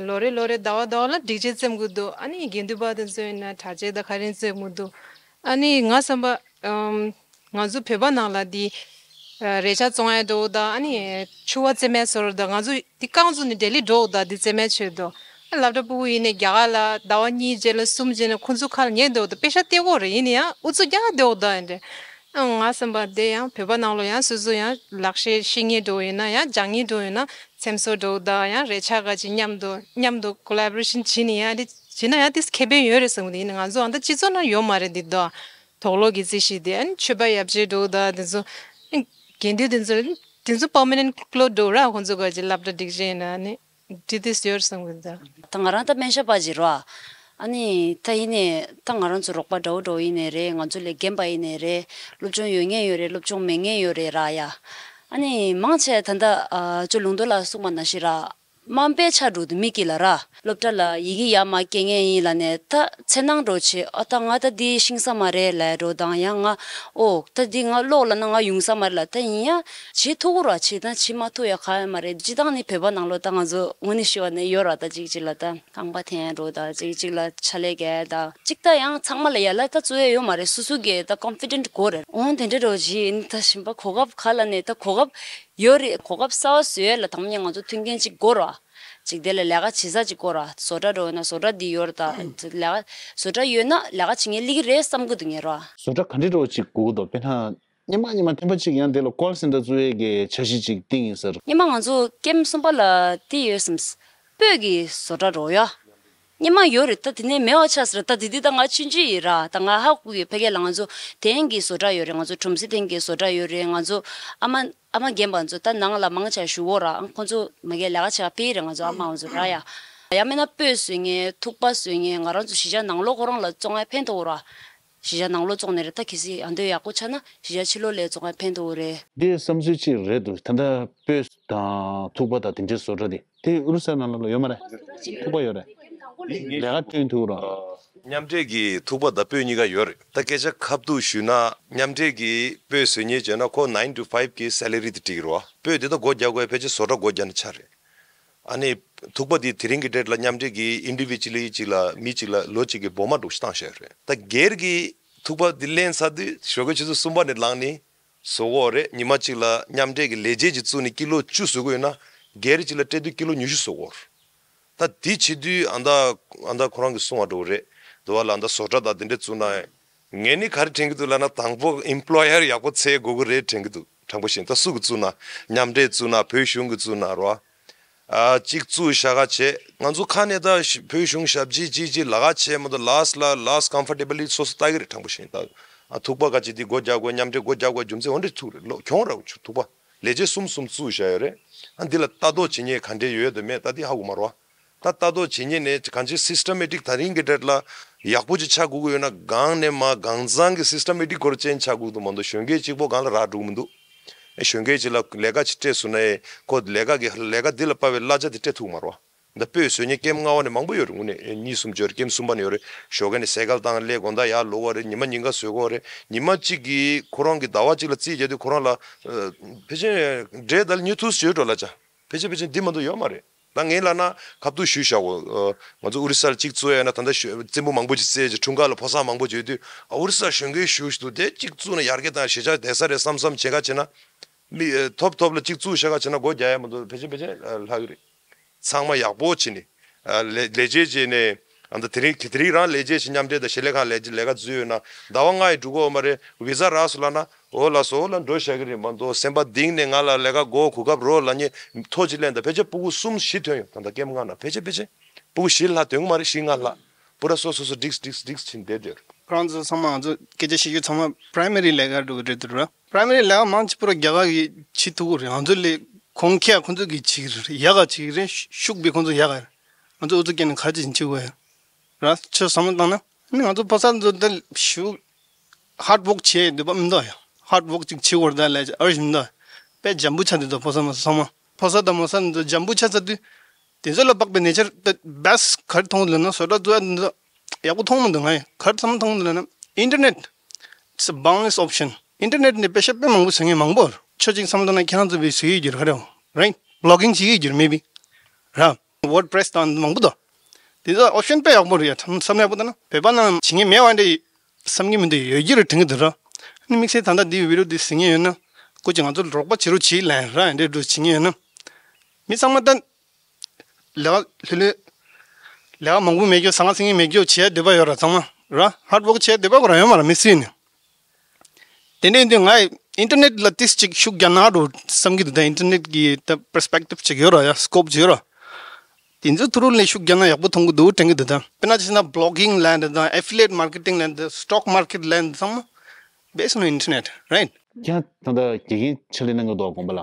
ལོ་རེ་ལོ་རེ་ཟླ་བ་ཟླ་བ་ལ་སྒྲིག་ཆས་བཙེམ་གི་འདུག་ཨ་ནི་དགེ་འདུན་པ་དེ་ཚོ་ཡིན་ན་གྲྭ་ཆས་ད་ག་རེ་བཙེམ་གི་འདུག་ཨ་ནི་ང་བསམ་པ་ཨམ། ང་ཚོ་བོད་པ་ནང་ལ་འདི་ཨ་རས་ཆ་བཙོང་ཡ་འདྲ་བོ་དང་། ཨ་ནི་ཕྱུ་པ་བཙེམ་ཡ་བཟོ་འདྲ་བོ་དང་། ང་ཚོ་འདི་རྐང་བཙུགས་ནས་ལྡི་ལི་འགྲོ་འོ་ད་འདི་བཙེམ་ཡ་ཆེད་དུ། ཨ་སློབ་གྲྭ་ཕྲུ་གུ་ཡིན་ནའི་རྒྱ་གར་ལ་ཟླ་བ་གཉིས་རྗེས་ལ་གསུམ་རྗེས་ལ་ཁོང་ཚོ་ཁ་ལ་ཉན་འདྲ་བོ་དང་། པེ་ཤ་སྟེར་དགོས་རེད། ཡིན་ན་ཡང་ཨུ་ཚུགས་རྒྱག་འདྲ་བོ་དང་། ཡིན་འདྲ། ཨ་ང་བསམ་པ་དེ་ཡང་བོད་པ་ནང་ལོགས་ཡང་སོ་སོ་ཡང་ལག་ཤེས་ཤེས་མཁན་འདྲ་བོ་ཡིན་ན། ཡང་སྦྱང་མཁན་འདྲ་བོ་ཡིན་ན། འཚེམ་བཟོ་འདྲ་བོ་དང་། ཡང་རས་ཆ་ག་ཅིག་མཉམ་དུ་མཉམ་དུ་ཀོ་ལ་བོ་རེ་ཤན་བྱས་ནས་ཡང་དེ་བྱས་ན་ཡང་དེ་ཁེ་ཕན་ཡོད་རེད་བསམ་གི་འདུག་ཡིན་ན་ང་ཚོ་ཨ་ད་སྤྱི་ཚོགས་ནང་ཡོད་མ་རེད་འདི་དོ། དུག་ལོག་གི་རྩིས་གཞི་དེ། ཨ་ནི་མཆོད་པ་ཡབ་ཆེན་འདྲ་བོ་དང་དེ་ཚོ། ཨ་དགེ་འདུན་དེ་ཚོ་དེ་ཚོ་པར་མ་ནེན་ཊི་ཀློ་སི་འདྲ་བོ་ར། ཁོང་ཚོ་ག་ཅིག་སློབ་གྲྭ་སྒྲིག་ཆས་ཡིན་ན་ཨ་ནི་འདི་དེ་ཡོད་རེད་བསམ་གི་འདུག་ད་ང་རང་ད་སྨན་ཞབས་པ་ཅིག་རེད་བ། ཨ་ནི་ད་ཡིན་ནའི་ད་ང་རང་ཚོ་རོགས་པ་འདྲ་བོ་འདྲ་བོ་ཡིན་ནའི་རེད། ང་ཚོ་ལས་རྒན་པ་ཡིན་ནའི་རེད། སློབ་སྦྱོང་ཡོད་མཁན་ཡོད་རེད། སློབ་སྦྱོང་མེད་མཁན་ཡོད་རེད་ར་ཡ། ཨ་ནི་མང་ཆེ་ད་ལྟ་ཨ་ཅོ་ལུང་རྟོགས་ལགས་གསུངས་པ་ནང་བཞིན་ར། དམའ་འབེབས་ཆགས་འགྲོ་འདུག་མི་དཀྱིལ་ལ་ར། སློབ་གྲྭ་ལ་ཡི་གེ་ཡར་མར་སྐྱེལ་མཁན་ཡིན་ལབ་ནས་ད་འཚེར་སྣང་འདྲ་བོ་བྱེད། ཨ་ད་ང་ད་འདི་ཤེས་ས་མ་རེད་ལབ་འདྲ་བོ་དང་། ཡང་ང་ཨོ་ད་འདི་ང་ཀློག་ལབ་ན་ང་ཡོང་ས་མ་རེད་ལབ། ད་ཡིན་ཡང་བྱེད་ཐུབ་ཀྱི་རེད་བ། བྱེད་ད་བྱེད་མ་ཐུབ་ཡ་གང་ཡང་མ་རེད། སྤྱིར་བཏང་ནི་བོད་པ་ནང་ལོགས་ད་ང་ཚོ་དངོས་གནས་ཞུས་པ་ནས་ཡོད་རེད་བ། ད་གཅིག་གཅིག་ལ་ད་རྐང་པ་འཐེན་ཡ་འདྲ་བོ་དང་། གཅིག་གཅིག་ལ་ཕྱག་ལས་རྒྱག་ཡ་དང་། གཅིག་ད་ཡང་ཚང་མ་ལ་ཡ་ལ་ད་བརྩི་ཡ་ཡོད་མ་རེད། སོ་སོ་གི་ད་ཀོན་ཕི་ཌེན་ཊི་དགོས་རེད། འོང་དེ་འདྲ་འདྲ་བོ་བྱེད་ཡིན། ད་གཞན་པ་གོ་སྐབས་ག་ལབ་ནས་ད་གོ་སྐབས་ཡོད་རེད། གོ་སྐབས་གསར་པ་བཟོ་ཡས་ལ་དང་པོ་ཉིད་ང་ཚོ་མཐུན་རྐྱེན་གཅིག་དགོས་རེད་བ། གཅིག་དེ་ལ་ལས་ཀ་བྱེད་ས་གཅིག་དགོས་རེད་བ། བཟོ་གྲྭ་འདྲ་བོ་ཡིན་ན་བཟོ་གྲྭ་འདི་ཡོད་རེད་ད། ལས་ཀ་བཟོ་གྲྭ་ཡོད་ན་ལས་ཀ་བྱེད་མཁན་སླེབས་ཀྱི་རེད་བསམ་གྱི་འདུག་ངས་རེད་བ། བཟོ་གྲྭ་ག་འདྲ་འདྲ་བོ་གཅིག་དགོས་ཀྱི་འདུག་དཔེར་ན་སྔོན་མ་སྔོན་མ་ཐེངས་པ་གཅིག་ཡང་དེ་ལ་ཀོལ་སེན་ཊར་བཙུགས་ཡས་ཀྱི་འཆར་གཞི་གཅིག་བཏིང་ཡིན་ཟེར། སྔོན་མ་ང་ཚོ་ཀེམ་གསུམ་པ་ལ་དེ་ཡོད་བསམ། སྤོས་ཀྱི་བཟོ་གྲྭ་འདྲ་བོ་ཡ། སྔོན་མ་ཡོད་རེད། ད་དེ་ནས་མེད་པ་ཆགས་ཟེར། ད་དེ་དུས་ད་ང་ཆུང་ཆུང་ཡིན་ར། ད་ང་ཧ་གོ་གི་ཡོད། ཕ་གི་ལ་ང་ཚོ་ཐེན་གྱི་བཟོ་གྲྭ་ཡོད་རེད། ང་ཚོ་གྲུམ་སེ་ཐེན་གྱི་བཟོ་གྲྭ་ཡོད་རེད། ང་ཚོ་ཨ་མ་ཨ་མ་རྒན་པ་ཚོ་ད་ནང་ལ་མང་ཆེ་བཞུགས་ཡོད་ར། ཁོང་ཚོ་མ་གིར་ལས་ཀ་བྱེད་པ་ཕེབས་རེད། ང་ཚོ་ཨ་མ་ང་ཚོ་ར་ཡ། ཡང་མིན་ན་སྤོས་བཟོ་མཁན། ཐུག་པ་བཟོ་མཁན། ང་རང་ཚོ་གཞིས་ཆགས་ནང་ལོགས་ཁོ་རང་ལ་བཙོང་ཡ་ཕན་ཐོགས་ར། གཞིས་ཆགས་ནང་ལོགས་བཙོང་ནི་རེད། ད་གལ་སྲིད་ཨ་མདོ་ཡག་པོ་ཆགས་ན་གཞིས་ཆགས་ཕྱི་ལོགས་ལ་བཙོང་ཡ་ཕན་ཐོགས་རེད། འདི་བསམ་ཚུལ་གཅིག་རེད་འདུག་ད་ལྟ་སྤོས་དང་ཐུག་པ་དང་དེ་འདྲའི་བཟོ་གྲྭ་དེ། དེ་ཨོ་རི་ས་ནང་ལ་ཡོད་མ་རེད། ཐུག་པ་ཡོད་རེད། ལས་ཀ་བསྐྲུན་ཐུབ་རོགས། མཉམ་འབྲེལ་གྱི་ཐུག་པ་དང་སྤོས་གཉིས་ཀ་ཡོད་རེད། ད་སྐད་ཆ་ཁ་ཐུག་ཞུས་ན། མཉམ་འབྲེལ་གྱི་སྤོས་བཟོ་མཁན་བྱས་ན་ཁོ་nine to five གི་སེ་ལ་རི་དེ་སྤྲད་ཀྱི་རེད་བ། སྤོས་དེ་ད་སྒོ་རྒྱག་དགོས་ཡ་ཕལ་ཆེར་བཟོ་གྲྭ་སྒོ་རྒྱག་ན་ཆགས་རེད། ཨ་ནི་ཐུག་པ་དེ་དེ་རིང་གི་ཌེ་ཊི་ལ་མཉམ་འབྲེལ་གྱི་ཨིན་ཌི་ཝི་ཇུ་ལི་གཅིག་ལ་མི་གཅིག་ལ་ལོ་གཅིག་གི་སྦོམ་མ་འདྲ་བོ་ཞིག་བཏང་བཞག་ཡོད་རེད། ད་སྒེར་གྱི་ཐུག་པ་དེ་ལེན་ཚར་དུས་ཞོགས་ཀའི་ཆུ་ཚོད་གསུམ་པ་ནས་ལངས་ནས་བཟོ་དགོས་རེད། ཉི་མ་གཅིག་ལ་མཉམ་འབྲེལ་གྱི་ལས་བྱེད་ཅིག་བཙུགས་ནས་ཀི་ལོ་བཅུ་བཟོ་དགོས་ཡོད་ན། སྒེར་གཅིག་ལ་སྤྲད་དུས་ཀི་ལོ་ཉི་ཤུ་བཟོ་དགོས་རེད། ད་དེ་བྱེད་དུས་ཨ་མདའ་ཨ་མདའ་ཁོ་རང་གིས་གསུངས་པ་འདྲ་བོ་རེད་འདུག་བ་ལ། ཨ་མདའ་བཟོ་གྲྭ་དང་དེ་འདྲ་བཙུགས་ན། ངས་ནི་ག་རེ་དྲན་གྱི་འདུག་ལབ་ན། དང་པོ་ཨེམ་པ་ལོ་ཡར་ཡག་པོ་འཚོལ་དགོས་ཀྱི་རེད་དྲན་གྱི་འདུག་དྲང་པོ་བཤད་ན། ད་སུ་གིས་བཙུགས་ན། མཉམ་འབྲེལ་བཙུགས་ན། བོད་གཞུང་གིས་བཙུགས་ན་རེད་བ། ཨ་གཅིག་བཙུགས་བཞག་ག་བྱས། ང་ཚོ་ཁ་ནས་ད་ཞི་བོད་གཞུང་ཞབས་ཕྱི་ཅིག་ཅིག་ལབ་ག་བྱས་མ་གཏོགས། ལཱསི་ལ་ལཱསི་ཀམ་ཕོར་ཊེ་བི་ལི་ཊི་སོ་སོ་ལྟ་གི་རེད། དྲང་པོ་བཤད་ན་ད། ཨ་ཐུག་པ་ག་ཅིག་འདི་སྒོ་རྒྱག་དགོས། མཉམ་འབྲེལ་སྒོ་རྒྱག་དགོས་རྒྱུ་མཚན་འོ་འདྲ་ཐུག་རེད། ལོ་གྱོང་རག་ཆུ་ཐུག་པ་ལས་བྱེད་གསུམ་གསུམ་བཙུགས་བཞག་ཡོད་རེད། ཨ་འདི་ལ་ལྟ་རྟོག་བྱེད་མཁན་ག་འདྲས་ཡོད་དང་མེད་ད་འདི་ཧ་གོ་མ་རེད་བ། ད་ལྟ་རྟོག་བྱེད་མཁན་ནས་གང་ཅི་སི་སི་ཊེ་མེ་ཊིག་ད་རིང་གི་ཌེ་ཊི་ལ་ཡག་པོ་ཅིག་ཆགས་དགོས་ཀྱི་ཡོད་ན། སྒང་ནས་མར་སྒང་ཚང་གི་སི་སི་ཊེ་མེ་ཊིག་སྐོར་ཅན་ཆགས་དགོས་ཀྱི་འདུག་མ་གཏོགས་གཞོན་སྐྱེས་གཅིག་པོ་སྒང་ལ་རག་འགྲོ་གི་མི་འདུག་གཞོན་སྐྱེས་ཅིག་ལ་ལས་ཀ་ཅིག་སྤྲད་སོང་ན་ཡང་ཁོ་ལས་ཀ་གི་ལས་ཀ་འདི་ལ་དཔག་པའི་གླ་ཆ་དེ་སྤྲད་ཐུབ་མ་རེད་བ། ད་སྤོས་བཟོ་མཁན་ཀེམ་ལྔ་པ་ནས་མང་པོ་ཡོད་རེད། དངོས་གནས་གཉིས་གསུམ་ཅིག་ཡོད་རེད། ཀེམ་གསུམ་པ་ནས་ཡོད་རེད། ཞོགས་ཀ་ནས་སའི་ཀལ་བཏང་སླེབས། དགོང་དག་ཡར་ལོག་པ་རེད། ཉི་མ་ཉིན་གང་བཟོ་དགོས་རེད། ཉི་མ་གཅིག་གིས་ཁོ་རང་གི་ཟླ་བ་གཅིག་ལ་རྩིས་རྒྱག་དུས་ཁོ་རང་ལ་ཨ་ཕལ་ཆེར་འབྲས་ད་ལ་ཉི་ཤུ་ཙམ་ཡོད་འགྲོ་ལབ་བྱ། ཕལ་ཆེར་ཕལ་ཆེར་འདི་མ་གཏོགས་ཡོད་མ་རེད། ད་ངས་ལབ་ན་ཁ་ཐུག་ཞུས་བཞག་གོ། ཨ་ང་ཚོ་ཨོ་རི་ས་ལ་གཅིག་བཙུགས་ཡ་ན། ད་ལྟ་ཞོ་བཙན་པོ་མང་པོ་ཅིག་བཙལ་བྱས། འཁྲུངས་སྐར་ལ་ཕོ་གསར་མང་པོ་ཅིག་ཡོད་དུས། ཨ་ཨོ་རི་ས་གཞོན་སྐྱེས་ཞུ་ཞུ་དུས་དེ་གཅིག་བཙུགས་ན་ཡར་རྒྱས་དང་གཞིས་ཆགས་བསྡད་ས་རེད་བསམ་བསམ་བྱེད་ག་བྱེད་ན། མི་ཨ་ཐོབ་ཐོབ་ལ་གཅིག་བཙུགས་བཞག་ག་བྱེད་ན་སྒོ་རྒྱག་ཡ་མ་གཏོགས་ཕལ་ཆེར་ཕལ་ཆེར་ཨ་ལྷག་གི་རེད། ཚང་མ་ཡག་པོ་བྱས་ནས་ཨ་ལས་ལས་བྱེད་བྱས་ནས་ ཨ་ད་དེ་རིང་དེ་རིང་རང་ལས་བྱེད་ཞིག་མཉམ་འབྲེལ་དང་གཞིས་ལས་ཁང་ལས་ལས་ཀ་འཛུལ་ཡོད་ན་ཟླ་བ་ལྔ་ཡི་འགྲོ་གི་ཡོད་མ་རེད། བི་ཟ་རག་སོང་ལབ་ན་འོ་ལགས་སོ་ལབ་འགྲོ་བཞག་གི་རེད་མ་གཏོགས་སེམས་པ་གཏིང་ནས་ང་ལ་ལས་ཀ་དགོས་གོ་སྐབས་རོགས་ལབ་མཁན་ཐོ་གཅིག་ལེན་དང་ཕལ་ཆེར་སྤུ་གུ་གསུམ་བཞི་ཐོན་ཡོང་། ད་ལྟ་ཀེམ་ཁང་ནང་ཕལ་ཆེར་ཕལ་ཆེར་སྤུ་གུ་བཞི་ལྷག་ཐོན་གི་མ་རེད། བཞི་ལྔ་ལྷག་པུ་ར་སོ་སོ་སོ་སྒྲིགས་སྒྲིགས་སྒྲིགས་ཕྱིན་བསྡད་ཡོད། ཁོ་རང་ཚོ་ཚང་མ་ང་ཚོ་སྐད་ཆ་བཤད་རྒྱུ་ཚང་མ་པ་རའི་མ་རི་ལས་ཀ་འགྲོ་གི་རེད་འདུག་ར། པ་རའི་མ་རི་ལས་ཀ་མང་ཆེ་པུ་ར་རྒྱ་གར་གྱིས་བྱེད་ཐུབ་ཀྱི་རེད། ང་ཚོ་ལས་གོང་ཁེ་ཁོང་ཚོ་གིས་བྱེད་ཀྱི་རེད། ཡག་ག་བྱེད་ཀྱི་རེད། ཤུགས་དཔེ་ཁོང་ཚོ་ཡག་ག་རེད། ང་ཚོ་ཨུ་ཚུགས་བསྐྱེད་ནས་ག་རེ་བྱེད་བྱེད་དགོས་ཡ་ར། ཁྱོད་བསམ་བློ་བཏང་ན་ནི་ང་ཚོ་ཕོ་གསར་ཚོ་ད་ཞུ་ཧར་ཌི་ཝོག་བྱེད་འདོད་པ་མི་འདུག་ཡ། ཧར་ཌི་ཝོག་ཅིག་བྱེད་དགོས་རེད་ད་ལས་ཨར་ཞིམ་འདུག་དཔེ་འཇམ་པོ་ཆགས་འདུག་ད་ཕོ་གསར་མ་ཚང་མ་ཕོ་གསར་དང་མོ་གསར་ཚོ་འཇམ་པོ་ཆགས་ཚར་དུས། དེ་ཚོ་ལ་དཔག་པའི་ནེ་ཅར་ད་བེ་སི་ཊི་ག་རེ་མཐོང་ལབ་ན་བཟོ་གྲྭ་བཙུགས་ཡ་འདི་ཚོ་ཡག་པོ་མཐོང་མི་འདུག་ང་ཡི་ག་རེ་བསམ་བློ་ཐོངས་འདུག་ལབ་ན་internet, it's a boundless option. ཨིན་ཊར་ནེཊ་ནས་དཔེ་ཤ་དཔེ་མང་པོ་ཟེར་མཁན་མང་པོ་རེད། ཁྱོད་ཅིག་བསམ་བློ་བཏང་ན་ཁྱེད་རང་ཚོ་བི་ཟེར་གྱི་ཡོད་རེད་ག་རེ་རེད། བི་ལོག་གིང་བྱེད་ཀྱི་ཡོད་རེད་མེ་བི་ར། ཝར་ཌི་པྲེ་སི་དང་མང་པོ་འདུག་དེ་ཚོ་ཨོབ་ཤན་དཔེ་ཡག་པོ་རེད་ཡ། བསམ་བློ་ཡག་པོ་བཏང་ན་བོད་པ་ནང་བྱེད་མཁན་མེད་པ་འདྲ་བསམ་གྱི་མི་འདུག་ཡོད་ཀྱི་རེད་དྲན་གྱི་འདུག་ར། ཨ་ནི་དམིགས་བསལ་ད་ལྟ་འདི་བི་ཌི་ཡོ་འདི་གཟིགས་མཁན་ཡོད་ན་སྐུ་མཁྱེན་ང་ཚོ་རོགས་པ་བྱེད་རོགས་བྱེད་ལན་ར་འདྲ་འགྲོ་བྱེད་མཁན་ཡོད་ན། མི་ཚང་མ་ད་ལས་ཀ་ལྷོད་ལྷོད། ལས་ཀ་མང་པོ་མེད་རྒྱུ་ཟང་ཟིང་མེད་རྒྱུ་བྱེད་འདོད་པ་ཡོད་ར་ཚང་མ་ར། ཧར་ཌི་ཝོག་བྱེད་འདོད་པ་ཁོ་རང་ཡོད་མ་ར་མི་སྲིད་ནི། དེ་འདྲ་ཡིན་དུས་ང་ཨིན་ཊར་ནེཊ་ལ་ཏིས་ཅིག་ཤུགས་རྒྱག་ན་འགྲོ་བསམ་གྱི་འདུག་ད་ཨིན་ཊར་ནེཊ་གི་ད་པར་སི་པེག་ཊིབ་ཅིག་ཡོད་ར་ཡ་སི་ཀོབ་ཅིག་ཡོད་ར། དེ་ཚོ་ཐུ་རུ་ལས་ཤུགས་རྒྱག་ན་ཡག་པོ་མཐོང་གི་འདུག་དྲན་གྱི་འདུག་ད་དཔེར་ན་ཅི་ཟེར་ན་བི་ལོག་གིང་ལབ་ཡ་འདི་དང་ཨེ་ཕི་ལི་ཡེཊ་མར་ཀེ་ཊིང་ལབ་ཡ་འདི་སི་ཊོག་མར་ཀེཊ་ལབ་ཡ་འདི་ཚང་མ་based on internet, right? ཁྱེད་ད་ལྟ་དགེ་རྒན་ཕྱག་ལས་གནང་གི་འདུག་དགོངས་པ་ལ།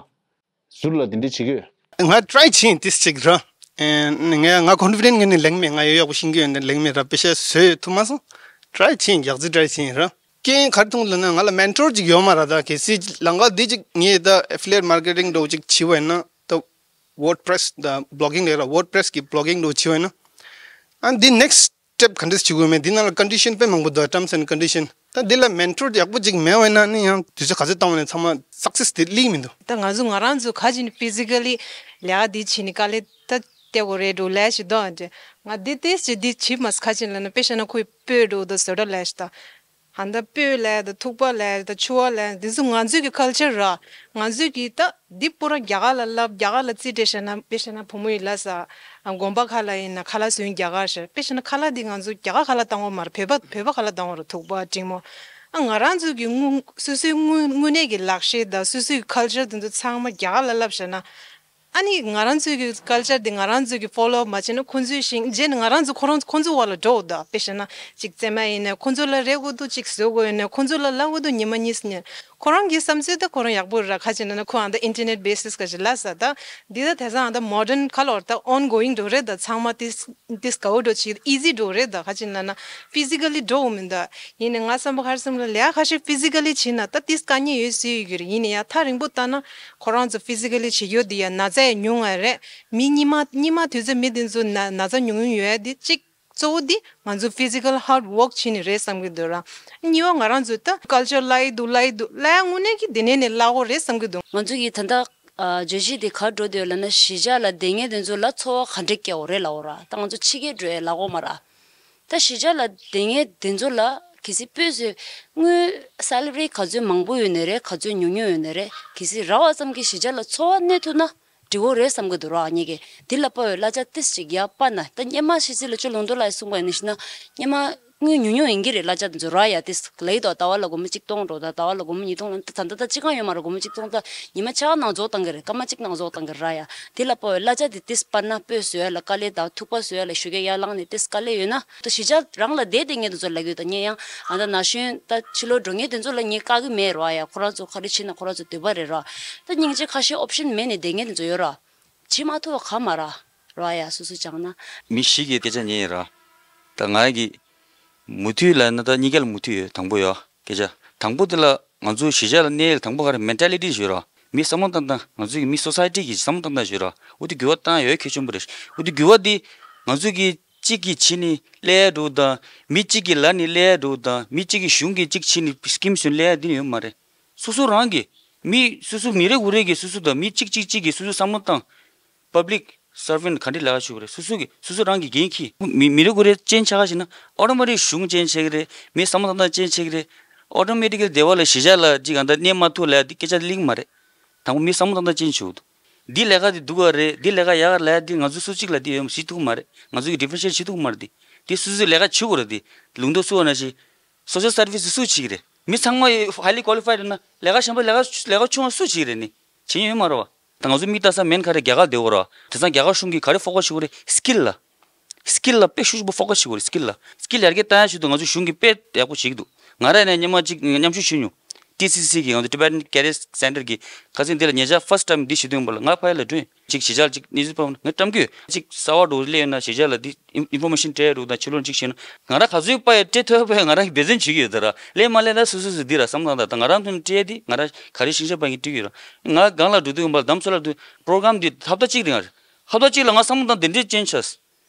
ཟུར་ལ་དེ་འདྲ་བྱེད་ཀྱི་ཡོད། ང་ཊི་རའི་བྱས་ཡིན་ཏིས་ཅིག་ར། ཨེ་ང་ང་ཀོན་ཕི་ཌེན་ཊི་ངས་ནི་ལེང་མེད། ང་ཡོད་ཡག་པོ་ཤེས་ཀྱི་ཡོད་ནི་ལེང་མེད་ར། པེ་ཤ་བཟོས་ཐུབ་མ་སོང་། ཊི་རའི་བྱས་ཡིན། རྒྱག་རྩིས་ཊི་རའི་བྱས་ཡིན་ར། རྐྱེན་ག་རེ་ཐུག་ལབ་ན་ང་ལ་མེན་ཊོར་ཅིག་ཡོད་མ་ར། ད་གལ་སྲིད་ལམ་ཁ་འདི་ཅིག་ངས་ད་ཨེ་ཕི་ལི་ཡེཊ་མར་ཀེ་ཊིང་འདྲ་བོ་ཅིག་བྱས་པ་ཡིན་ན་ད་ཝར་ཌི་པྲེ་སི་ད་བི་ལོག་གིང་ལས་ར། ཝར་ཌི་པྲེ་སི་གི་བི་ལོག་གིང་འདྲ་བོ་བྱས་པ་ཡིན་ན། ཨ་འདི་ནེག་སི་ཊི་སི་ཊེབ་ག་འདྲས་བྱེད་དགོས་མེད། འདི་ནང་ལ་ཀོན་ཌི་ཤན་དཔེ་མང་པོ་འདུག་ཊརམ་སི་ཨེན་ཌི་ཀོན་ཌི་ཤན། ད་འདི་ལ་མེན་ཊོར་ཡག་པོ་ཅིག་མེད་པ་ཡིན་ན་ནི་ཡང་དུས་ཚོད་ག་ཚོད་བཏང་བ་ནས་ཚང་མ་སག་སེ་སི་དེ་སླེབས་མི་འདུག་ད་ང་ཚོ་ང་རང་ཚོ་ག་ཅིག་ནི་ཕི་ཟི་ཀ་ལི་ལས་ཀ་འདི་བྱེད་ནི་དཀའ་ལས་ད་སྟེར་དགོས་རེད་འགྲོ་ལས་ཞིག་འདུག་ཨ་འདྲ། ང་འདི་ཏིས་ཅིག་འདི་བྱེད་མ་ཁ་ཅིག་ལ་ན་དཔེ་བཤད་ན་ཁོའི་སྤོས་འགྲོ་འདུག་བཟོ་གྲྭ་ལས་ཞིག་ད། ཧ་ད་སྤོས་ལས་ད་ཐུག་པ་ལས་ད་ཕྱུ་པ་ལས་འདི་ཚོ་ང་ཚོའི་གི་ཁལ་ཆར་ར། ང་ཚོའི་གི་ད་འདི་པུ་ར་རྒྱ་གར་ལ་བསླབ། རྒྱ་གར་ལ་རྩིས་སྤྲད་བཤད་ན་དཔེ་བཤད་ན་བུ་མོ་ཡིན་ལ་ས། དགོན་པ་ཁ་ལ་ཡིན་ན་ཁ་ལག་བཟོ་ཡིན་རྒྱ་གར་ཤར། དཔེ་བཤད་ན་ཁ་ལག་འདི་ང་ཚོ་རྒྱ་གར་ཁ་ལག་བཏང་བ་མ་རེད། བོད་པ་བོད་པ་ཁ་ལག་བཏང་བ་རེད། ཐུག་པ་འབྲིང་མོ། ཨ་ང་རང་ཚོའི་གི་དངོས་སོ་སོའི་དངོས་དངོས་གནས་ཀྱི་ལག་ཤེས་དང་སོ་སོའི་གི་ཁལ་ཆར་འདི་ཚོ་ཚང་མ་རྒྱ་གར་ལ་བསླབ་བཤད་ན། ཨ་ནི་ང་རང་ཚོའི་གི་ཁལ་ཆར་འདི་ང་རང་ཚོའི་གི་ཕོ་ལོ་བ་མ་བྱས་ན་ཁོང་ཚོའི་ཤིང་རྗེས་ནི་ང་རང་ཚོ་ཁོ་རང་ཁོང་ཚོའི་འོག་ལ་འགྲོ་འདུག་དཔེ་བཤད་ན་ཅིག་བཙས་མ་ཡིན་ནའི་ཁོང་ཚོ་ལ་རེ་དགོས་འདུག་ཅིག་བཟོ་དགོས་ཡིན་ནའི་ཁོང་ཚོ་ལ་ལབ་དགོས་འདུག་ཉི་མ་གཉིས་ཉིན། ཁོ་རང་གི་བསམ་ཚུལ་ད་ཁོ་རང་ཡག་པོ་རེད་ར། ཁ་ཅིག་ན་ན་ཁོ་ཨ་ད་ཨིན་ཊར་ནེཊ་བེ་སི་སི་ག་ཅིག་ལབ་ས་ད། འདི་ད་དེང་སང་ཨ་ད་མོ་ཌན་ཁ་ལོར་ད་ཨོན་གོ་ཡིང་འགྲོ་རེད། ད་ཚང་མ་ཏིས་ཏིས་ག་འོ་འགྲོ་ཅིག་ཨི་ཟི་འགྲོ་རེད། ད་ཁ་ཅིག་ན་ན་ཕི་ཟི་ཀ་ལི་འགྲོ་འོ་མིན་ད། ཡིན་ནའི་ང་བསམ་པ་ཁར་སེམས་ལ་ལས་ཁ་ཤས་ཕི་ཟི་ཀ་ལི་བྱེད་ན་ད་ཏིས་དཀའ་ངལ་ཡོད་སྲིད་ཡོད་ཀྱི་རེད། ཡིན་ནའི་ཡ་ཐག་རིང་པོ་ལྟ་ན་ཁོ་རང་ཚོ་ཕི་ཟི་ཀ་ལི་བྱེད་ཡོད་འདི་ཡ་ན་ཚ་ཡ་ཉུང་ང་རེད། མི་སྙིགས་མ་སྙིགས་མ་དུས་ཚོད་མི་འདི་ཚོ་ན་ན་ཚ་ཉུང་ཉུང་ཡོད་ཡ་འདི་གཅིག་གཙོ་བོ་འདི་ང་ཚོ་ཕི་ཟི་ཀལ་ཧར་ཌི་ཝོག་བྱེད་ནི་རེད་བསམ་གྱི་འདུག་ར། གཉིས་པ་ང་རང་ཚོའི་ད་ཀལ་ཆར་བརླག་གི་འདུག་བརླག་གི་འདུག་བརླག་ཡ་དངོས་གནས་ཀྱི་དེ་ནས་ནས་བརླག་གོ་རེད་བསམ་གྱི་འདུག་ང་ཚོ་གི་ད་ལྟ་ཨ་བརྗོད་གཞི་འདི་ག་འགྲོ་འདོད་ལབ་ན་གཞིས་ཆགས་ལ་བསྡད་མཁན་དེ་ཚོ་ལ་འཚོ་བ་ག་འདྲས་སྐྱེལ་དགོས་རེད་ལབ་དགོས་ར། ད་ང་ཚོ་ཕྱི་རྒྱལ་འགྲོ་ཡ་ལབ་དགོས་མ་ར། ད་གཞིས་ཆགས་ལ་བསྡད་མཁན་དེ་ཚོ་ལ་གལ་སྲིད་སྤོས་ཟེར་དངུལ་སེ་ལ་རི་ག་ཚོད་མང་པོ་ཡོད་ནའི་རེད། ག་ཚོད་ཉུང་ཉུང་ཡོད་ནའི་རེད། གལ་སྲིད་རག་པ་ཙམ་གྱིས་གཞིས་ཆགས་ལ་འཚོ་བ་གནས་ཐུབ་ན། འགྲིག་གོ་རེད་བསམ་གི་འདུག་ར། ངེད་ཀྱིས་འདི་ལ་དཔའ་བའི་གླ་ཆ་ཏིས་ཅིག་ཡར་སྤར་ན། ད་སྔོན་མ་ཕྱི་ཚེས་ལ་ཅོ་ལུང་རྡོ་ལགས་གསུངས་པ་ཡིན་ན་ཞིག་ན་སྔོན་མ་དངུལ་ཉུང་ཉུང་ཡིན་གྱི་རེད། གླ་ཆ་དེ་ཚོ་རག་ཡ་ཏིས་ལེགས་དོ། ཟླ་བ་ལ་སྒོར་མོ་གཅིག་སྟོང་འགྲོ། ད་ཟླ་བ་ལ་སྒོར་མོ་ཉིས་སྟོང་ལ་ད་ད་ད་གཅིག་གང་ཡོད་མ་རེད། སྒོར་མོ་གཅིག་སྟོང་ད་ཉི་མ་ཆ་ག་ནང་རྫོགས་བཏང་གི་རེད། སྐར་མ་གཅིག་ནང་རྫོགས་བཏང་གི་རེད་ར་ཡ། འདི་ལ་དཔའ་བའི་གླ་ཆ་དེ་ཏིས་སྤར་ན་སྤོས་བཟོ་ཡ་ལ་དཀའ་ལས་དང་ཐུག་པ་བཟོ་ཡ་ལ་ཞོགས་ཀས་ཡར་ལངས་ནས་ཏིས་དཀའ་ལས་ཡོད་ན། ད་གཞིས་ཆགས་རང་ལ་བསྡད་བསྡད་མཁན་དེ་ཚོ་ལབ་ཡོད། ད་ངས་ཡང་ཨ་ད་ན་གཞོན་ད་ཕྱི་ལོགས་འགྲོ་མཁན་དེ་ཚོ་ལ་ངས་བཀག་གི་མེད་ར་ཡ། ཁོ་རང་ཚོ་ག་རེ་བྱེད་ན་ཁོ་རང་ཚོ་འདོད་པ་རེད་ར། ད་སྙིང་རྗེ་ཁ་ཤས་ཨོབ་ཤན་མེད་ནས་བསྡད་མཁན་དེ་ཚོ་ཡོད་ར། བྱེད་མ་ཐུབ་པ་ག་མ་ར་ར་ཡ། སོ་སོ་སྦྱངས་ན། མི་བཞི་གི་སྐད་ཆ་ཉན་ཡིན་ར། ད་ང་གི་མུ་མཐུད་ལ་ན་ད་གཉིས་ཀ་ལ་མུ་མཐུད་ཡོད། དང་པོ་ཡོད་སྐད་ཆ་དང་པོ་དེ་ལ་ང་ཚོ་གཞིས་ཆགས་ལ་གནས་ཡུལ་དང་པོ་ག་རེ་མེན་ཊ་ལི་ཊི་ཞུ་ར། མི་བསམ་བློ་བཏང་སྟངས། ང་ཚོ་གི་མི་སོ་སའི་ཊི་གི་བསམ་བློ་བཏང་སྟངས་ཞུ་ར། འོ་དེ་འགྱུར་བ་བཏང་ཡོད་གལ་ཆེན་པོ་རེད། འོ་དེ་འགྱུར་བ་དེ་ང་ཚོ་གི་གཅིག་གིས་བྱས་ནས་སླེབས་འགྲོ་དང་། མི་གཅིག་གིས་ལབ་ནས་སླེབས་འགྲོ་དང་། མི་གཅིག་གིས་གཞུང་གིས་གཅིག་བྱས་ནས་སི་ཀིམ་བཟོས་ནས་སླེབས་ཡ་དེ་ནི་ཡོད་མ་རེད། སོ་སོ་རང་གིས་མི་སོ་སོ་མི་རེ་ངོ་རེ་གིས་སོ་སོ་དང་མི་གཅིག་གཅིག་གཅིག་གིས་སོ་སོ་བསམ་བློ་བཏང་། པབ་ལིག་སར་ཝེན་ག་འདྲས་ལས་ཀ་ཞུ་གི་རེད། སོ་སོ་གིས་སོ་སོ་རང་གིས་འགན་འཁྱེར། མི་མི་རེ་ངོ་རེ་ཅན་ཆགས་ཀ་ཞིག་ན་ཨོ་ཊོ་མེ་ཊིག་གཞུང་ཅན་ཆགས་ཀྱི་རེད། མི་བསམ་བློ་བཏང་སྟངས་ཅན་ཆགས་ཀྱི་རེད། ཨོ་ཊོ་མེ་ཊི་ཀལ་སྡེ་བ་ལ་གཞིས་ཆགས་ལ་གཅིག་གང་ལྟར་གནས་མ་ཐུབ་ལབ་ཡ་དེ་སྐད་ཆ་གླེང་མ་རེད། དང་པོ་མི་བསམ་བློ་བཏང་སྟངས་ཅན་ཆགས་འདུག་འདི་ལས་ཀ་འདི་སྡུག་ག་རེད། འདི་ལས་ཀ་ཡག་ག་ལབ་ཡ་འདི་ང་ཚོ་སུ་གཅིག་ལ་འདི་ཡོད་ཤེས་ཐུབ་མ་རེད། ང་ཚོ་གིས་ཌི་ཕེ་རེན་ཤི་ཡེཊ་བྱེད་ཐུབ་མ་རེད། འདི་ དེ་སུ་སུས་ལས་ཀ་བྱེད་དགོས་རེད། དེ་ལུང་རྟོགས་སུ་བ་ན་ཞིག་social service སུ་བྱེད་ཀྱི་རེད། མི་ཚང་མ་highly qualified རེད་ན་ལས་ཀ་གཞན་པ་ལས་ཀ་ལས་ཀ་ཆུང་བ་སུ་བྱེད་ཀྱི་རེད་ནི། བྱེད་མྱོང་ཡོད་མ་རེད་བ། ད་ང་ཚོ་མིག་ལྟ་ས་main ག་རེ་རྒྱ་གར་བསྡད་ཡོད་རེད་བ། དེ་ཚང་རྒྱ་གར་གཞུང་གིས་ག་རེ་focus བྱེད་དགོས་རེད། skill ལ། skill ལ་དཔེ་ཤུགས་ཆེན་པོ་focus བྱེད་དགོས་རེད། skill ལ། skill ཡར་རྒྱས་བཏང་ཡ་ཆེད་དུ་ང་ཚོ་གཞུང་གིས་དཔེ་ཡག་པོ་བྱེད་ཀྱི་འདུག་ང་རང་ནས་སྔོན་མ་གཅིག་མཉམ་ཞུགས་བྱས་མྱོང་། ཊི་སི་སི་གི་ང་ཚོ་Tibetan Career Center གི་ཁ་སང་འདི་ལ་ཉེ་ཆར་first time འདི་བྱེད་དུས་ཡིན་པ་ལ་ང་ཕ་ཡུལ་ལ་འགྲོ་ཡིན། གཅིག་གཞིས་ཆགས་ལ་གཅིག་གནས་ཚུལ་ཕབ་ན་ང་བཀྲམ་གི་ཡོད། གཅིག་གསར་བ་འགྲོ་སླེབས་ཡོད་ན་གཞིས་ཆགས་ལ་འདི་information སྤྲད་རོགས་དང་ཕྱི་ལོགས་གཅིག་བྱས་ན་ང་རང་ག་ཚོད་པ་ཡ་སྤྲད་ཐུབ་པ་ཡ་ང་རང་གི་འབད་བརྩོན་བྱེད་ཀྱི་ཡོད། ད་ར་སླེབས་མ་སླེབས་ན་སོ་སོ་སོ་འདི་ར་བསམ་བློ་བཏང་། ད་ང་རང་ཐོན་སྤྲད་འདི་ང་རང་ག་རེ་ཤེས་བྱ་པ་ཡིན་སྤྲད་ཀྱི་ཡོད་ར། ང་སྒང་ལ་འགྲོ་དུས་ཡིན་པ་ལ་དམ་སོ་ལ་འགྲོ་program འདི་ཧབ་ཏ་གཅིག་རིང་ཨ་རེད། ཧབ་ཏ་གཅིག་ལ་ང་བསམ་བློ་བཏང་དེ་འདྲས་ཅན་ཆགས།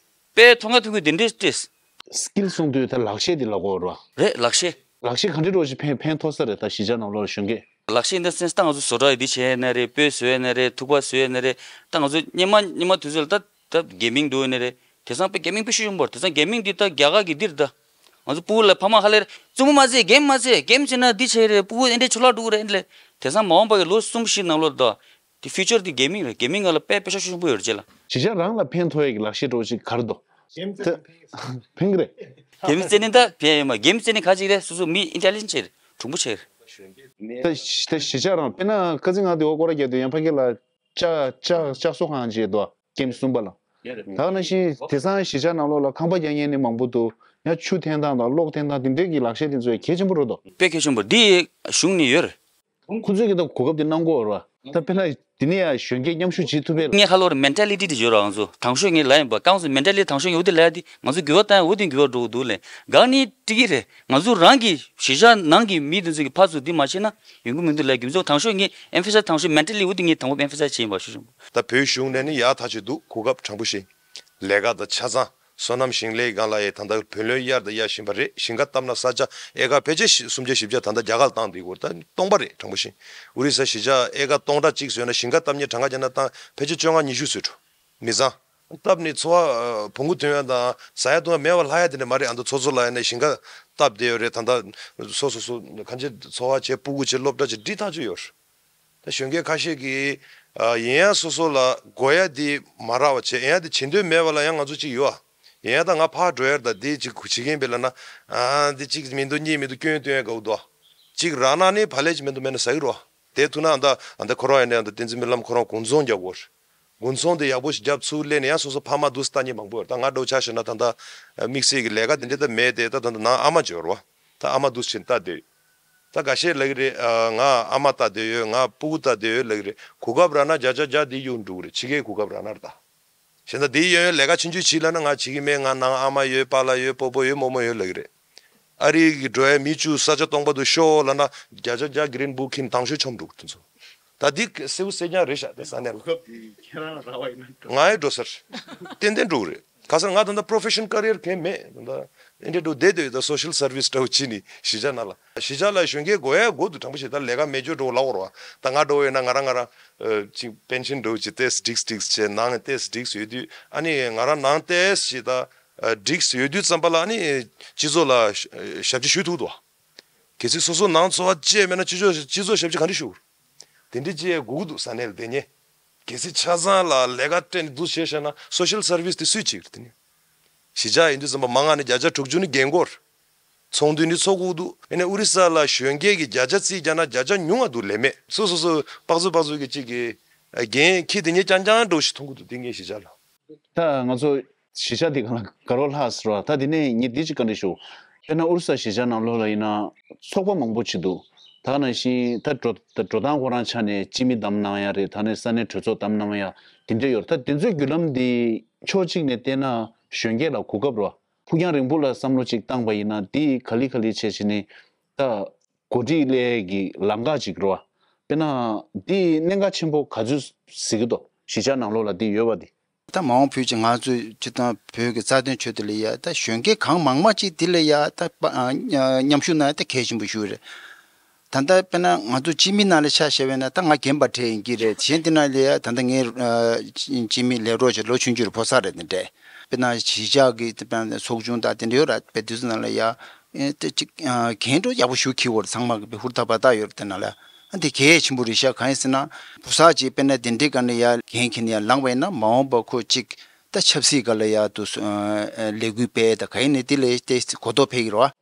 དཔེ་མཐོང་ག་ཐུག་གི་དེ་འདྲས་སྤྲད། skill གསུང་དུས་ད་ལག་ཤེས་དེ་ལ་གོ་ར། རེད་ལག་ཤེས། ལག་ཤེས་ག་འདྲ་རོ་ཞིག་ཕན་ཕན་ཐོགས་ས་རེད་ད་གཞིས་ཆགས་ནང་ལོགས་ལ་གཞོན་སྐྱེས། ལག་ཤེས་in the sense ད་ང་ཚོ་བཟོ་གྲྭ་ཡི་འདི་བྱས་ནི་རེད། སྤོས་བཟོས་ནི་རེད། ཐུག་པ་བཟོས་ནི་རེད། ད་ང་ཚོ་སྙེ་མ་སྙེ་མ་དུས་ཚོད་ལ་ད་ད་gaming འགྲོ་ནི་རེད། དེང་སང་དཔེ་gaming དཔེ་ཤུགས་ཆེན་པོ་རེད། དེང་སང་gaming འདི་ད་རྒྱ་གར་གི་འདིར་ད། ང་ཚོ་སྤུ་གུ་ལ་ཕ་མ་ཧ་ལས་རེད། བཙུན་མོ་མ་བྱེད་game མ་བྱེད། game བྱེད་ན་འདི་བྱས་རེད། སྤུ་གུ་ཨེ་འདྲས་ཆུ་ལག་འགྲོ་གི་རེད་ཨེ་འདྲས། དེང་སང་མ་འོངས་པ་གི་ལོ་གསུམ་བཞི་ནང་ལོགས་ད། དེ་future དེ་gaming རེད། gaming ལ་དཔེ་དཔེ་ཤུགས་ཆེན་པོ་ཡོད་རེད་ལ། གཞིས་ཆགས་རང་ལ་ཕན་ཐོགས་ཡས་ཀྱི་ལག་ཤེས་འདྲ་བོ་ཞིག་ག་རེ་འདུག་ཕན་གི་རེད། game རྩེ་ནི་ད་ཕན་ཡོད་མ། game རྩེ་ནི་ག་ཅིག་རེད། སོ་སོ་མི་intelligent ཆེ་རེད། གྲུང་པོ་ཆེ་རེད། ད་ད་གཞིས་ཆགས་རང་དཔེར་ན་ཁ་སང་ང་དེ་འོ་སྐོར་ར་རྒྱག་དུས་ཡང་ཕ་གི་ལ་ལྕགས་ལྕགས་ལྕགས་བཟོ་ཁང་ཅིག་འདུག game གསུམ་པ་ལ། ད་ག་ནང་བཞིན་དེང་སང་གཞིས་ཆགས་ནང་ལོགས་ལ་ཁང་པ་རྒྱག་མཁན་ནི་མང་པོ་འདུག་ཡང་ཆུ་འཐེན་སྟངས་དང་གློག་འཐེན་སྟངས་དེ་འདྲས་ཀྱི་ལག་ཤེས་དེ་ཚོ་ཡང་གལ་ཆེན་པོ་རེད་འདུག་དཔེ་གལ་ཆེན་པོ་འདི་གཞུང་ནས་ཡོད་རེད། ཁོང་ཚོས་ཀྱི་ད་གོ་སྐབས་དེ་གནང་དགོས་རེད་བ། ད་དཔེར་ན་དེ་ནས་ཡང་གཞོན་སྐྱེས་མཉམ་ཞུགས་བྱེད་ཐུབ་པའི། ངས་ཧ་ལོ་རེ་mentality དེ་ཡོད་ར། ང་ཚོ་དང་ཤོས་ངས་ལབ་ཡིན་པ་གང་ཚོ་mentality དང་ཤོས་ངས་འོ་དེ་ལབ་ཡ་དེ་ང་ཚོ་འགྱུར་བ་བཏང་ཡ་འོ་དེ་འགྱུར་བ་འགྲོ་གི་འདུག་ལས་གང་ནི་ཀྲིག་གི་རེད། ང་ཚོ་རང་གི་གཞིས་ཆགས་ནང་གི་མི་དེ་ཚོ་གི་ཕར་ཚུར་འདི་མ་བྱས་ན་ཡོང་གི་མི་འདུག་ལས་རྒྱུ་མཚན་དང་ཤོས་ངས་emphasize དང་ཤོས་mentality འོ་དེ་ངས་དང་པོ་emphasize བྱས་ཡིན་པ་ཞུ་ཞུ། ད་བོད་གཞུང་ནས་ནི་ཡག་ཐག་ཆོད་འདུག་གོ་སྐབས་དྲང་པོ་བཤད། ལས་ཀ་དང་ཆ་ཚང་། སོ་ནམ་ཞིང་ལས་སྒང་ལ་ཡང་ད་ལྟ་བུ་ལོན་གཡར་དང་གཡར་བཞིན་པ་རེད། ཞིང་ཁ་བཏབ་ན་ས་ཆ་ཨེ་ཀར་ཕལ་ཆེར་བཞི་སུམ་བརྒྱ་བཞི་བརྒྱ་ད་ལྟ་རྒྱ་གར་ལ་བཏང་བསྡད་ཡོད། ད་སྟོང་པ་རེད་དྲང་པོ་བཤད། ཨོ་རི་ས་གཞིས་ཆགས་ཨེ་ཀར་སྟོང་ཕྲག་གཅིག་བཟོས་ན་ཞིང་ཁ་བཏབ་མཁན་གྲངས་ཀ་བརྒྱབ་ན་བཏང་ཕལ་ཆེར་བཅོ་ལྔ་ཉི་ཤུ་ཚོད་འགྲོ། མི་ཚང་། བཏབ་ནས་འཚོ་བ་བོང་གུ་ཐོན་ཡ་དང་ཟ་ཡ་བཏུང་ཡ་མེད་པ་ལྷག་ཡ་དེ་འདྲ་མ་རེད། ཨ་མདོ་ཚོ་ཚོ་ལ་ཡ་ནས་ཞིང་ཁ་བཏབ་བསྡད་ཡོད་རེད། ད་ལྟ་སོ་སོ་སོ་གང་ཅི་འཚོ་བ་བྱེད། སྤུ་གུ་བྱེད། སློབ་གྲྭ་བྱེད། འགྲིག་ཐག་ཆོད་ཡོད་རེད། ད་གཞོན་སྐྱེས་ཁ་ཤས་ཀྱིས་ཨ་ཡིན་ཡང་སོ་སོ་ལ་དགོས་ཡ་དེ་མ་རག་པ་བྱས། ཡིན་ཡང་དེ་བྱེད་འདོད་མེད་པ་ལ་ཡང་ང་ཚོ་གཅིག་ཡོད་ཨ། ཡིན་ཡང་ད་ང་ཕར་འགྲོ་ཡ་ད་དེ་གཅིག་བྱེད་མཁན་བས་ལབ་ན་ཨ་དེ་གཅིག་མི་འདུག་གཉིས་མི་འདུག་སྐྱོན་སྟོན་ཡ་དགའ་བོ་འདུག་ཨ། གཅིག་རག་ན་ནི་བག་ལེབ་ཅིག་མི་འདུག་མེད་ན་ཟ་གི་རོ། དེ་ཐུག་ན་ཨ་ད་ཨ་ད་ཁོ་རང་ཡིན་ནའི་ཨ་ད་བསྟན་འཛིན་སྨོན་ལམ་ཁོ་རང་དགུང་ཚོང་རྒྱག་གོ་རེད། དགུང་ཚོང་དེ་ཡག་པོ་ཞིག་རྒྱབ་ཚུར་སླེབས་ནས་ཡང་སོ་སོ་ཕ་མ་འདུག་སེ་ལྟ་མཁན་མང་པོ་ཡོད་རེད། ད་ང་འདྲ་བོ་ཆ་བཞག་ན་ད་ལྟ་དམིགས་བསལ་གྱི་ལས་ཀ་དེ་འདྲ་ད་མེད་དེ་ད་ད་ལྟ་ནང་ཨ་མ་ཅིག་ཡོད་རེད་བ། ད་ཨ་མ་འདུག་སེ་བྱས་ནས་ལྟ་བསྡད་ཡོད། ད་འགའ་ཤས་ལབ་ཀྱི་རེད། ཨ་ང་ཨ་མ་ལྟ་བསྡད་ཡོད། ང་སྤུ་གུ་ལྟ་བསྡད་ཡོད་ལབ་ཀྱི་རེད། གོ་སྐབས་རག་ན་བརྒྱ་ཆ་བརྒྱ་འདི་གཡུག་འགྲོ་གི་རེད། ཕྱི་རྒྱལ་གོ་སྐབས་རག་ན་རེད་ད། གཞན་ད་འདི་ཡོང་ཡོང་ལས་ཀ་ཆུང་ཆུང་བྱེད་ལབ་ན་ང་བྱེད་ཀྱི་མེད། ང་ནང་ཨ་མ་ཡོད། པཱ་ལགས་ཡོད། སྤོ་བོ་ཡོད། རྨོ་མོ་ཡོད་ལབ་ཀྱི་རེད། ཨ་རི་གི་འགྲོ་ཡ་མི་བཅུ་ས་ཆ་སྟོང་པ་དུ་ཤོག་ལབ་ན་བརྒྱ་ཆ་བརྒྱ་green book འཁྱེར་དང་ཤོས་མཆོང་འགྲོ་གི་དེ་ཚོ། ད་འདི་སེའུ་སེ་རྐྱང་རེད་ཤག་དེ་ས་གནས་ལ། གོ་སྐབས་དེ་ཁྱེད་རང་ལ་རག་པ་ཡིན་ན་འགྲོ། ང་ཡི་འགྲོ་ས་རེད། ཏན་ཏན་འགྲོ་གི་རེད། ག་ས་ང་ད་ལྟ་profession career གང་ཡང་མེད། ད་ལྟ་ཨེ་འདྲས་འགྲོ་བསྡད་བསྡད་ཡོད། ད་social service འདྲ་བོ་བྱས་ནས་གཞིས་ཆགས་ནང་ལ། གཞིས་ཆགས་ལ་གཞོན་སྐྱེས་དགོས་ཡ་དགོས་འདུག་དྲང་པོ་བཤད། ད་ལས་ཀ་མེད་ཅོ་འགྲོ་ལབ་དགོས་རེད་བ། ད་ང་འདྲ་བོ་ཡིན་ན་ང་རང་ང་རང་ཅིག་pension འདྲ་བོ་ཅིག་ཏོག་ཙམ་འགྲིག་འགྲིག་བྱས། ནང་ཏོག་ཙམ་འགྲིག་ཡོད་དུས། ཨ་ནི་ང་རང་ནང་ཏོག་ཙམ་ཞིག་ད་འགྲིག་ཡོད་དུས་ཙམ་པ་ལ་ཨ་ནི་སྤྱི་ཚོགས་ལ་ཞབས་ཕྱི་ཞུ་ཐུབ་འདུག་གལ་སྲིད་སོ་སོ་ནང་འཚོ་བ་བཅད་མེད་ན་སྤྱི་ཚོགས་སྤྱི་ཚོགས་ཞབས་ཕྱི་ག་འདྲ་ཞུ། དེ་འདྲ་ཅིག་ཡང་དགོས་ཀྱི་འདུག་ས་གནས་ལ་བསྡད་མཁན། གལ་སྲིད་ཆ་ཚང་ལ་ལས་ཀ་སྤྲད་ནས་འདུག་བྱས་བཞག་ན་social service དེ་སུས་བྱེད་ཀྱི་རེད། དེ་ནི་གཞིས་ཆགས་ཡིན་དུས་ཙམ་པ་མང་ང་ནས་བརྒྱ་ཆ་དྲུག་ཅུ་ནི་རྒན་རྒོན། ཚོང་དུས་ནི་འཚོ་དགོས་ཀྱི་འདུག་ཨ་ནི་ཨོ་རི་ས་ལ་གཞོན་སྐྱེས་ཀྱི་བརྒྱ་ཆ་རྩིས་རྒྱག་ན་བརྒྱ་ཆ་ཉུང་བ་འདུག་ལས་མེད། སོ་སོ་སོ་དཔག་ཚོད་དཔག་ཚོད་ཀྱི་གཅིག་གི་འགན་འཁྱེར་དེ་ཉིད་རྐྱང་རྐྱང་འགྲོ་ཞིག་མཐོང་གི་འདུག་དེ་ངའི་གཞིས་ཆགས་ལ། ད་ང་ཚོ་གཞིས་ཆགས་འདི་གང་ལ་དགའ་རོགས་ལྷག་ཟེར་བ། ད་དེ་ནས་ངས་འདི་ཅིག་བཀའ་འདྲི་ཞུ། དཔེར་ན་ཨོ་རི་ས་གཞིས་ཆགས་ནང་ལོགས་ལ་ཡིན་ན་ཚོགས་པ་མང་པོ་ཅིག་འདུག་ད་ག་ནང་བཞིན་ད་འགྲོ་ད་འགྲོ་སྟངས་ཁོ་རང་ཆ་ནས་སྤྱི་མི་བདམས་གནང་ཡ་རེད། ད་ནས་ས་གནས་གྲོས་ཚོགས་བདམས་གནང་ཡ་དེ་འདྲ་ཡོད་རེད། ད་དེ་ཚོའི་བརྒྱུད་ལམ་འདི་ཕྱོགས་གཅིག་ནས་བལྟས་ན་གཞོན་སྐྱེས་ལ་གོ་སྐབས་རེད་བ། ཕུགས་རྒྱང་རིང་པོ་ལ་བསམ་བློ་ཅིག་བཏང་པ་ཡིན་ན་འདི་ག་ལེ་ག་ལེ་བྱས་བྱས་ནས་ད་འགོ་ཁྲིད་སླེབས་ཀྱི་ལམ་ཁ་ཅིག་རེད་བ། དཔེར་ན་འདི་གནད་འགག་ཆེན་པོ་ག་ཚོད་གཟིགས་ཀྱི་འདུག་གཞིས་ཆགས་ནང་ལོགས་ལ་འདི་ཡོད་པ་འདི། ད་མ་འོངས་བོད་ཀྱི་ང་ཚོས་སྤྱིར་བཏང་བོད་ཀྱི་རྩ་དོན་ཆེད་དུ་ལ་ཡ་ད་གཞོན་སྐྱེས་གང་མང་མང་ཅིག་འདི་ལ་ཡ་ད་པ་ཨ་མཉམ་ཞུགས་གནང་ཡ་ད་གལ་ཆེན་པོ་ཞིག་རེད། ད་ལྟ་དཔེར་ན་ང་ཚོ་སྤྱི་མི་ནང་ལ་ཆ་བཞག་པ་ཡིན་ན་ད་ང་རྒན་པ་གྲས་ཡིན་གྱི་རེད། གཞན་དེ་ནང་ལ་ཡ་ད་ལྟ་ངའི་ཨ་སྤྱི་མི་ལས་རོགས་ཀྱི་ལོ་ཆུང་ཆུང་རེད། ཕོ་གསར་རེད། དེ་འདྲས་དཔེར་ན་གཞིས་ཆགས་ཀྱི་དཔེར་ན་ཚོགས་ཆུང་དང་དེ་འདྲ་ཡོད་ར། དཔེ་དུས་ཚོད་ནང་ལ་ཡ་ཨེ་དེ་ཅིག་ཨ་འགན་འཁྲི་ཡག་པོ་ཞིག་འཁྱེར་དགོས་རེད། ཚང་མ་གི་དཔེ་ཧུར་ཐག་འབད་ཐག་ཡོད་རེད། དེ་ནང་ལ་ཨ་འདི་གལ་ཆེན་པོ་རེད་ཤག་གང་ཡིན་ཟེར་ན་ཕོ་གསར་ཅིག་དཔེར་ན་དེ་འདྲའི་སྒང་ནས་ཡར་འགན་འཁྱེར་ནས་ཡར་ལངས་པ་ཡིན་ན་མ་འོངས་པ་ཁོ་ཅིག་ ད་ཆབ་སྲིད་སྒང་ལ་ཡ་དུ་ལས་འགུལ་སྤེལ་ད་ག་ཡིན་ནའི་དེ་ལས་དེ་གོ་རྟོགས་འཕེལ་གྱི་རེད་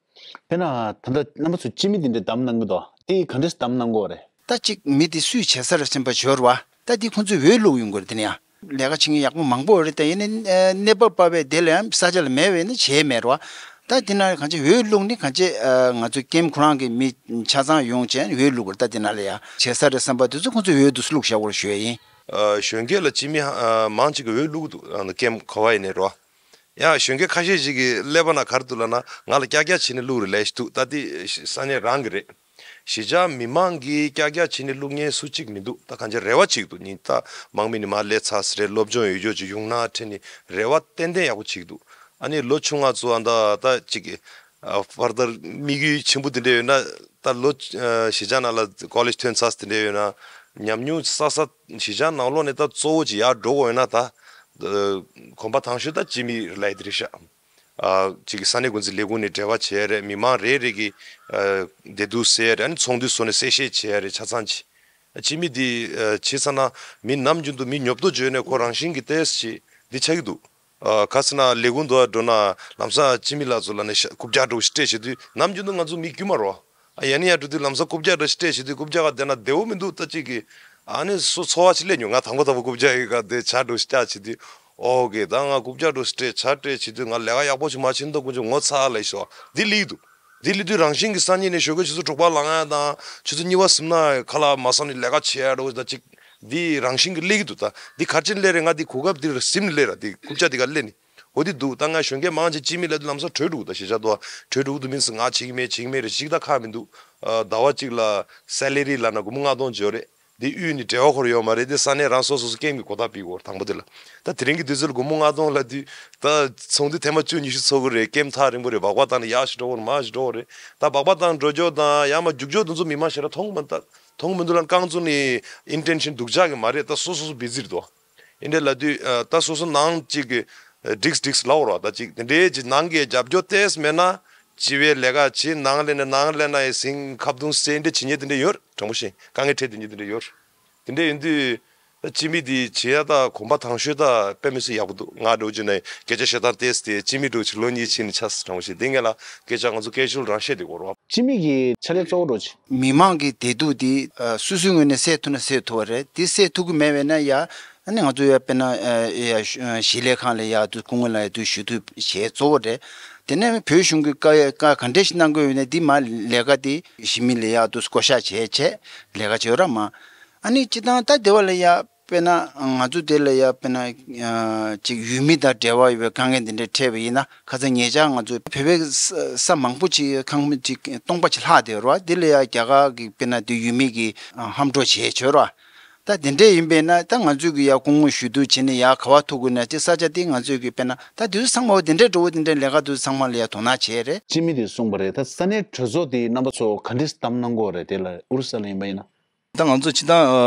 བ། དཔེར་ན་ད་ལྟ་རྣམ་པ་ཚོ་སྤྱི་མི་དེ་འདྲ་བདམས་གནང་གི་འདུག་དེ་ག་འདྲས་བདམས་གནང་དགོས་རེད། ད་ཅིག་མི་དེ་སུས་བྱེད་ས་རེད་ཟིན་པ་བྱོས་ར་བ། ད་དེ་ཁོང་ཚོས་འོས་བླུག་ཡོང་དགོས་རེད་དེ་ནས་ཡ། ལས་ཀ་བྱེད་མཁན་ཡག་པོ་མང་པོ་ཡོད་རེད་དེ་ཡིན་ནའི་གནས་བབ་པ་བས་དེ་ལ་ཡང་ས་ཆ་ལ་མེད་པས་ནི་བྱས་མེད་ར་བ། ད་དེ་ན་གང་ཅི་འོས་བླུག་ནི་གང་ཅི་ང་ཚོའི་ཀེམ་ཁོ་རང་གི་མི་ཆ་ཚང་ཡོང་བྱས་འོས་བླུག་དགོས་རེད། ད་དེ་ན་ལ་ཡ་བྱེད་ས་རེད་བསམ་པ་དེ་ཚོ་ཁོང་ཚོས་འོས་དུ་བླུག་བཞག་དགོས་རེད་ཞུ་ཡ་ཡིན། ཨ། གཞོན་སྐྱེས་ལ་སྤྱི་མི་ཧ་ཨ་མང་ཅིག་གིས་འོས་བླུག་གི་འདུག་ཨ་ནི་ཀེམ་ག་བ་ཡིན་ནའི་རོ། ཡང་གཞོན་སྐྱེས་ཁ་ཤས་ཤིག་གིས་ཀླད་པ་ན་ག་རེ་འདུག་ལབ་ན། ང་ལ་ཀྱག་ཀྱག་བྱས་ནས་བླུག་རེད་ལབ་ཞིག་འདུག་ད་དེ་ས་གནས་རང་གི་རེད། གཞིས་ཆགས་མི་མང་གིས་ཀྱག་ཀྱག་བྱས་ནས་བླུག་མཁན་སུ་གཅིག་མི་འདུག་ད་གང་ཅི་རེ་བ་བྱེད་ཀྱི་འདུག་ཉིན་ད་མང་མི་ནི་མར་སླེབས་ཚར་ཟེར་རེད། སློབ་སྦྱོང་ཡོད་རྒྱུ་ཅིག་ཡོང་ན་དྲན་ནས་རེ་བ་ཏན་ཏན་ཡག་པོ་བྱེད་ཀྱི་འདུག་ཨ་ནི་ལོ་ཆུང་ང་ཚོ་ཨ་ད་ད་ཅིག་ཨ་ཕར་ད་དམིགས་ཡུལ་ཆེན་པོ་དེ་འདྲ་ཡོད་ན། ད་ལོ་ཨ་གཞིས་ཆགས་ནང་ལ་ཀོ་ལེཇ་ཐོན་ཚར་དེ་འདྲ་ཡོད་ན། ཉམས་མྱོང་བསགས་ས་གཞིས་ཆགས་ནང་ལོགས་ནས་ད་གཙོ་བོ་ཅིག་ཡར་འགྲོ་དགོས་ཡོད་ན། ད་ཨ་གོམ་པ་དང་ཤོས་ད་སྤྱི་མི་རེད་ལབ་ཡ་དེ་རེད་ཤག་ཨ་ཅིག་ས་གནས་འགོ་འཛིན་ལས་ཁུངས་ནས་འབྲེལ་བ་བྱེད་ཡ་རེད། མི་མང་རེ་རེ་གི་ཨ་བདེ་སྡུག་སེལ་ཡ་རེད། ཨ་ནི་ཚོགས་འདུ་བཟོས་ནས་གསལ་བཤད་བྱེད་ཡ་རེད། ཆ་ཚང་ཅིག་སྤྱི་མི་འདི་ཨ་བྱས་ཙང་ན་མི་ནམ་རྒྱུན་དུ་མི་ཉོབ་ཏོ་བྱོས་ནས་ཁོ་རང་བཞིན་གྱི་ཏོག་ཙམ་ཅིག་འདི་ཆགས་ཀྱི་འདུག་ཨ་ག་ཟེར་ན་ལས་ཁུངས་དུ་འགྲོ་ན་ལམ་སང་སྤྱི་མི་ལགས་ཚོ་ལ་ནི་ཤ་རྐུབ་བཀྱག་འདྲ་བོ་ཞིག་སྤྲད་བྱེད་དུས། ནམ་རྒྱུན་དུ་ང་ཚོ་མི་དཀྱུས་མ་རོ། ཨ་ཡ་ནི་ཡར་འགྲོ་དུས་ལམ་སང་རྐུབ་བཀྱག་འདྲ་ཞིག་སྤྲད་བྱེད་དུས། རྐུབ་བཀྱག་ག་བསྡད་ན་བདེ་བོ་མི་འདུག་ད་ཅིག་གི་ཨ་ནི་སོ་ཚོར་བ་ཞིག་སླེབས་མྱོང་། ང་དང་པོ་དང་པོ་རྐུབ་བཀྱག་གི་ག་དེ་བྱ་འདྲ་ཞིག་བཀྱག་བྱེད་དུས། ཨོ་ཀེ། ད་ང་རྐུབ་བཀྱག་འདྲ་ཞིག་སྤྲད་བྱ་སྤྲད་བྱེད་དུས་ང་ལས་ཀ་ཡག་པོ་ཞིག་མ་བྱེད་འདུག་ཀུན་སྤྱོད་ངོ་ཚ་ལ་ཤོག་འདི་ལིག་འདུག་འདི་ལི་དུས་རང་བཞིན་གྱི་སང་ཉིན་ནས་ཞོགས་ཀས་ཆུ་ཚོད་དྲུག་པ་ལངས་ཡ་དང་ཆུ་ཚོད་གཉིས་པ་ཟིན་ན་ཁ་ལག་མ་བཟས་ནས་ལས་ཀ་བྱེད་ཡ་འདྲ་བོ་ད་ཅིག་འདི་རང་བཞིན་གྱི་སླེབས་ཀྱི་འདུག་ད་འདི་ག་རེ་བྱས་ནས་སླེབས་རེད། ང་འདི་གོ་སྐབས་འདིར་ཟིན་ནས་སླེབས་ར། འདི་རྐུབ་བཀྱག་འདི་ག་སླེབས་ནས་འོ་འདི་འདུག་ད་ང་གཞོན་སྐྱེས་མང་ཆེ་སྤྱི་མི་ལབ་དུས་ལམ་སང་བྲོས་འགྲོ་གི་འདུག་ད་གཞིས་ཆགས་དུ་བྲོས་འགྲོ་གི་འདུག་མིན་སྲིད་ང་བྱེད་ཀྱི་མེད་བྱེད་ཀྱི་མེད་རེད། གཅིག་ད་ཁག་མི་འདུག་ཨ་ཟླ་བ་གཅིག་ལ་སེ་ལེ་རི་ལབ་ན་སྒོར་མོ་ལྔ་སྟོང་འབྱོར་རེད། འདི་དབུས་ནས་འབྲེལ་བ་ཁོ་རང་ཡོད་མ་རེད། འདི་ས་གནས་རང་སོ་སོ་སོ་ཀེམ་གྱི་གོ་བརྡ་ཕུལ་དགོས་དང་པོ་དེ་ལ། ད་དེ་རིང་གི་དུས་ཚོད་ལ་སྒོར་མོ་ལྔ་སྟོང་ལབ་དུས་ད་ཚོགས་འདུ་ཐེངས་མ་བཅུ་ཉི་ཤུ་ཚོགས་ཀྱི་རེད། ཀེམ་ཐག་རིང་པོ་རེད། སྦག་སྦག་བཏང་ནས་ཡར་ཞིག་འགྲོ་དགོས་རེད། མར་ཞིག་འགྲོ་དགོས་རེད། ད་སྦག་སྦག་བཏང་འགྲོ་རྒྱུ་དང་ཡར་མར་རྒྱུག་རྒྱུ་དེ་ཚོ་མི་མང་ཞེ་དྲག་མཐོང་གི་མི་འདུག་མཐོང་གི་མི་འདུག་ལ། རྐང་བཙུགས་ནས་ཨིན་ཊེན་ཤན་སྡུག་ཅག་གི་མ་རེད། ད་སོ་སོ་སོ་བི་ཛི་རེད་དོ། ཨིན་འདྲ་ལབ་དུས་ཨ་ད་སོ་སོ་ནང་གཅིག་གི་ཨ་འགྲིགས་འགྲིགས་ལབ་རོགས། ད་ཅིག་དེ་འདྲའི་ཅིག་ནང་གི་རྒྱབ་སྐྱོར་ཏོག་ཙམ་མེད་ན་སྤྱི་པའི་ལས་ཀ་བྱེད། ནང་ལས་ནས་ནང་ལས་ན་ཡི་ཟིང་ཁ་བརྡུང་སེ་འདྲ་བྱེད་མཁན་དེ་འདྲ་ཡོད་རེད། དྲང་པོ་བཤད་དཀའ་ངལ་འཕྲད་དེ་འདྲ་ཡོད་རེད། དེ་འདྲ་ཡིན་དུས་ད་སྤྱི་མི་དེ་བྱེད་ཡ་ད་གོམ་པ་དང་ཤོས་ད་དཔེ་མི་སྲིད་ཡག་པོ་འདུག་ང་འདྲ་བོ་བྱས་ན་སྐད་ཆ་བཤད་སྟངས་ཏོག་ཙམ་དེ་སྤྱི་མི་འདྲ་བོ་ཅིག་ལོ་གཉིས་ཕྱིན་ནས་ཆགས་སོང་། དྲང་པོ་བཤད་དེ་ངས་ལ་སྐད་ཆ་ང་ཚོ་སྐད་ཤུགས་རང་བཤད་དེ་གོ་རོགས། སྤྱི་མི་གི་ཆ་ལས་གཙོ་བོ་འདྲ་བོ་ཅིག་མི་མང་གི་བདེ་སྡུག་དེ་ཨ་སོ་སོའི་ངོས་ནས་སེལ་ཐུབ་ན་སེལ་ཐུབ་པ་རེད། དེ་སེལ་ཐུབ་ཀྱི་མེད་པས་ན་ཡ། ཨ་ནི་ང་ཚོ་ཡ་དཔེར་ན་ཨ་ཡ་ཞུ་ཨ་གཞིས་ལས་ཁང་ལ་ཡ་དུ་སྐུ་ངོ་ལ་ཡ་དུ་ཞུ་ཐུབ་བྱས་གཙོ་བོ་རེད། དེ་ནས་བོད་གཞུང་གི་བཀའ་བཀའ་ག་འདྲས་ཤིག་གནང་དགོས་ཡོད་ན་དེ་མ་ལས་ཀ་དེ་གཞིས་མི་ལ་ཡ་དུ་བསྐོ་བཞག་བྱས་བྱས་ལས་ཀ་བྱེད་ར་མ། ཨ་ནི་སྤྱི་བཏང་ད་དེ་བ་ལ་ཡ་དཔེར་ན་ང་ཚོ་དེ་ལ་ཡ་དཔེར་ན་ཨ་ཅིག་ཡུལ་མི་དང་འབྲེལ་བ་ཡོད་པའི་དཀའ་ངལ་འདི་འདྲ་འཕྲད་པ་ཡིན་ན། ཁ་སང་ཉེ་ཆར་ང་ཚོ་བོད་པའི་ས་ས་མང་པོ་ཅིག་ཁང་མིག་ཅིག་སྟོང་པ་ཅིག་ལྷག་བསྡད་ཡོད་རེད་བ། དེ་ལ་ཡ་རྒྱ་གར་གྱི་དཔེར་ན་དེ་ཡུལ་མི་གིས་ཧམ་འཕྲོག་བྱས་བྱས་རེད་བ། ད་དེ་འདྲས་ཡིན་པས་ན་ད་ང་ཚོས་ཀྱི་ཡ་སྐུ་ངོ་ཞུ་གཏུག་བྱས་ནས་ཡ་ག་བ་ཐུག་དགོས་ན་ཅིག་ས་ཆ་དེ་ང་ཚོས་ཀྱི་དཔེར་ན་ད་དུས་ཚང་མ་འོ་དེ་འདྲས་འགྲོ་བོ་དེ་འདྲས་ལས་ཀ་དུས་ཚང་མ་ལ་ཡ་དོ་སྣང་བྱས་རེད། སྤྱི་མི་དེས་གསུངས་པ་རེད། ད་ས་གནས་གྲོས་ཚོགས་དེ་རྣམ་པ་ཚོ་ག་འདྲས་བདམས་གནང་དགོས་རེད། དེ་ལ་ཨོ་རི་ས་ལ་ཡིན་པ་ཡིན་ན། ད་ང་ཚོ་སྤྱི་བཏང་ཨ་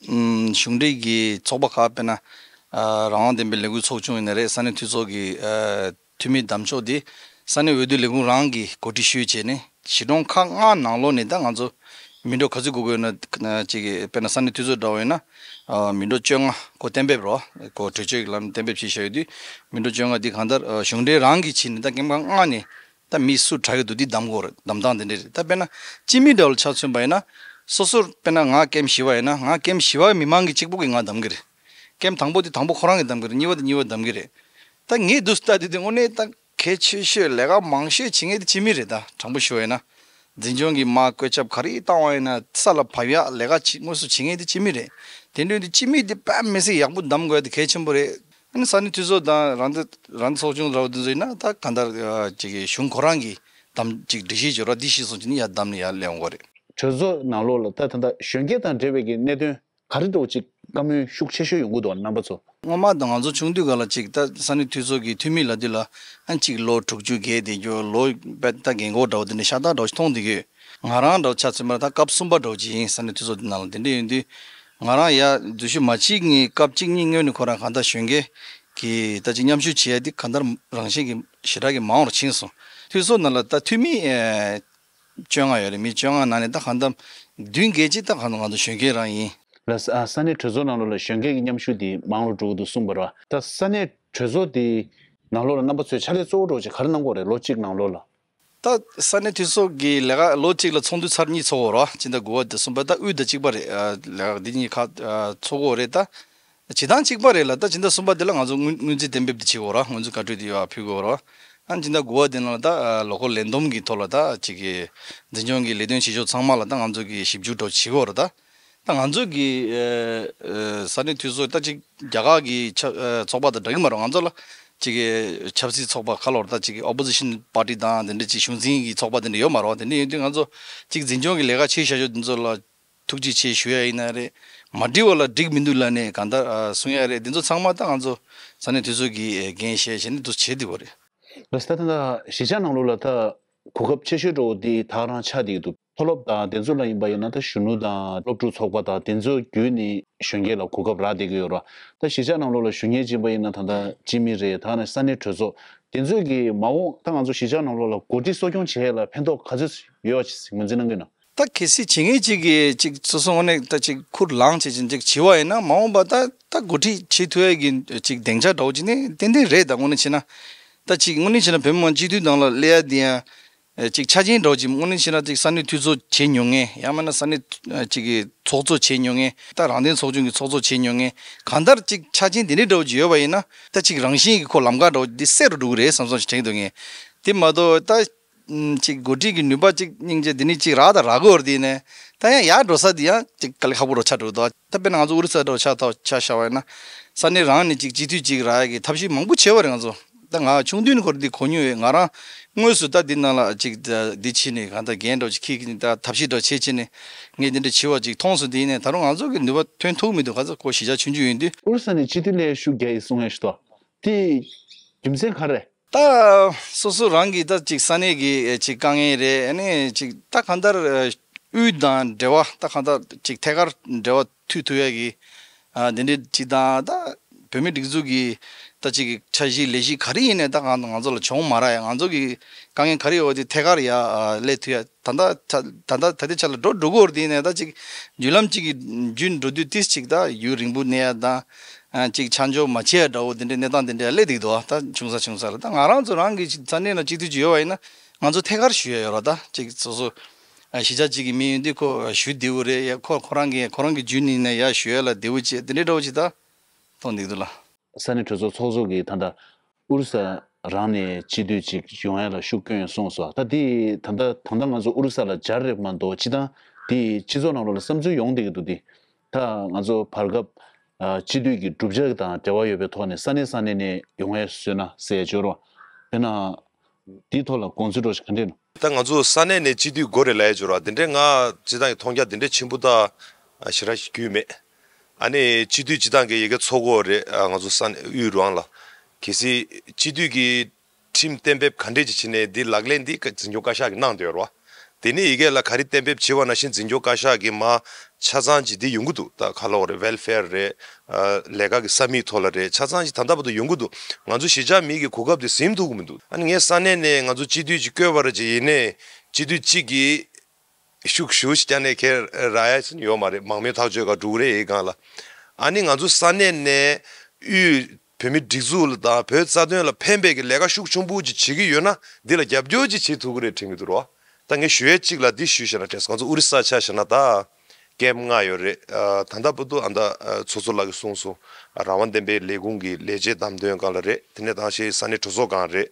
ཨམ་གཞུང་འབྲེལ་གྱི་ཚོགས་པ་ཁག་དཔེར་ན་ཨ་རང་དབང་ལྡན་པའི་ལས་འགུལ་ཚོགས་ཆུང་ཡིན་ན་རེད། ས་གནས་འཐུས་ཚོགས་ཀྱི་ཨ་འཐུས་མི་བདམས་ཕྱོགས་དེ་ས་གནས་འོས་བསྡུ་ལས་ཁུངས་རང་གིས་གོ་སྒྲིག་ཞུས་བྱས་ནས་གཞིས་གྲོང་ཁག་ལྔ་ནང་ལོགས་ནས་ད་ང་ཚོ་མི་འགྲོ་ག་ཚོད་དགོས་དགོས་ཡོད་ན་ཅིག་དཔེར་ན་ས་གནས་འཐུས་ཚོགས་འདྲ་བོ་ཡིན་ན་ཨ་མི་འགྲོ་བཅོ་ལྔ་གོ་གཏན་འབེབས་རོ་གོ་གྲོས་ཆོད་ཀྱི་ལམ་གཏན་འབེབས་བྱས་བཞག་ཡོད་དུས་མི་འགྲོ་བཅོ་ལྔ་འདི་གང་ལྟར་ཨ་གཞུང་འབྲེལ་རང་གིས་བྱས་ནས་ད་ཀེམ་ཁག་ལྔ་ནས། ད་མི་སུ་དྲག་གི་འདུག་འདི་གདམ་དགོས་རེད། གདམ་སྟངས་དེ་འདྲ་རེད། ད་དཔེར་ན་སྤྱི་མི་འདྲ་བོ་ལ་ཆ་མཚོན་པ་ཡིན་ན་སོ་སོར་དཔེར་ན་ང་ཀེམ་བཞི་པ་ཡིན་ན་ང་ཀེམ་བཞི་པ་མི་མང་གི་གཅིག་པོ་གིས་ང་གདམ་གི་རེད། ཀེམ་དང་པོ་དེ་དང་པོ་ཁོ་རང་གིས་གདམ་གི་རེད། གཉིས་པ་དེ་གཉིས་པ་གདམ་གི་རེད། ད་ངས་འདུག་ལྟ་དུས་དེ་དངོས་གནས་ད་གལ་ཆེ་ཤོས་ལས་ཀ་མང་ཤོས་བྱེད་མཁན་དེ་སྤྱི་མི་རེད། ད་དྲང་པོ་ཞུ་བ་ཡིན་ན་འཛིན་སྐྱོང་གི་དམག་བཀོད་ཁྱབ་ག་རེ་བཏང་བ་ཡིན་ན་ས་ལ་བབས་ཡག་ལས་ཀ་བྱེད་དངོས་སུ་བྱེད་མཁན་དེ་སྤྱི་མི་རེད། དེ་འདྲ་ཡིན་དུས་སྤྱི་མི་དེ་དཔེ་མི་སྲིད་ཡག་པོ་གདམ་དགོས་ཡ་དེ་གལ་ཆེན་པོ་རེད། ཨ་ནི་ས་གནས་འཐུས་ཚོགས་དང་རང་བདེན་རང་བདེན་ཚོགས་ཆུང་འདྲ་བོ་དེ་ཚོ་ཡིན་ན་ད་གང་ལྟར་ཨ་ཅིག་གཞུང་ཁོ་རང་གིས་གདམ་ཅིག་སྒྲིག་གཞི་བརྗོད་ར་འདི་གཞི་བཟུང་བྱས་ནས་ཡར་བདམས་ནས་ཡར་སླེབས་ཡོང་གི་རེད། གྲོས་ཚོགས་ནང་ལོགས་ལ་ད་ད་ལྟ་གཞོན་སྐྱེས་དང་འབྲེལ་བའི་གི་གནད་དོན་ག་རེ་འདྲ་བོ་ཅིག་བཀའ་མོལ་ཤུགས་ཆེ་ཤོས་ཡོང་གི་འདུག་རྣམ་པ་ཚོ། སྔོན་མ་དང་ང་ཚོ་ཆུང་དུས་སྒང་ལ་ཅིག་ད་ས་གནས་འཐུས་ཚོགས་ཀྱི་འཐུས་མི་ལབ་དུས་ལ་ཨ་ཅིག་ལོ་དྲུག་ཅུ་བརྒལ་བསྡད་རྒྱུ་ལོ་དཔེ་ད་རྒན་གོག་འདྲ་བོ་དེ་འདྲ་ཤ་སྟག་འདྲ་བོ་ཞིག་མཐོང་བསྡད་ཀྱི་ཡོད། ང་རང་འདྲ་བོ་ཆ་མཚོན་པ་ད་སྐབས་གསུམ་པ་འདྲ་བོ་ཅིག་ཡིན། ས་གནས་འཐུས་ཚོགས་འདི་ནང་ལ་དེ་འདྲ་ཡིན་དུས་ང་རང་ཡ་འཛུལ་ཞུགས་མ་བྱེད་སྔོན་སྐབས་གཅིག་གཉིས་སྔོན་ནས་ཁོ་རང་གང་ལྟར་གཞོན་སྐྱེས་ཀྱི་ད་ཅིག་མཉམ་ཞུགས་བྱེད་ཡ་འདི་གང་ལྟར་རང་བཞིན་གྱིས་ཞེ་དྲག་གི་མང་བར་ཕྱིན་སོང་། འཐུས་ཚོགས་ནང་ལ་ད་འཐུས་མི་ཨེ་བཅོ་ལྔ་ཡོད་རེད། མི་བཅོ་ལྔ་ནང་ནས་ད་གང་ལྟར་བདུན་བརྒལ་ཅིག་ད་གང་ལྟར་ང་ཚོ་གཞོན་སྐྱེས་རང་ཡིན། ལ་ས་ས་གནས་གྲོས་ཚོགས་ནང་ལོགས་ལ་གཞོན་སྐྱེས་ཀྱི་མཉམ་ཞུགས་འདི་མང་རུ་འགྲོ་གི་འདུག་གསུངས་པ་རེད་བ། ད་ས་གནས་ གྲོས་ཚོགས་འདི་ནང་ལོགས་ལ་རྣམ་པ་ཚོས་ཕྱག་ལས་གཙོ་བོ་འདྲ་བོ་ཅིག་ག་རེ་གནང་གི་ཡོད་རེད། ལོ་གཅིག་ནང་ལོགས་ལ། ད་ས་གནས་འཐུས་ཚོགས་ཀྱི་ལས་ཀ་ལོ་གཅིག་ལ་ཚོགས་འདུ་ཚར་གཉིས་ཚོགས་ཡོད་རེད། སྤྱི་ཟླ་དགུ་པ་དང་གསུམ་པ། ད་དབུས་དང་གཅིག་པ་རེད། ཨ། ལས་ཀ་འདི་གཉིས་ཁ་ཨ་ཚོགས་ཀྱི་ཡོད་རེད། ད་བྱེད་སྟངས་གཅིག་པ་རེད་ལ། ད་སྤྱི་ཟླ་གསུམ་པ་འདི་ལ་ང་ཚོ་སྔོན་སྔོན་རྩིས་གཏན་འབེབས་འདི་བྱེད་ཀྱི་ཡོད་རེད། སྔོན་རྩིས་བཀའ་འཁྲོལ་འདི་ཡར་ཕུལ་གྱི་ཡོད་རེད། ཨ། སྤྱི་ཟླ་དགུ་པ་འདི་ནང་ལ་ད་ཨ་ལོ་འཁོར་ལས་བསྡོམས་ཀྱི་ཐོག་ལ་ད་ཅིག་གི་འཛིན་སྐྱོང་གི་ལས་དོན་བྱེད་ཕྱོགས་ཚང་མ་ལ་ད་ང་ཚོ་གིས་ཞིབ་འཇུག་འདྲ་བོ་བྱེད་ཀྱི་ཡོད་རེད། ད། ད་ང་ཚོ་གི་ཨ་ཨ་ས་གནས་འཐུས་ཚོགས་ད་ཅིག་རྒྱ་གར་གྱི་ཆབ་ཨ་ཚོགས་པ་དང་འདྲ་གི་མ་རེད། ང་ཚོ་ལ་ཅིག་གི་ཆབ་སྲིད་ཚོགས་པ་ཁ་ལོར་ད་ཅིག་གི་opposition party དང་དེ་འདྲ་ཅིག་གཞུང་འཛིན་གྱི་ཚོགས་པ་དེ་འདྲ་ཡོད་མ་རེད། དེ་འདྲ་ཡིན་དུས་ང་ཚོ་ཅིག་འཛིན་སྐྱོང་གི་ལས་ཀ་བྱེད་བཞག་ཕྱོགས་དེ་ཚོ་ལ་ཐུགས་རྗེ་ཆེ་ཞུ་ཡ་ཡིན་ན་རེད། མ་འགྲིག་པ་ལ་འགྲིག་མི་འདུག་ལབ་ནས་གང་ལྟར་ཨ་གསུང་ཡ་རེད། དེ་ཚོ་ཚང་མ་ད་ང་ཚོ་ས་གནས་འཐུས་ཚོགས་ཀྱི་ཨ་འགན་བཞེས་བྱས་ནས་འདུག་བྱེད་བསྡད་པ་རེད། ལགས་སོ། ད་ད་ད་གཞིས་ཆགས་ནང་ལོགས་ལ་ད་གོ་སྐབས་ཆེ་ཤོས་འདྲ་བོ་འདི་ད་ག་རང་ཆགས་བསྡད་ཀྱི་འདུག་མཐོ་སློབ་དང་དེ་ཚོ་ལ་ཡིན་པ་ཡིན་ན་ད་གཞོན་ནུ་དང་སློབ་ཕྲུག་ཚོགས་པ་དང་དེ་ཚོ་བརྒྱུད་ནས་གཞོན་སྐྱེས་ལ་གོ་སྐབས་རག་བསྡད་ཀྱི་ཡོད་རེད། ད་གཞིས་ཆགས་ནང་ལོགས་ལ་གཞོན་སྐྱེས་ཅིག་ཡིན་པ་ཡིན་ན་ད་ལྟ་སྤྱི་མི་རེད། ད་ནི་ས་གནས་གྲོས་ཚོགས་དེ་ཚོས་ཀྱི་མ་འོངས་ད་ང་ཚོ་གཞིས་ཆགས་ནང་ལོགས་ལ་འགོ་ཁྲིད་གསོ་སྐྱོང་བྱེད་ཡས་ལ་ཕན་ཐོགས་ག་ཚོད་ཡོད་པ་ཅིག་ངོས་འཛིན་གནང་གི་ཡོད་ན། ད་གལ་སྲིད་བྱེད་མཁན་ཅིག་གིས་ཅིག་སོ་སོ་དངོས་གནས་ད་ཅིག་ཁུར་ལངས་བྱེད་ཅིག་བྱེད་པ་ཡིན་ན། མ་འོངས་པ་ད་ད་འགོ་ཁྲིད་བྱེད་ཐུབ་ཡས་ཀྱི་ཅིག་སྡིངས་ཆ་འདྲ་བོ་ཅིག་ནི་ཏན་ཏན་རེད། ད་དངོས་གནས་བྱས་ན། ད་ཅིག་དངོས་གནས་བྱས་ན་བོད་མི་མང་སྤྱི་འཐུས་ནང་ལ་སླེབས་ཡ་འདི་ཡང་ཨ་ཅིག་ཆ་རྐྱེན་འདྲ་བོ་ཅིག་དངོས་གནས་བྱས་ན་ཅིག་ས་གནས་འཐུས་ཚོགས་བྱེད་མྱོང་མཁན། ཡང་མིན་ན་ས་གནས་ཨ་ཅིག་གི་ཚོགས་གཙོ་བྱེད་མྱོང་མཁན། ད་རང་བདེན་ཚོགས་ཆུང་གི་ཚོགས་གཙོ་བྱེད་མྱོང་མཁན། གང་ལྟར་ཅིག་ཆ་རྐྱེན་དེ་འདྲའི་འདྲ་བོ་ཅིག་ཡོད་པ་ཡིན་ན། ད་ཅིག་རང་བཞིན་གྱིས་ཁོ་ལམ་ཁ་འདྲ་བོ་འདི་སད་འགྲོ་འགྲོ་གི་རེད་བསམ་བསམ་ཞིག་དྲན་གྱི་འདུག་ངས། དེ་མ་གཏོགས་ད་ཨམ་ཅིག་འགོ་ཁྲིད་ཀྱི་ནུས་པ་ཅིག་སྙིང་རྗེ་འདི་ནས་ཅིག་རག་དང་རག་གི་ཡོད་རེད། དེ་ནས་ད་ཡང་ཡར་འགྲོ་ས་འདི་ཡང་ཅིག་དཀའ་ལས་ཁག་པོ་འདྲ་ཆགས་འགྲོ་གི་འདུག་ད་དཔེར་ན་ང་ཚོ་ཨོ་རི་ས་འདྲ་ཆ་ཐག་ཆ་བཞག་པ་ཡིན་ན། ས་གནས་རང་ནས་ཅིག་སྤྱི་འཐུས་ཅིག་རག་ཡ་གི་ཐབས་ཤེས་མང་པོ་བྱས་པ་རེད་ང་ཚོ། ད་ང་ཆུང་དུས་ནས་ཁོ་རང་འདི་གོ་མྱོང་ཡོད། ང་རང་དངོས་སུ་ད་འདི་ནང་ལ་ཅིག་འདི་བྱས་ནས་གང་ལྟར་འགན་འདྲ་ཅིག་འཁྱེར་གྱི་ནས་ད་ཐབས་ཤེས་འདྲ་བྱས་བྱས་ནས་ངས་འདི་འདྲ་བྱས་པ་ཅིག་མཐོང་སོང་། དེ་ཡིན་ནའི་ད་རུང་ང་ཚོ་གི་ནུས་པ་ཐོན་ཐུབ་མི་འདུག་ག་ཚོད་ཁོ་གཞིས་ཆགས་ཆུང་ཆུང་ཡིན་དུས། ཨོ་རི་ས་ནས་སྤྱི་འཐུས་ལ་ཤུགས་རྒྱག་ཡིན་གསུང་ཡ་ཞིག་འདུག་དེ་རྒྱུ་མཚན་ག་རེ་རེད། ད་སོ་སོ་རང་གི་ད་ཅིག་ས་གནས་ཀྱི་ཨེ་ཅིག་དཀའ་ངལ་རེད། ཨ་ནི་ཅིག་ད་གང་ལྟར་ཨེ་དབུས་དང་འབྲེལ་བ། ད་གང་ལྟར་ཅིག་ཐད་ཀར་འབྲེལ་བ་མཐུད་ཐུབ་ཡ་གི་ཨ་དེ་འདྲའི་ཅིག་དང་། ད་བོད་མིའི་སྒྲིག་འཛུགས་ཀྱི་ད་ཅིག་གི་འཆར་གཞི་ལས་གཞི་ག་རེ་ཡིན་ནའི་ད་གང་ང་ཚོ་ལ་བྱུང་མ་རག་ཡ། ང་ཚོ་གི་དཀའ་ངལ་ག་རེ་ཡོད་དེ་ཐད་ཀར་ཡ་ཨ་སླེབས་ཐུབ་ཡ། ད་ལྟ་ད་ད་ལྟ་ད་ལྟའི་ཆ་ལ་འགྲོ་འགྲོ་གི་ཡོད་རེད། དེ་ཡིན་ནའི་ད་ཅིག་བརྒྱུད་ལམ་ཅིག་གི་བརྒྱུད་འགྲོ་དུས་ཏིས་ཅིག་ད་ཡུན་རིང་པོ་གནས་ཡ་དང་། ཨ་ཅིག་ཆ་འཇོག་མ་བྱས་ཡ་འདྲ་བོ་དེ་འདྲའི་གནས་སྟངས་དེ་འདྲ་སླེབས་བསྡད་འདུག་ད་ཆུང་ས་ཆུང་ས་ལ་ད་ང་རང་ཚོ་རང་གི་ས་གནས་ནང་སྤྱི་འཐུས་ཅིག་ཡོད་པ་ཡིན་ན་ང་ཚོ་ཐད་ཀར་ཞུ་ཡ་ཡོད་ར། ད་ཅིག་སོ་སོ་ཨ་གཞིས་ཆགས་ཅིག་གི་མི་ཡིན་དུས་ཁོ་ཞུ་བདེ་པོ་རེད། ཡ་ཁོ་ཁོ་རང་གི་ཁོ་རང་གི་བརྒྱུད་ནས་ཡིན་ན་ཡ་ཞུ་ཡ་ལ་བདེ་པོ་བྱས་དེ་འདྲའི་འདྲ་བོ་ཅིག་ད་མཐོང་བསྡད་འདུག་ལ། ས་གནས་གྲོས་ཚོགས་ཚོགས་གཙོ་གིས་ད་ལྟ་ཨོ་རི་ས་རང་ནས་སྤྱི་འཐུས་ཅིག་ཡོང་ཡ་ལ་ཤུགས་བསྐྱོན་གསུངས་སོང་། ད་དེ་ད་ལྟ་ད་ལྟ་ང་ཚོ་ཨོ་རི་ས་ལ་འབྱོར་རེད་མ་གཏོགས་སྤྱིར་བཏང་དེ་སྤྱི་ཚོགས་ནང་ལོགས་ལ་བསམ་ཚུལ་ཡོང་བསྡད་ཀྱི་འདུག་དེ་ད་ང་ཚོ་བར་སྐབས་ཨ་སྤྱི་འཐུས་ཀྱི་གྲུབ་ཆ་དང་འབྲེལ་བ་ཡོད་པའི་ཐོག་ནས་ས་གནས་ས་གནས་ནས་ཡོང་ཡ་བཟོས་ན་ཟེར་ཡ་འབྱོར་བ་དཔེར་ན། དེའི་ཐོག་ལ་དགོངས་ཚུལ་འདྲ་ཞིག་ག་འདྲ་ཡིན་ནམ། ད་ང་ཚོ་ས་གནས་ནས་སྤྱི་འཐུས་དགོས་རེད་ལབ་ཡ་འབྱོར་བ་དེ་འདྲའི་ང་སྤྱིར་བཏང་གི་མཐོང་རྒྱ་དེ་འདྲའི་ཆེན་པོ་ད་ཞེ་དྲག་ཞིག་རྒྱུས་མེད། ཨ་ནི་སྤྱི་འཐུས་སྤྱི་བཏང་གི་ཡ་གི་ཚོགས་གཙོ་རེད། ང་ཚོ་ས་གནས་དབུས་རང་ལ། གལ་སྲིད་སྤྱི་འཐུས་ཀྱི་ཁྲིམས་གཏན་འབེབས་ག་འདྲས་ཅིག་བྱས་ནས་འདི་ལག་ལེན་འདི་འཛིན་སྐྱོང་བཀའ་ཤག་གིས་གནང་བསྡད་ཡོད་རེད་བ། དེ་ནས་ཡ་གི་ལ་ག་རེ་གཏན་འབེབས་བྱས་པ་ནང་བཞིན་འཛིན་སྐྱོང་བཀའ་ཤག་གིས་མར་ཆ་ཚང་ཅིག་འདི་ཡོང་གི་འདུག་ད་ཁ་ལོ་རེད། ཝེལ་ཕེར་རེད། ཨ་ལས་ཀ་གི་ས་མིག་ཐོག་ལ་རེད། ཆ་ཚང་ཅིག་ད་ལྟ་བར་དུ་ཡོང་གི་འདུག་ང་ཚོ་གཞིས་ཆགས་མི་གི་གོ་སྐབས་དེ་ཟིན་ཐུབ་ཀྱི་མི་འདུག་ཨ་ནི་ངས་ས་གནས་ནས་ང་ཚོ་སྤྱི་འཐུས་ཅིག་བསྐོས་པ་རེད་ཅེས་ཡིན་ནའི་སྤྱི་འཐུས་གཅིག་གིས་ཤུགས་ཞེ་པོ་ཅིག་བརྒྱབ་ནས་ཁྱེར་རག་ཡ་ཅིག་ཡོད་མ་རེད། མང་མོས་ཐག་གཅོད་ག་འགྲོ་གི་རེད་ཡིན་སྒང་ལ། ཨ་ནི་ང་ཚོ་ས་གནས་ནས་དབུས་བོད་མིའི་སྒྲིག་འཛུགས་ལ་དང་བོད་རྩ་དོན་ལ་ཕན་པའི་གི་ལས་ཀ་ཤུགས་ཆེན་པོ་ཅིག་བྱེད་ཀྱི་ཡོད་ན་འདི་ལ་རྒྱབ་སྐྱོར་ཅིག་བྱེད་ཐུབ་ཀྱི་རེད་དྲན་གྱི་འདུག་རོ། ད་ངས་ཞུ་ཡས་གཅིག་ལ་འདི་ཞུས་བཞག་ན་དྲན་སོང་། ང་ཚོ་ཨོ་རི་ས་ཆ་བཞག་ན་ད་ཀེམ་ལྔ་ཡོད་རེད། ཨ་ད་ལྟ་བར་དུ་ཨ་ད་ཨ་ཚོགས་གཙོ་ལགས་ཀྱིས་གསུངས་སོང་། ཨ་རང་དབང་བདེན་པའི་ལས་ཁུངས་ཀྱི་ལས་བྱེད་བདམས་ཐོན་སྒང་ལ་རེད། དེ་ནས་དང་ཞེས་ས་གནས་གྲོས་ཚོགས་སྒང་རེད།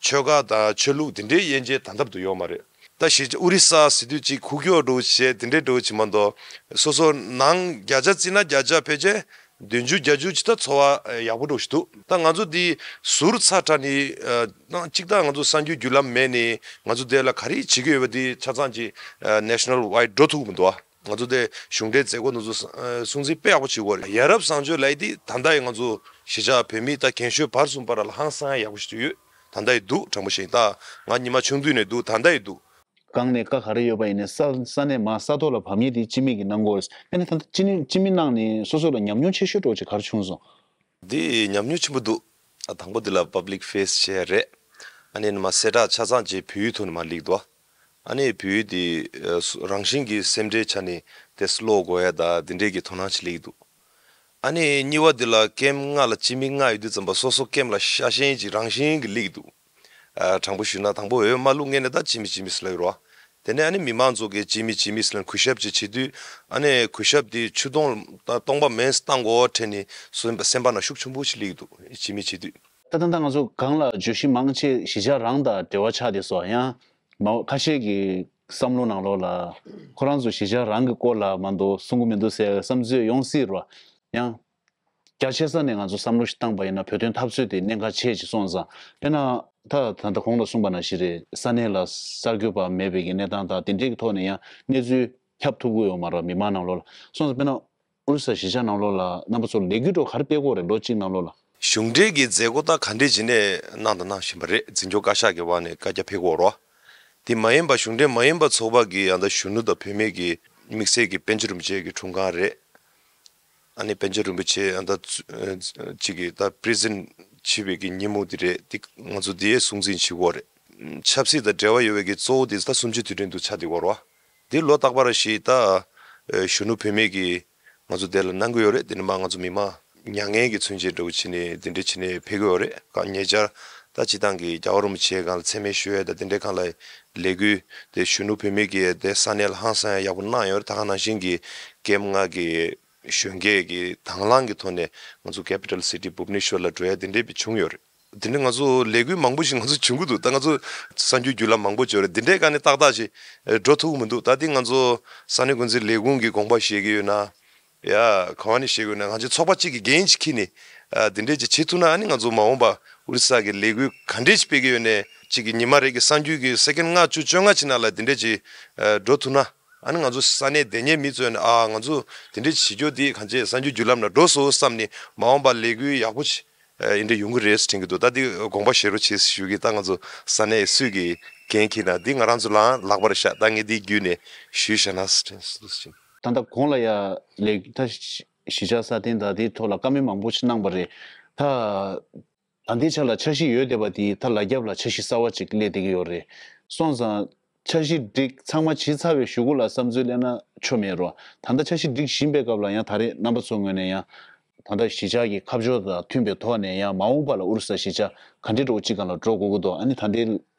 ཆོལ་ཁ་དང་ཆོས་ལུགས་དེ་འདྲའི་དབྱེ་འབྱེད་ད་ལྟ་བར་དུ་ཡོད་མ་རེད། ད་གཞིས་ཨོ་རི་ས་ཟེར་དུས་ཅིག་ཁུག་ཀྱོག་འདྲ་བོ་བྱས་དེ་འདྲའི་འདྲ་བོ་ཅིག་མ་གཏོགས་སོ་སོ་ནང་བརྒྱ་ཆ་བརྩིས་ན་བརྒྱ་ཆ་ཕལ་ཆེར་བདུན་ཅུ་བརྒྱད་ཅུ་ཅིག་ད་ཚོར་བ་ཡག་པོ་འདྲ་བོ་ཞིག་འདུག་ད་ང་ཚོ་འདི་ཟུར་ཚ་དྲགས་ནས་ཨ་ནང་གཅིག་ད་ང་ཚོ་གསར་འགྱུར་བརྒྱུད་ལམ་མེད་ནས་ང་ཚོ་དེ་ལ་ག་རེ་བྱེད་ཀྱི་ཡོད་པ་འདི་ཆ་ཚང་ཅིག་ཨ་ནེ་ཤ་ནལ་ཝའིཌ་འགྲོ་ཐུབ་ཀྱི་མི་འདུག་ཨ། ང་ཚོ་དེ་གཞུང་འབྲེལ་མཛད་སྒོ་དེ་ཚོ་ཨ་སྲུང་བརྩི་དཔེ་ཡག་པོ་བྱེད་དགོས་རེད། ཡ་རབས་བཟང་སྤྱོད་ལབ་ཡས་དེ་ད་ལྟ་ཡི་ང་ཚོ་གཞིས་ཆགས་བོད་མི་ད་རྒན་ཤོས་བར་གསུམ་བར་ལ་ཧང་སང་ཡག་པོ་ཞིག་ཡོད། ད་ལྟ་ཡི་འདུག་དྲང་པོ་བཤད་ཡིན། ད་ང་ཉི་མ་ཆུང་དུས་ནས་འདུག་ད་ལྟ་ཡི་འདུག་གང་ནས་བཀའ་ག་རེ་ཡོད་པ་ཡིན་ནའི་ས་ས་གནས་མར་ས་ཐོག་ལ་བབས་མཁན་དེ་སྤྱི་མི་གིས་གནང་དགོས་རེད། ཨ་ནི་ད་ལྟ་སྤྱི་ནི་སྤྱི་མི་ནང་ནས་སོ་སོ་ལ་ཉམས་མྱོང་ཆེ་ཤོས་འདྲ་བོ་ཅིག་ག་རེ་བྱུང་སོང་། འདི་ཉམས་མྱོང་ཆེན་པོ་འདུག་ཨ་དང་པོ་འདི་ལ་པབ་ལིག་ཕེ་སི་བྱས་རེད། ཨ་ནི་མར་གསལ་བསྒྲགས་ཆ་ཚང་བྱས་བོད་ཡིག་ཐོག་ནས་མར་སླེབས་འདུག་ཨ་ནི་བོད་ཡིག་འདི་ཨ་སུ་རང་བཞིན་གྱིས་སེམས་ཁྲལ་ཆགས་ནས་དེ་ཀློག་དགོས་ཡ་ད་འདི་འདྲའི་གི་དོ་སྣང་ཅིག་སླེབས་ཀྱི་འདུག་ཨ་ནི་གཉིས་པ་འདི་ལ་ཀེམ་ལྔ་ལ་སྤྱི་མི་ལྔ་ཡོད་དུས་ཙམ་པ་སོ་སོ་ཀེམ་ལ་ཤ་ཞེན་གྱི་རང་བཞིན་གྱི་སླེབས་འདུག་ཨ། དྲང་པོ་ཞུས་ན་དང་པོ་འོས་མ་བླུགས་སྔོན་ནས་ད་སྤྱི་མི་སྤྱི་མི་ཟེར་ལབ་ཡོད་རེད་བ། དེ་ནས་ཨ་ནི་མི་མང་ཚོ་གིས་སྤྱི་མི་སྤྱི་མི་ཟེར་ལབ་གུས་ཞབས་ཅིག་བྱེད་དུས། ཨ་ནི་གུས་ཞབས་དེ་ཆུ་དོང་ད་སྟོང་པ་མིན་བཏང་དགོས་དྲན་ནས་སོ་སེམས་པ་ནང་ཤུགས་ཆེན་པོ་ཞིག་སླེབས་འདུག་སྤྱི་མི་བྱེད་དུས། ད་ད་ལྟ་ང་ཚོ་གང་ལ་བརྗོད་གཞི་མང་ཆེ་གཞིས་ཆགས་རང་དང་འབྲེལ་བ་ཆགས་བསྡད་སོང་། ཡང་མ་ཁ་ཤས་ཀྱི་བསམ་བློ་ནང་ལོགས་ལ་ཁོ་རང་ཚོ་གཞིས་ཆགས་རང་གི་སྐོར་ལ་མ་གཏོགས་གསུང་གི་མི་འདུག་ཟེར་བསམ་ཚུལ་ཡོང་སྲིད་རེད་བ། ཡང་རྒྱ་ཆེ་ས་ནས་ང་ཚོ་བསམ་བློ་ཞིག་བཏང་པ་ཡིན་ན་བོད་དོན་འཐབ་རྩོད་དེ་གནད་འགག་ཆེ་ཅིག་སོང་ཙང་། དཔེར་ན་ད་ད་ལྟ་གོང་ལ་གསུངས་པ་ནང་བཞིན་རེད། ས་གནས་ལ་གསར་འགོད་པ་མེད་པའི་གི་གནས་སྟངས་དང་དེ་འདྲའི་གི་ཐོག་ནས་ཡང་གནས་ཚུལ་ཁྱབ་ཐུབ་ཀྱི་ཡོད་མ་རེད། མི་མང་ནང་ལོགས་ལ་སོང་ཙང་། དཔེར་ན་ཨོ་རི་ས་གཞིས་ཆགས་ནང་ལོགས་ལ་རྣམ་པ་ཚོ་ལས་འགུལ་འགྲོ་ག་རེ་སྤེལ་དགོས་རེད། ལོ་གཅིག་ནང་ལོགས་ལ། གཞུང་འབྲེལ་གྱི་མཛད་སྒོ་ད་ག་འདྲས་བྱས་ནས་གནང་དང་གནང་བཞིན་པ་རེད། འཛིན་སྐྱོང་བཀའ་ཤག་གི་འོག་ནས་བཀའ་རྒྱ་ཕེབས་ཀྱི་ཡོད་རེད་བ། དེ་མ་ཡིན་པ་གཞུང་འབྲེལ་མ་ཡིན་པ་ཚོགས་པ་གི་ཡང་ད་གཞོན་ནུ་དང་བུད་མེད་ཀྱི་དམིགས་བསལ་གྱི་པཎ་ཆེན་རིན་པོ་ཆེ་གི་འཁྲུངས་སྐར་རེད། ཨ་ནི་པཎ་ཆེན་རིན་པོ་ཆེ་ཡང་ད་ཚུ་ཨ་གཅིག་གི་ད་པི་རི་ཛེན་བྱེད་པའི་གི་ཉིན་མོ་དེ་རེད། དེ་ང་ཚོ་དེ་ཡས་སྲུང་འཛིན་བྱེད་ཀྱི་ཡོད་རེད། ཆབ་སྲིད་དང་འབྲེལ་བ་ཡོད་པའི་གི་གཙོ་བོ་དེ་ད་གསུམ་བཅུའི་དུས་དྲན་དུ་ཆགས་བསྡད་ཀྱི་ཡོད་རེད་བ། དེ་ལོ་རྟག་པར་ཞིག་ད་ཨ་གཞོན་ནུ་བུད་མེད་ཀྱི་ང་ཚོ་དེ་ལ་གནང་གི་ཡོད་རེད། དེ་ནས་མ་ང་ཚོ་མི་མང་མྱ་ངན་གྱི་མཚོན་བྱེད་འདྲ་བོ་བྱས་ནས་དེ་འདྲ་བྱས་ནས་ཕེབས་ཀྱི་ཡོད་རེད། ག་ཉེ་ཆར་ད་སྤྱི་བཏང་གི་རྒྱལ་བ་རིན་པོ་ཆེའི་སྒང་ལ་མཚན་སྨད་ཞུ་ཡས་དང་དེ་འདྲའི་སྒང་ལ་ལས་འགུལ་དེ་གཞོན་ནུ་བུད་མེད་ཀྱིས་དེ་ས་གནས་ལ་ཧང་སང་ཡག་པོ་གནང་ཡོད་རེད། ད་ག་ནང་བཞིན་གྱི་ཀེམ་ལྔ་གི་གཞོན་སྐྱེས་ཀྱི་དང་བླངས་ཀྱི་ཐོག་ནས་ང་ཚོ་capital city Bhubaneswar ལ་འགྲོ་ཡས་དེ་འདྲའི་བྱུང་ཡོད་རེད། དེ་འདྲའི་ང་ཚོ་ལས་འགུལ་མང་པོ་ཞིག་ང་ཚོ་བྱུང་གི་འདུག་ད་ང་ཚོ་གསར་འགྱུར་བརྒྱུད་ལམ་མང་པོ་ཅིག་ཡོད་རེད། འདི་འདྲའི་སྒང་ནས་ཏག་ཏག་ཅིག་འགྲོ་ཐུབ་ཀྱི་མི་འདུག་ད་འདི་ང་ཚོ་ས་གནས་འགོ་འཛིན་ལས་ཁུངས་ཀྱི་དགོངས་པ་བཞེས་ཀྱི་ཡོད་ན། ཡ་ག་བ་ནས་བཞེས་དགོས་ན་ང་ཚོའི་ཚོགས་པ་གཅིག་གི་འགན་ཅིག་འཁྱེར་ནས་ཨ་འདི་འདྲས་ཅིག་བྱེད་ཐུབ་ན། ཨ་ནི་ང་ཚོ་མ་འོངས་པ་ཨོ་རི་ས་གི་ལས་འགུལ་ག་འདྲས་ཅིག་སྤེལ་གི་ཡོད་ནས་ཅིག་གི་ཉི་མ་རེ་གི་གསར་འགྱུར་གི་སེ་ཀེན་ལྔ་བཅུ་བཅོ་ལྔ་ཅིག་ནང་ལ་འདི་འདྲས་ཅིག་ཨ་འགྲོ་ཐུབ་ན། ཨ་ནི་ང་ཚོ་ས་གནས་དེ་ཉིད་མི་ཚོས་ནི་ཨ་ང་ཚོ་དེ་འདྲས་ཅིག་བྱེད་རྒྱུ་དེ་གང་ཅི་གསར་འགྱུར་བརྒྱུད་ལམ་ནང་འགྲོ་སོང་བསམ་ནས་མ་འོངས་པ་ལས་འགུལ་ཡག་པོ་ཅིག་ཨ་འདི་འདྲས་ཡོང་གི་རེད་དྲན་གི་འདུག་ད་འདི་དགོངས་པ་བཞེས་རོགས་བྱེད་ཞུ་གི། ད་ང་ཚོ་ས་གནས་སུས་གི་འགན་འཁྱེར་ན་འདི་ང་རང་ཚོ་ལའང་ལག་པར་བཞག་ད་ངས་འདི་བརྒྱུད་ནས་ཞུས་བཞག་ན་དྲན་སོང་། ད་ལྟ་གོང་ལ་ཡ་ལས་ད་གཞིས་ཆགས་སྲ་བརྟན་དང་དེའི་ཐོག་ལ་བཀའ་མོལ་མང་པོ་ཞིག་གནང་པ་རེད། ད་ད་ལྟའི་ཆ་ལ་འཆར་གཞི་ཡོད་བསྡད་པ་དེ་ད་ལ་རྒྱབ་ལ་འཆར་གཞི་གསར་བ་ཅིག་སླེབས་བསྡད་ཀྱི་ཡོད་རེད། སོང་ཙང་འཆར་གཞི་སྒྲིག་ཚང་མ་བྱས་ཚར་བའི་གཞུག་གུ་ལ་བསམ་ཚུལ་སླེབས་ན་ཆོ་མེད་རོ། ད་ལྟ་འཆར་གཞི་སྒྲིག་བཞིན་པའི་སྐབས་ལ་ཡང་ད་རེས་རྣམ་པ་ཚོའི་ངོས་ནས་ཡང་ད་ལྟ་གཞིས་ཆགས་ཀྱི་ཁ་ཕྱོགས་དང་མཐུན་པའི་ཐོག་ནས་ཡང་མ་འོངས་པ་ལ་ཨུ་རུ་སུ་གཞིས་ཆགས་ག་འདྲའི་འགྲོ་གཅིག་སྒང་ལ་འགྲོ་དགོས་ཀྱི་འདུག་ཨ་ནི་ད་ལྟའི་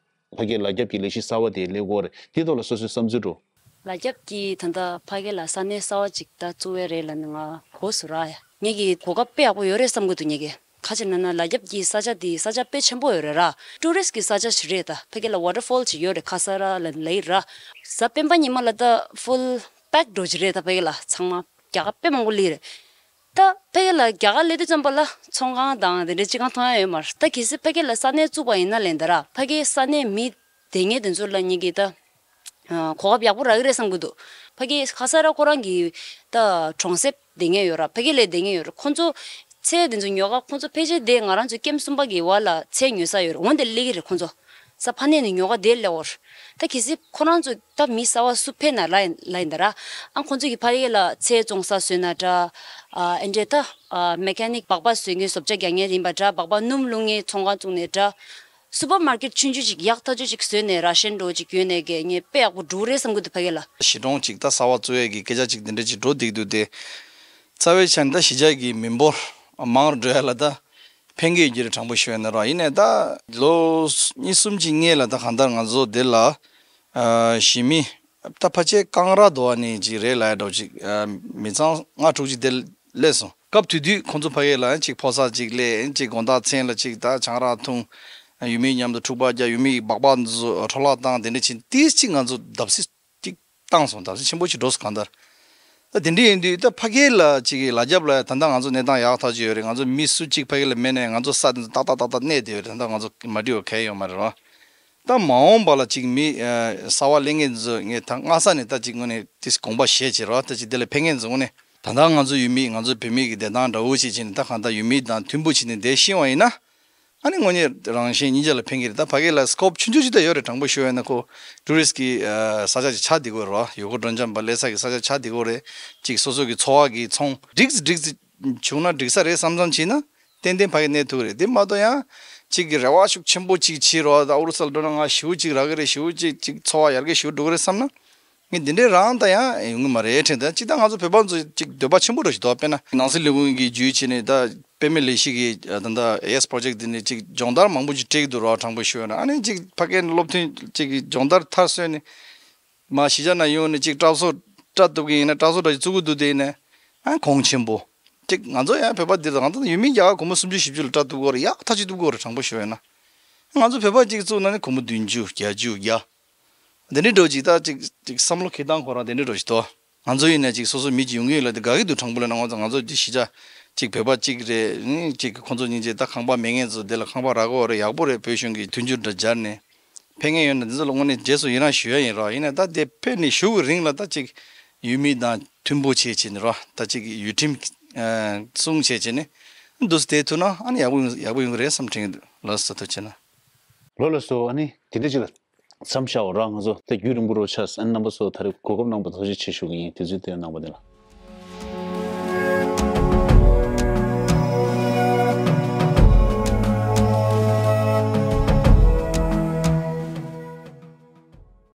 ཕ་གིའི་ལ་རྒྱབ་ཀྱི་ལས་གཞི་གསར་བ་དེ་སླེབས་ཀྱི་ཡོད་རེད། དེའི་ཐོག་ལ་སོ་སོའི་བསམ་ཚུལ་འགྲོ། ལ་རྒྱབ་ཀྱི་ད་ལྟ་ཕ་གི་ལ་ས་གནས་གསར་བ་ཅིག་ད་བཙུགས་ཡས་རེད་ལབ་ནས་ང་གོ་སོང་ར། ཡ་ངེད་ཀྱི་གོ་སྐབས་དཔེ་ཡག་པོ་ཡོད་རེད་བསམ་གྱི་འདུག་ངེད་ཀྱི་ཁ་ཅིག་ན་ན་ལ་རྒྱབ་ཀྱི་ས་ཆ་དེ་ས་ཆ་དཔེ་ཆེན་པོ་ཡོད་རེད་ར། ཊུ་རི་སི་ཀྱི་ས་ཆ་ཞིག་རེད། ད་ཕ་གི་ལ་ཝ་ཊར་ཕོལ་ཅིག་ཡོད་རེད། ཁ་ས་ར་ལ་ལ་ཡི་ར། གཟའ་སྤེན་པ་ཉི་མ་ལ་ད་ཕུལ་པེག་འགྲོ་ཅིག་རེད། ད་ཕ་གི་ལ་ཚང་མ་རྒྱ་གར་དཔེ་མང་པོ་སླེབས་རེད། ད་ཕ་གི་ལ་རྒྱ་གར་སླེབས་དུས་ཙམ་པ་ལ་ཚོང་ཁང་དང་དེ་འདྲའི་ཅི་གང་མཐོང་ཡ་ཡོད་མ་རེད། ད་གལ་སྲིད་ཕ་གི་ལ་ས་གནས་བཙུགས་པ་ཡིན་ན་ལན་ད་ར་ཕ་གིའི་ས་གནས་མི་དེ་ངས་དེ་ཚོ་ལ་ཉིད་ཀྱིས་ད་གོ་སྐབས་ཡག་པོ་རག་གི་རེད་བསམ་གྱི་འདུག་ཕ་གི་ཁ་ས་ར་ཁོ་རང་གི་ད་གྲོང་གསེབ་དེ་ངས་ཡོད་ར། ཕ་གི་ལས་དེ་ངས་ཡོད་ར། ཁོ་ཚོ་ཚལ་དེ་ཚོ་ཉོ་ག་ཁོ་ཚོ་ཕལ་ཆེར་དེ་ང་རང་ཚོའི་ཀེམ་གསུམ་པ་གི་བར་ལ་ཚལ་ཉོ་ས་ཡོད་ར། འོན་ཏེ་སླེབས་ཀྱི་རེད་ཁོ་ཚོ། ས་ཕ་ནས་ནས་ཉོ་ག་དེ་སླེབས་འོར། ད་གལ་སྲིད་ཁོ་རང་ཚོ་ད་མི་གསར་བ་སུ་ཕེབས་ན་ལ་ཡིན་ལ་ཡིན་ད་ར། ཨ་ཁོ་ཚོ་གི་ཕ་གི་ལ་ཚལ་བཙོང་ས་བཟོས་ན་འདྲ། ཨ་ཨེ་འདྲས་ད་ཨ་མེ་ཀ་ནིག་སྦག་སྦག་བཟོས་མཁན་བཟོ་ལྕགས་རྒྱག་མཁན་ཡིན་པ་འདྲ། སྦག་སྦག་སྣུམ་བླུགས་མཁན་ཚོང་ཁང་བཙུགས་ནས་འདྲ། སུ་པར་མར་ཀེཊ་ཆུང་ཆུང་ཅིག་ཡག་ཐག་ཆོད་ཅིག་བཟོས་ནས་ར་ཤན་འདྲ་བོ་ཅིག་གྱོན་ནས་གས་ངས་དཔེ་ཡག་པོ་འགྲུབ་རེད་བསམ་གྱི་འདུག་ཕ་གི་ལ། གཞིས་གྲོང་ཅིག་ད་གསར་བ་བཙུགས་ཡས་ཀྱི་སྐད་ཆ་ཅིག་འདི་འདྲ་ཅིག་འགྲོ་བསྡད་ཀྱི་འདུག་སྟེ། རྩ་བའི་ཆ་ནས་ད་གཞིས་ཆགས་ཀྱི་མི་འབོར་མང་རུ་འགྲོ་ཡ་ལ་ད་ཕན་གྱི་ཡོད་ཀྱི་རེད། དྲང་པོ་ཞུ་ཡ་ན་ར། ཡིན་ནའི་ད་ལོ་གཉིས་གསུམ་ཅིག་སྔས་ལ་ད་གང་ལྟར་ང་ཚོ་འདི་ལ་ཨ་གཞིས་མི་ད་ཕལ་ཆེར་རྐང་ར་རྡོ་བ་ནས་ཅིག་རེད་ལབ་ཡ་འདྲ་བོ་ཅིག་ཨ་མི་ཚང་ལྔ་དྲུག་ཅིག་དེ་སླེབས་སོང་། སྐབས་དེ་དུས་ཁོང་ཚོ་ཕ་གི་ལ་ཅིག་ཕོ་གསར་ཅིག་སླེབས། ཅིག་དགོང་དག་མཚན་ལ་ཅིག་ད་ཆང་རག་འཐུང་། ཡུལ་མི་མཉམ་དུ་འཁྲུག་པ་རྒྱག་ཡུལ་མི་སྦག་སྦག་འདི་ཚོ་འཕྲོ་བརླག་བཏང་། དེ་འདྲ་ཕྱིན་ཏིས་ཅིག་ང་ཚོ་བརྡབ་གསིག་ཅིག་བཏང་སོང་། བརྡབ་གསིག་ཆེན་པོ་ཅིག་འགྲོ་སོང་གང་ལྟར། ད་དེ་འདྲ་ཡིན་དུས་ད་ཕ་གི་ལ་ཅིག་གི་ལ་རྒྱབ་ལ་ད་ལྟ་ང་ཚོ་གནས་སྟངས་ཡག་ཐག་ཆོད་ཡོད་རེད། ང་ཚོ་མི་སུ་གཅིག་ཕ་གི་ལ་མེད་ནའི་ང་ཚོ་ས་དེ་ཚོ་ཏག་ཏག་ཏག་ཏག་གནས་བསྡད་ཡོད་རེད། ད་ལྟ་ང་ཚོ་མ་འགྲིག་པ་གང་ཡང་ཡོད་མ་རེད་རོ། ད་མ་འོངས་པ་ལ་ཅིག་མི་ཨ་གསར་བ་སླེབས་མཁན་ཚོ་ངས་ད་སྔ་ས་ནས་ད་ཅིག་དངོས་གནས་ཏིས་དགོངས་པ་བཞེས་བྱས་རོ། ད་ཅིག་དེ་ལ་ཕེབས་མཁན་ཚོ་དངོས་གནས་ད་ལྟ་ང་ཚོ་ཡུལ་མི་ང་ཚོ་བོད་མི་གི་བདེ་ཐང་འདྲ་བོ་ཞིག་བྱས་ནས་ད་གང་ལྟར་ཡུལ་མི་དང་མཐུན་པོ་བྱས་ནས་བསྡད་ཤེས་པ་ཡིན་ན། ཨ་ནི་དངོས་གནས་རང་གཞན་གཉིས་ཆ་ལ་ཕན་གྱི་རེད། ད་ཕ་གི་ལ་སི་ཀོབ་ཆུང་ཆུང་ཞིག་ད་ཡོད་རེད། དྲང་པོ་ཞུ་ཡ་ན་ཁོ་ཊུ་རི་སི་ཊི་གི་ཨ་ས་ཆ་ཅིག་ཆགས་བསྡད་ཀྱི་ཡོད་རེད་བ། ཡུལ་སྐོར་སྤྲོ་འཆམ་པ་སླེབས་ས་གི་ས་ཆ་ཆགས་བསྡད་ཀྱི་ཡོད་རེད། ཅིག་སོ་སོ་གི་འཚོ་བ་གི་ཚོང་འགྲིག་ཙམ་འགྲིག་ཙམ་བྱུང་ན་འགྲིག་ས་རེད་བསམ་བསམ་བྱས་ན་ཏན་ཏན་ཕ་གི་གནས་ཐུབ་ཀྱི་རེད། དེ་མ་གཏོགས་ཡང་ཅིག་གི་རེ་བ་ཤུགས་ཆེན་པོ་ཅིག་བྱེད་རོགས། ད་ཨུ་རུ་སུ་ལ་འགྲོ་ན་ང་ཞེ་པོ་ཅིག་རག་གི་རེད། ཞེ་པོ་ཅིག་ཅིག་འཚོ་བ་ཡར་རྒྱས་ཞེ་པོ་འགྲོ་གི་རེད་བསམ་ན། ངས་འདི་འདྲའི་རང་ད་ཡང་ཡོང་གི་མ་རེད་དྲན། ད་ཅིག་ད་ང་ཚོ་བོད་པ་ཚོ་ཅིག་འདོད་པ་ཆེན་པོ་འདྲ་ཞིག་འདུག་དཔེར་ན་ནང་སྲིད་ལས་ཁུངས་ཀྱི་བརྒྱུད་བྱས་ནས་ད་དཔེ་མེད་ལས་གཞི་གི་ད་ལྟ་ཨེ་ཨེས་པོ་རོ་ཇེག་འདི་ནས་ཅིག་སྦྱོང་བརྡར་མང་པོ་ཅིག་སྤྲད་ཀྱི་འདུག་ར། དྲང་པོ་ཞུས་ན་ཨ་ནི་ཅིག་ཕ་གིའི་སློབ་ཐོན་ཅིག་གི་སྦྱོང་བརྡར་མཐར་སོན་ནས། མ་གཞིས་ཆགས་ནང་ཡོང་ནས་ཅིག་སྐྲག་སོ་སྐྲག་ཐུབ་ཀྱི་ཡིན་ན་སྐྲག་སོ་འདྲ་ཞིག་བཙུགས་ཀྱི་འདུག་དེ་ཡིན་ན་ཨ་གོང་ཆེན་པོ། ཅིག་ང་ཚོ་ཡང་བོད་པ་འདི་དང་ད་ཡུལ་མི་རྒྱ་གར་སྒོར་མོ་སུམ་ཅུ་བཞི་བཅུ་ལ་སྐྲག་ཐུབ་ཀྱི་ཡོད་རེད། ཡག་ཐག་ཆོད་ཐུབ་ཀྱི་ཡོད་རེད། དྲང་པོ་ཞུ་ཡོད་ན། ང་ཚོ་བོད་པ་ཅིག་བཙུགས་ན་ནི་སྒོར་མོ་བདུན་ཅུ་བརྒྱད་ཅུ་བརྒྱ། འདི་འདྲའི་འགྲོ་ཅིག་ད་ཅིག་ཅིག་བསམ་བློ་འཁྱེར་སྟངས་ཁོ་རང་དེ་འདྲའི་འགྲོ་ཞིག་འདུག་ང་ཚོ་ཡིན་ན་ཅིག་སོ་སོ་མི་ཅིག་ཡོང་གི་ཡོད་ལ་དེ་དགའ་གི་འདུག་དྲང་པོ་ལབ་ན་ང་ཚོ་ང་ཚོ་ཅིག་གཞིས་ཆགས་ཅིག་བོད་པ་ཅིག་རེད། ཅིག་ཁོ་ཚོ་སྙིང་རྗེ། ད་ཁང་པ་མེད་མཁན་ཚོ་དེ་ལ་ཁང་པ་རག་གི་ཡོད་རེད། ཡག་པོ་རེད། བོད་གཞུང་གིས་མཐུན་འགྱུར་འདྲ་སྦྱར་ནས། ཕན་ངེས་ཡོད་ན་འདི་ཚོ་ལ་དངོས་གནས་རྗེས་སུ་ཡི་རང་ཞུ་ཡ་ཡིན་རོགས། ཡིན་ན་ད་དེ་ཕེབས་ནས་བཞུགས་ཀྱི་རིང་ལ་ད་ཅིག་ཡུལ་མི་དང་མཐུན་པོ་བྱེད་བྱེད་ནི་རོགས། ད་ཅིག་ཡུལ་ཁྲིམས་སྲུང་བྱེད་བྱེད་ནི་འདུག་སེ་བསྡད་ཐུབ་ན་ཨ་ནི་ཡག་པོ་ཡོང་ཡག་པོ་ཡོང་གི་རེད་བསམ་དྲན་གྱི་འདུག་ལགས་སོ། ཐུགས་རྗེ་ཆེ་གནང་། ལགས་སོ། ཨ་ནི་དེ་འདྲ་ཅིག་ལ་མཚམས་བཞག་འོ་ར། ང་ཚོ་ད་རྒྱུན་རིང་པོ་རོགས་ཆགས་ཨ་ནི་རྣམ་པ་ཚོ་ད་རེས་གོ་སྐབས་གནང་བ་ཐུགས་རྗེ་ཆེ་ཞུ་གི་ཡིན། དུས་ཚོད་བཏོན་གནང་བ་དེ་ལ།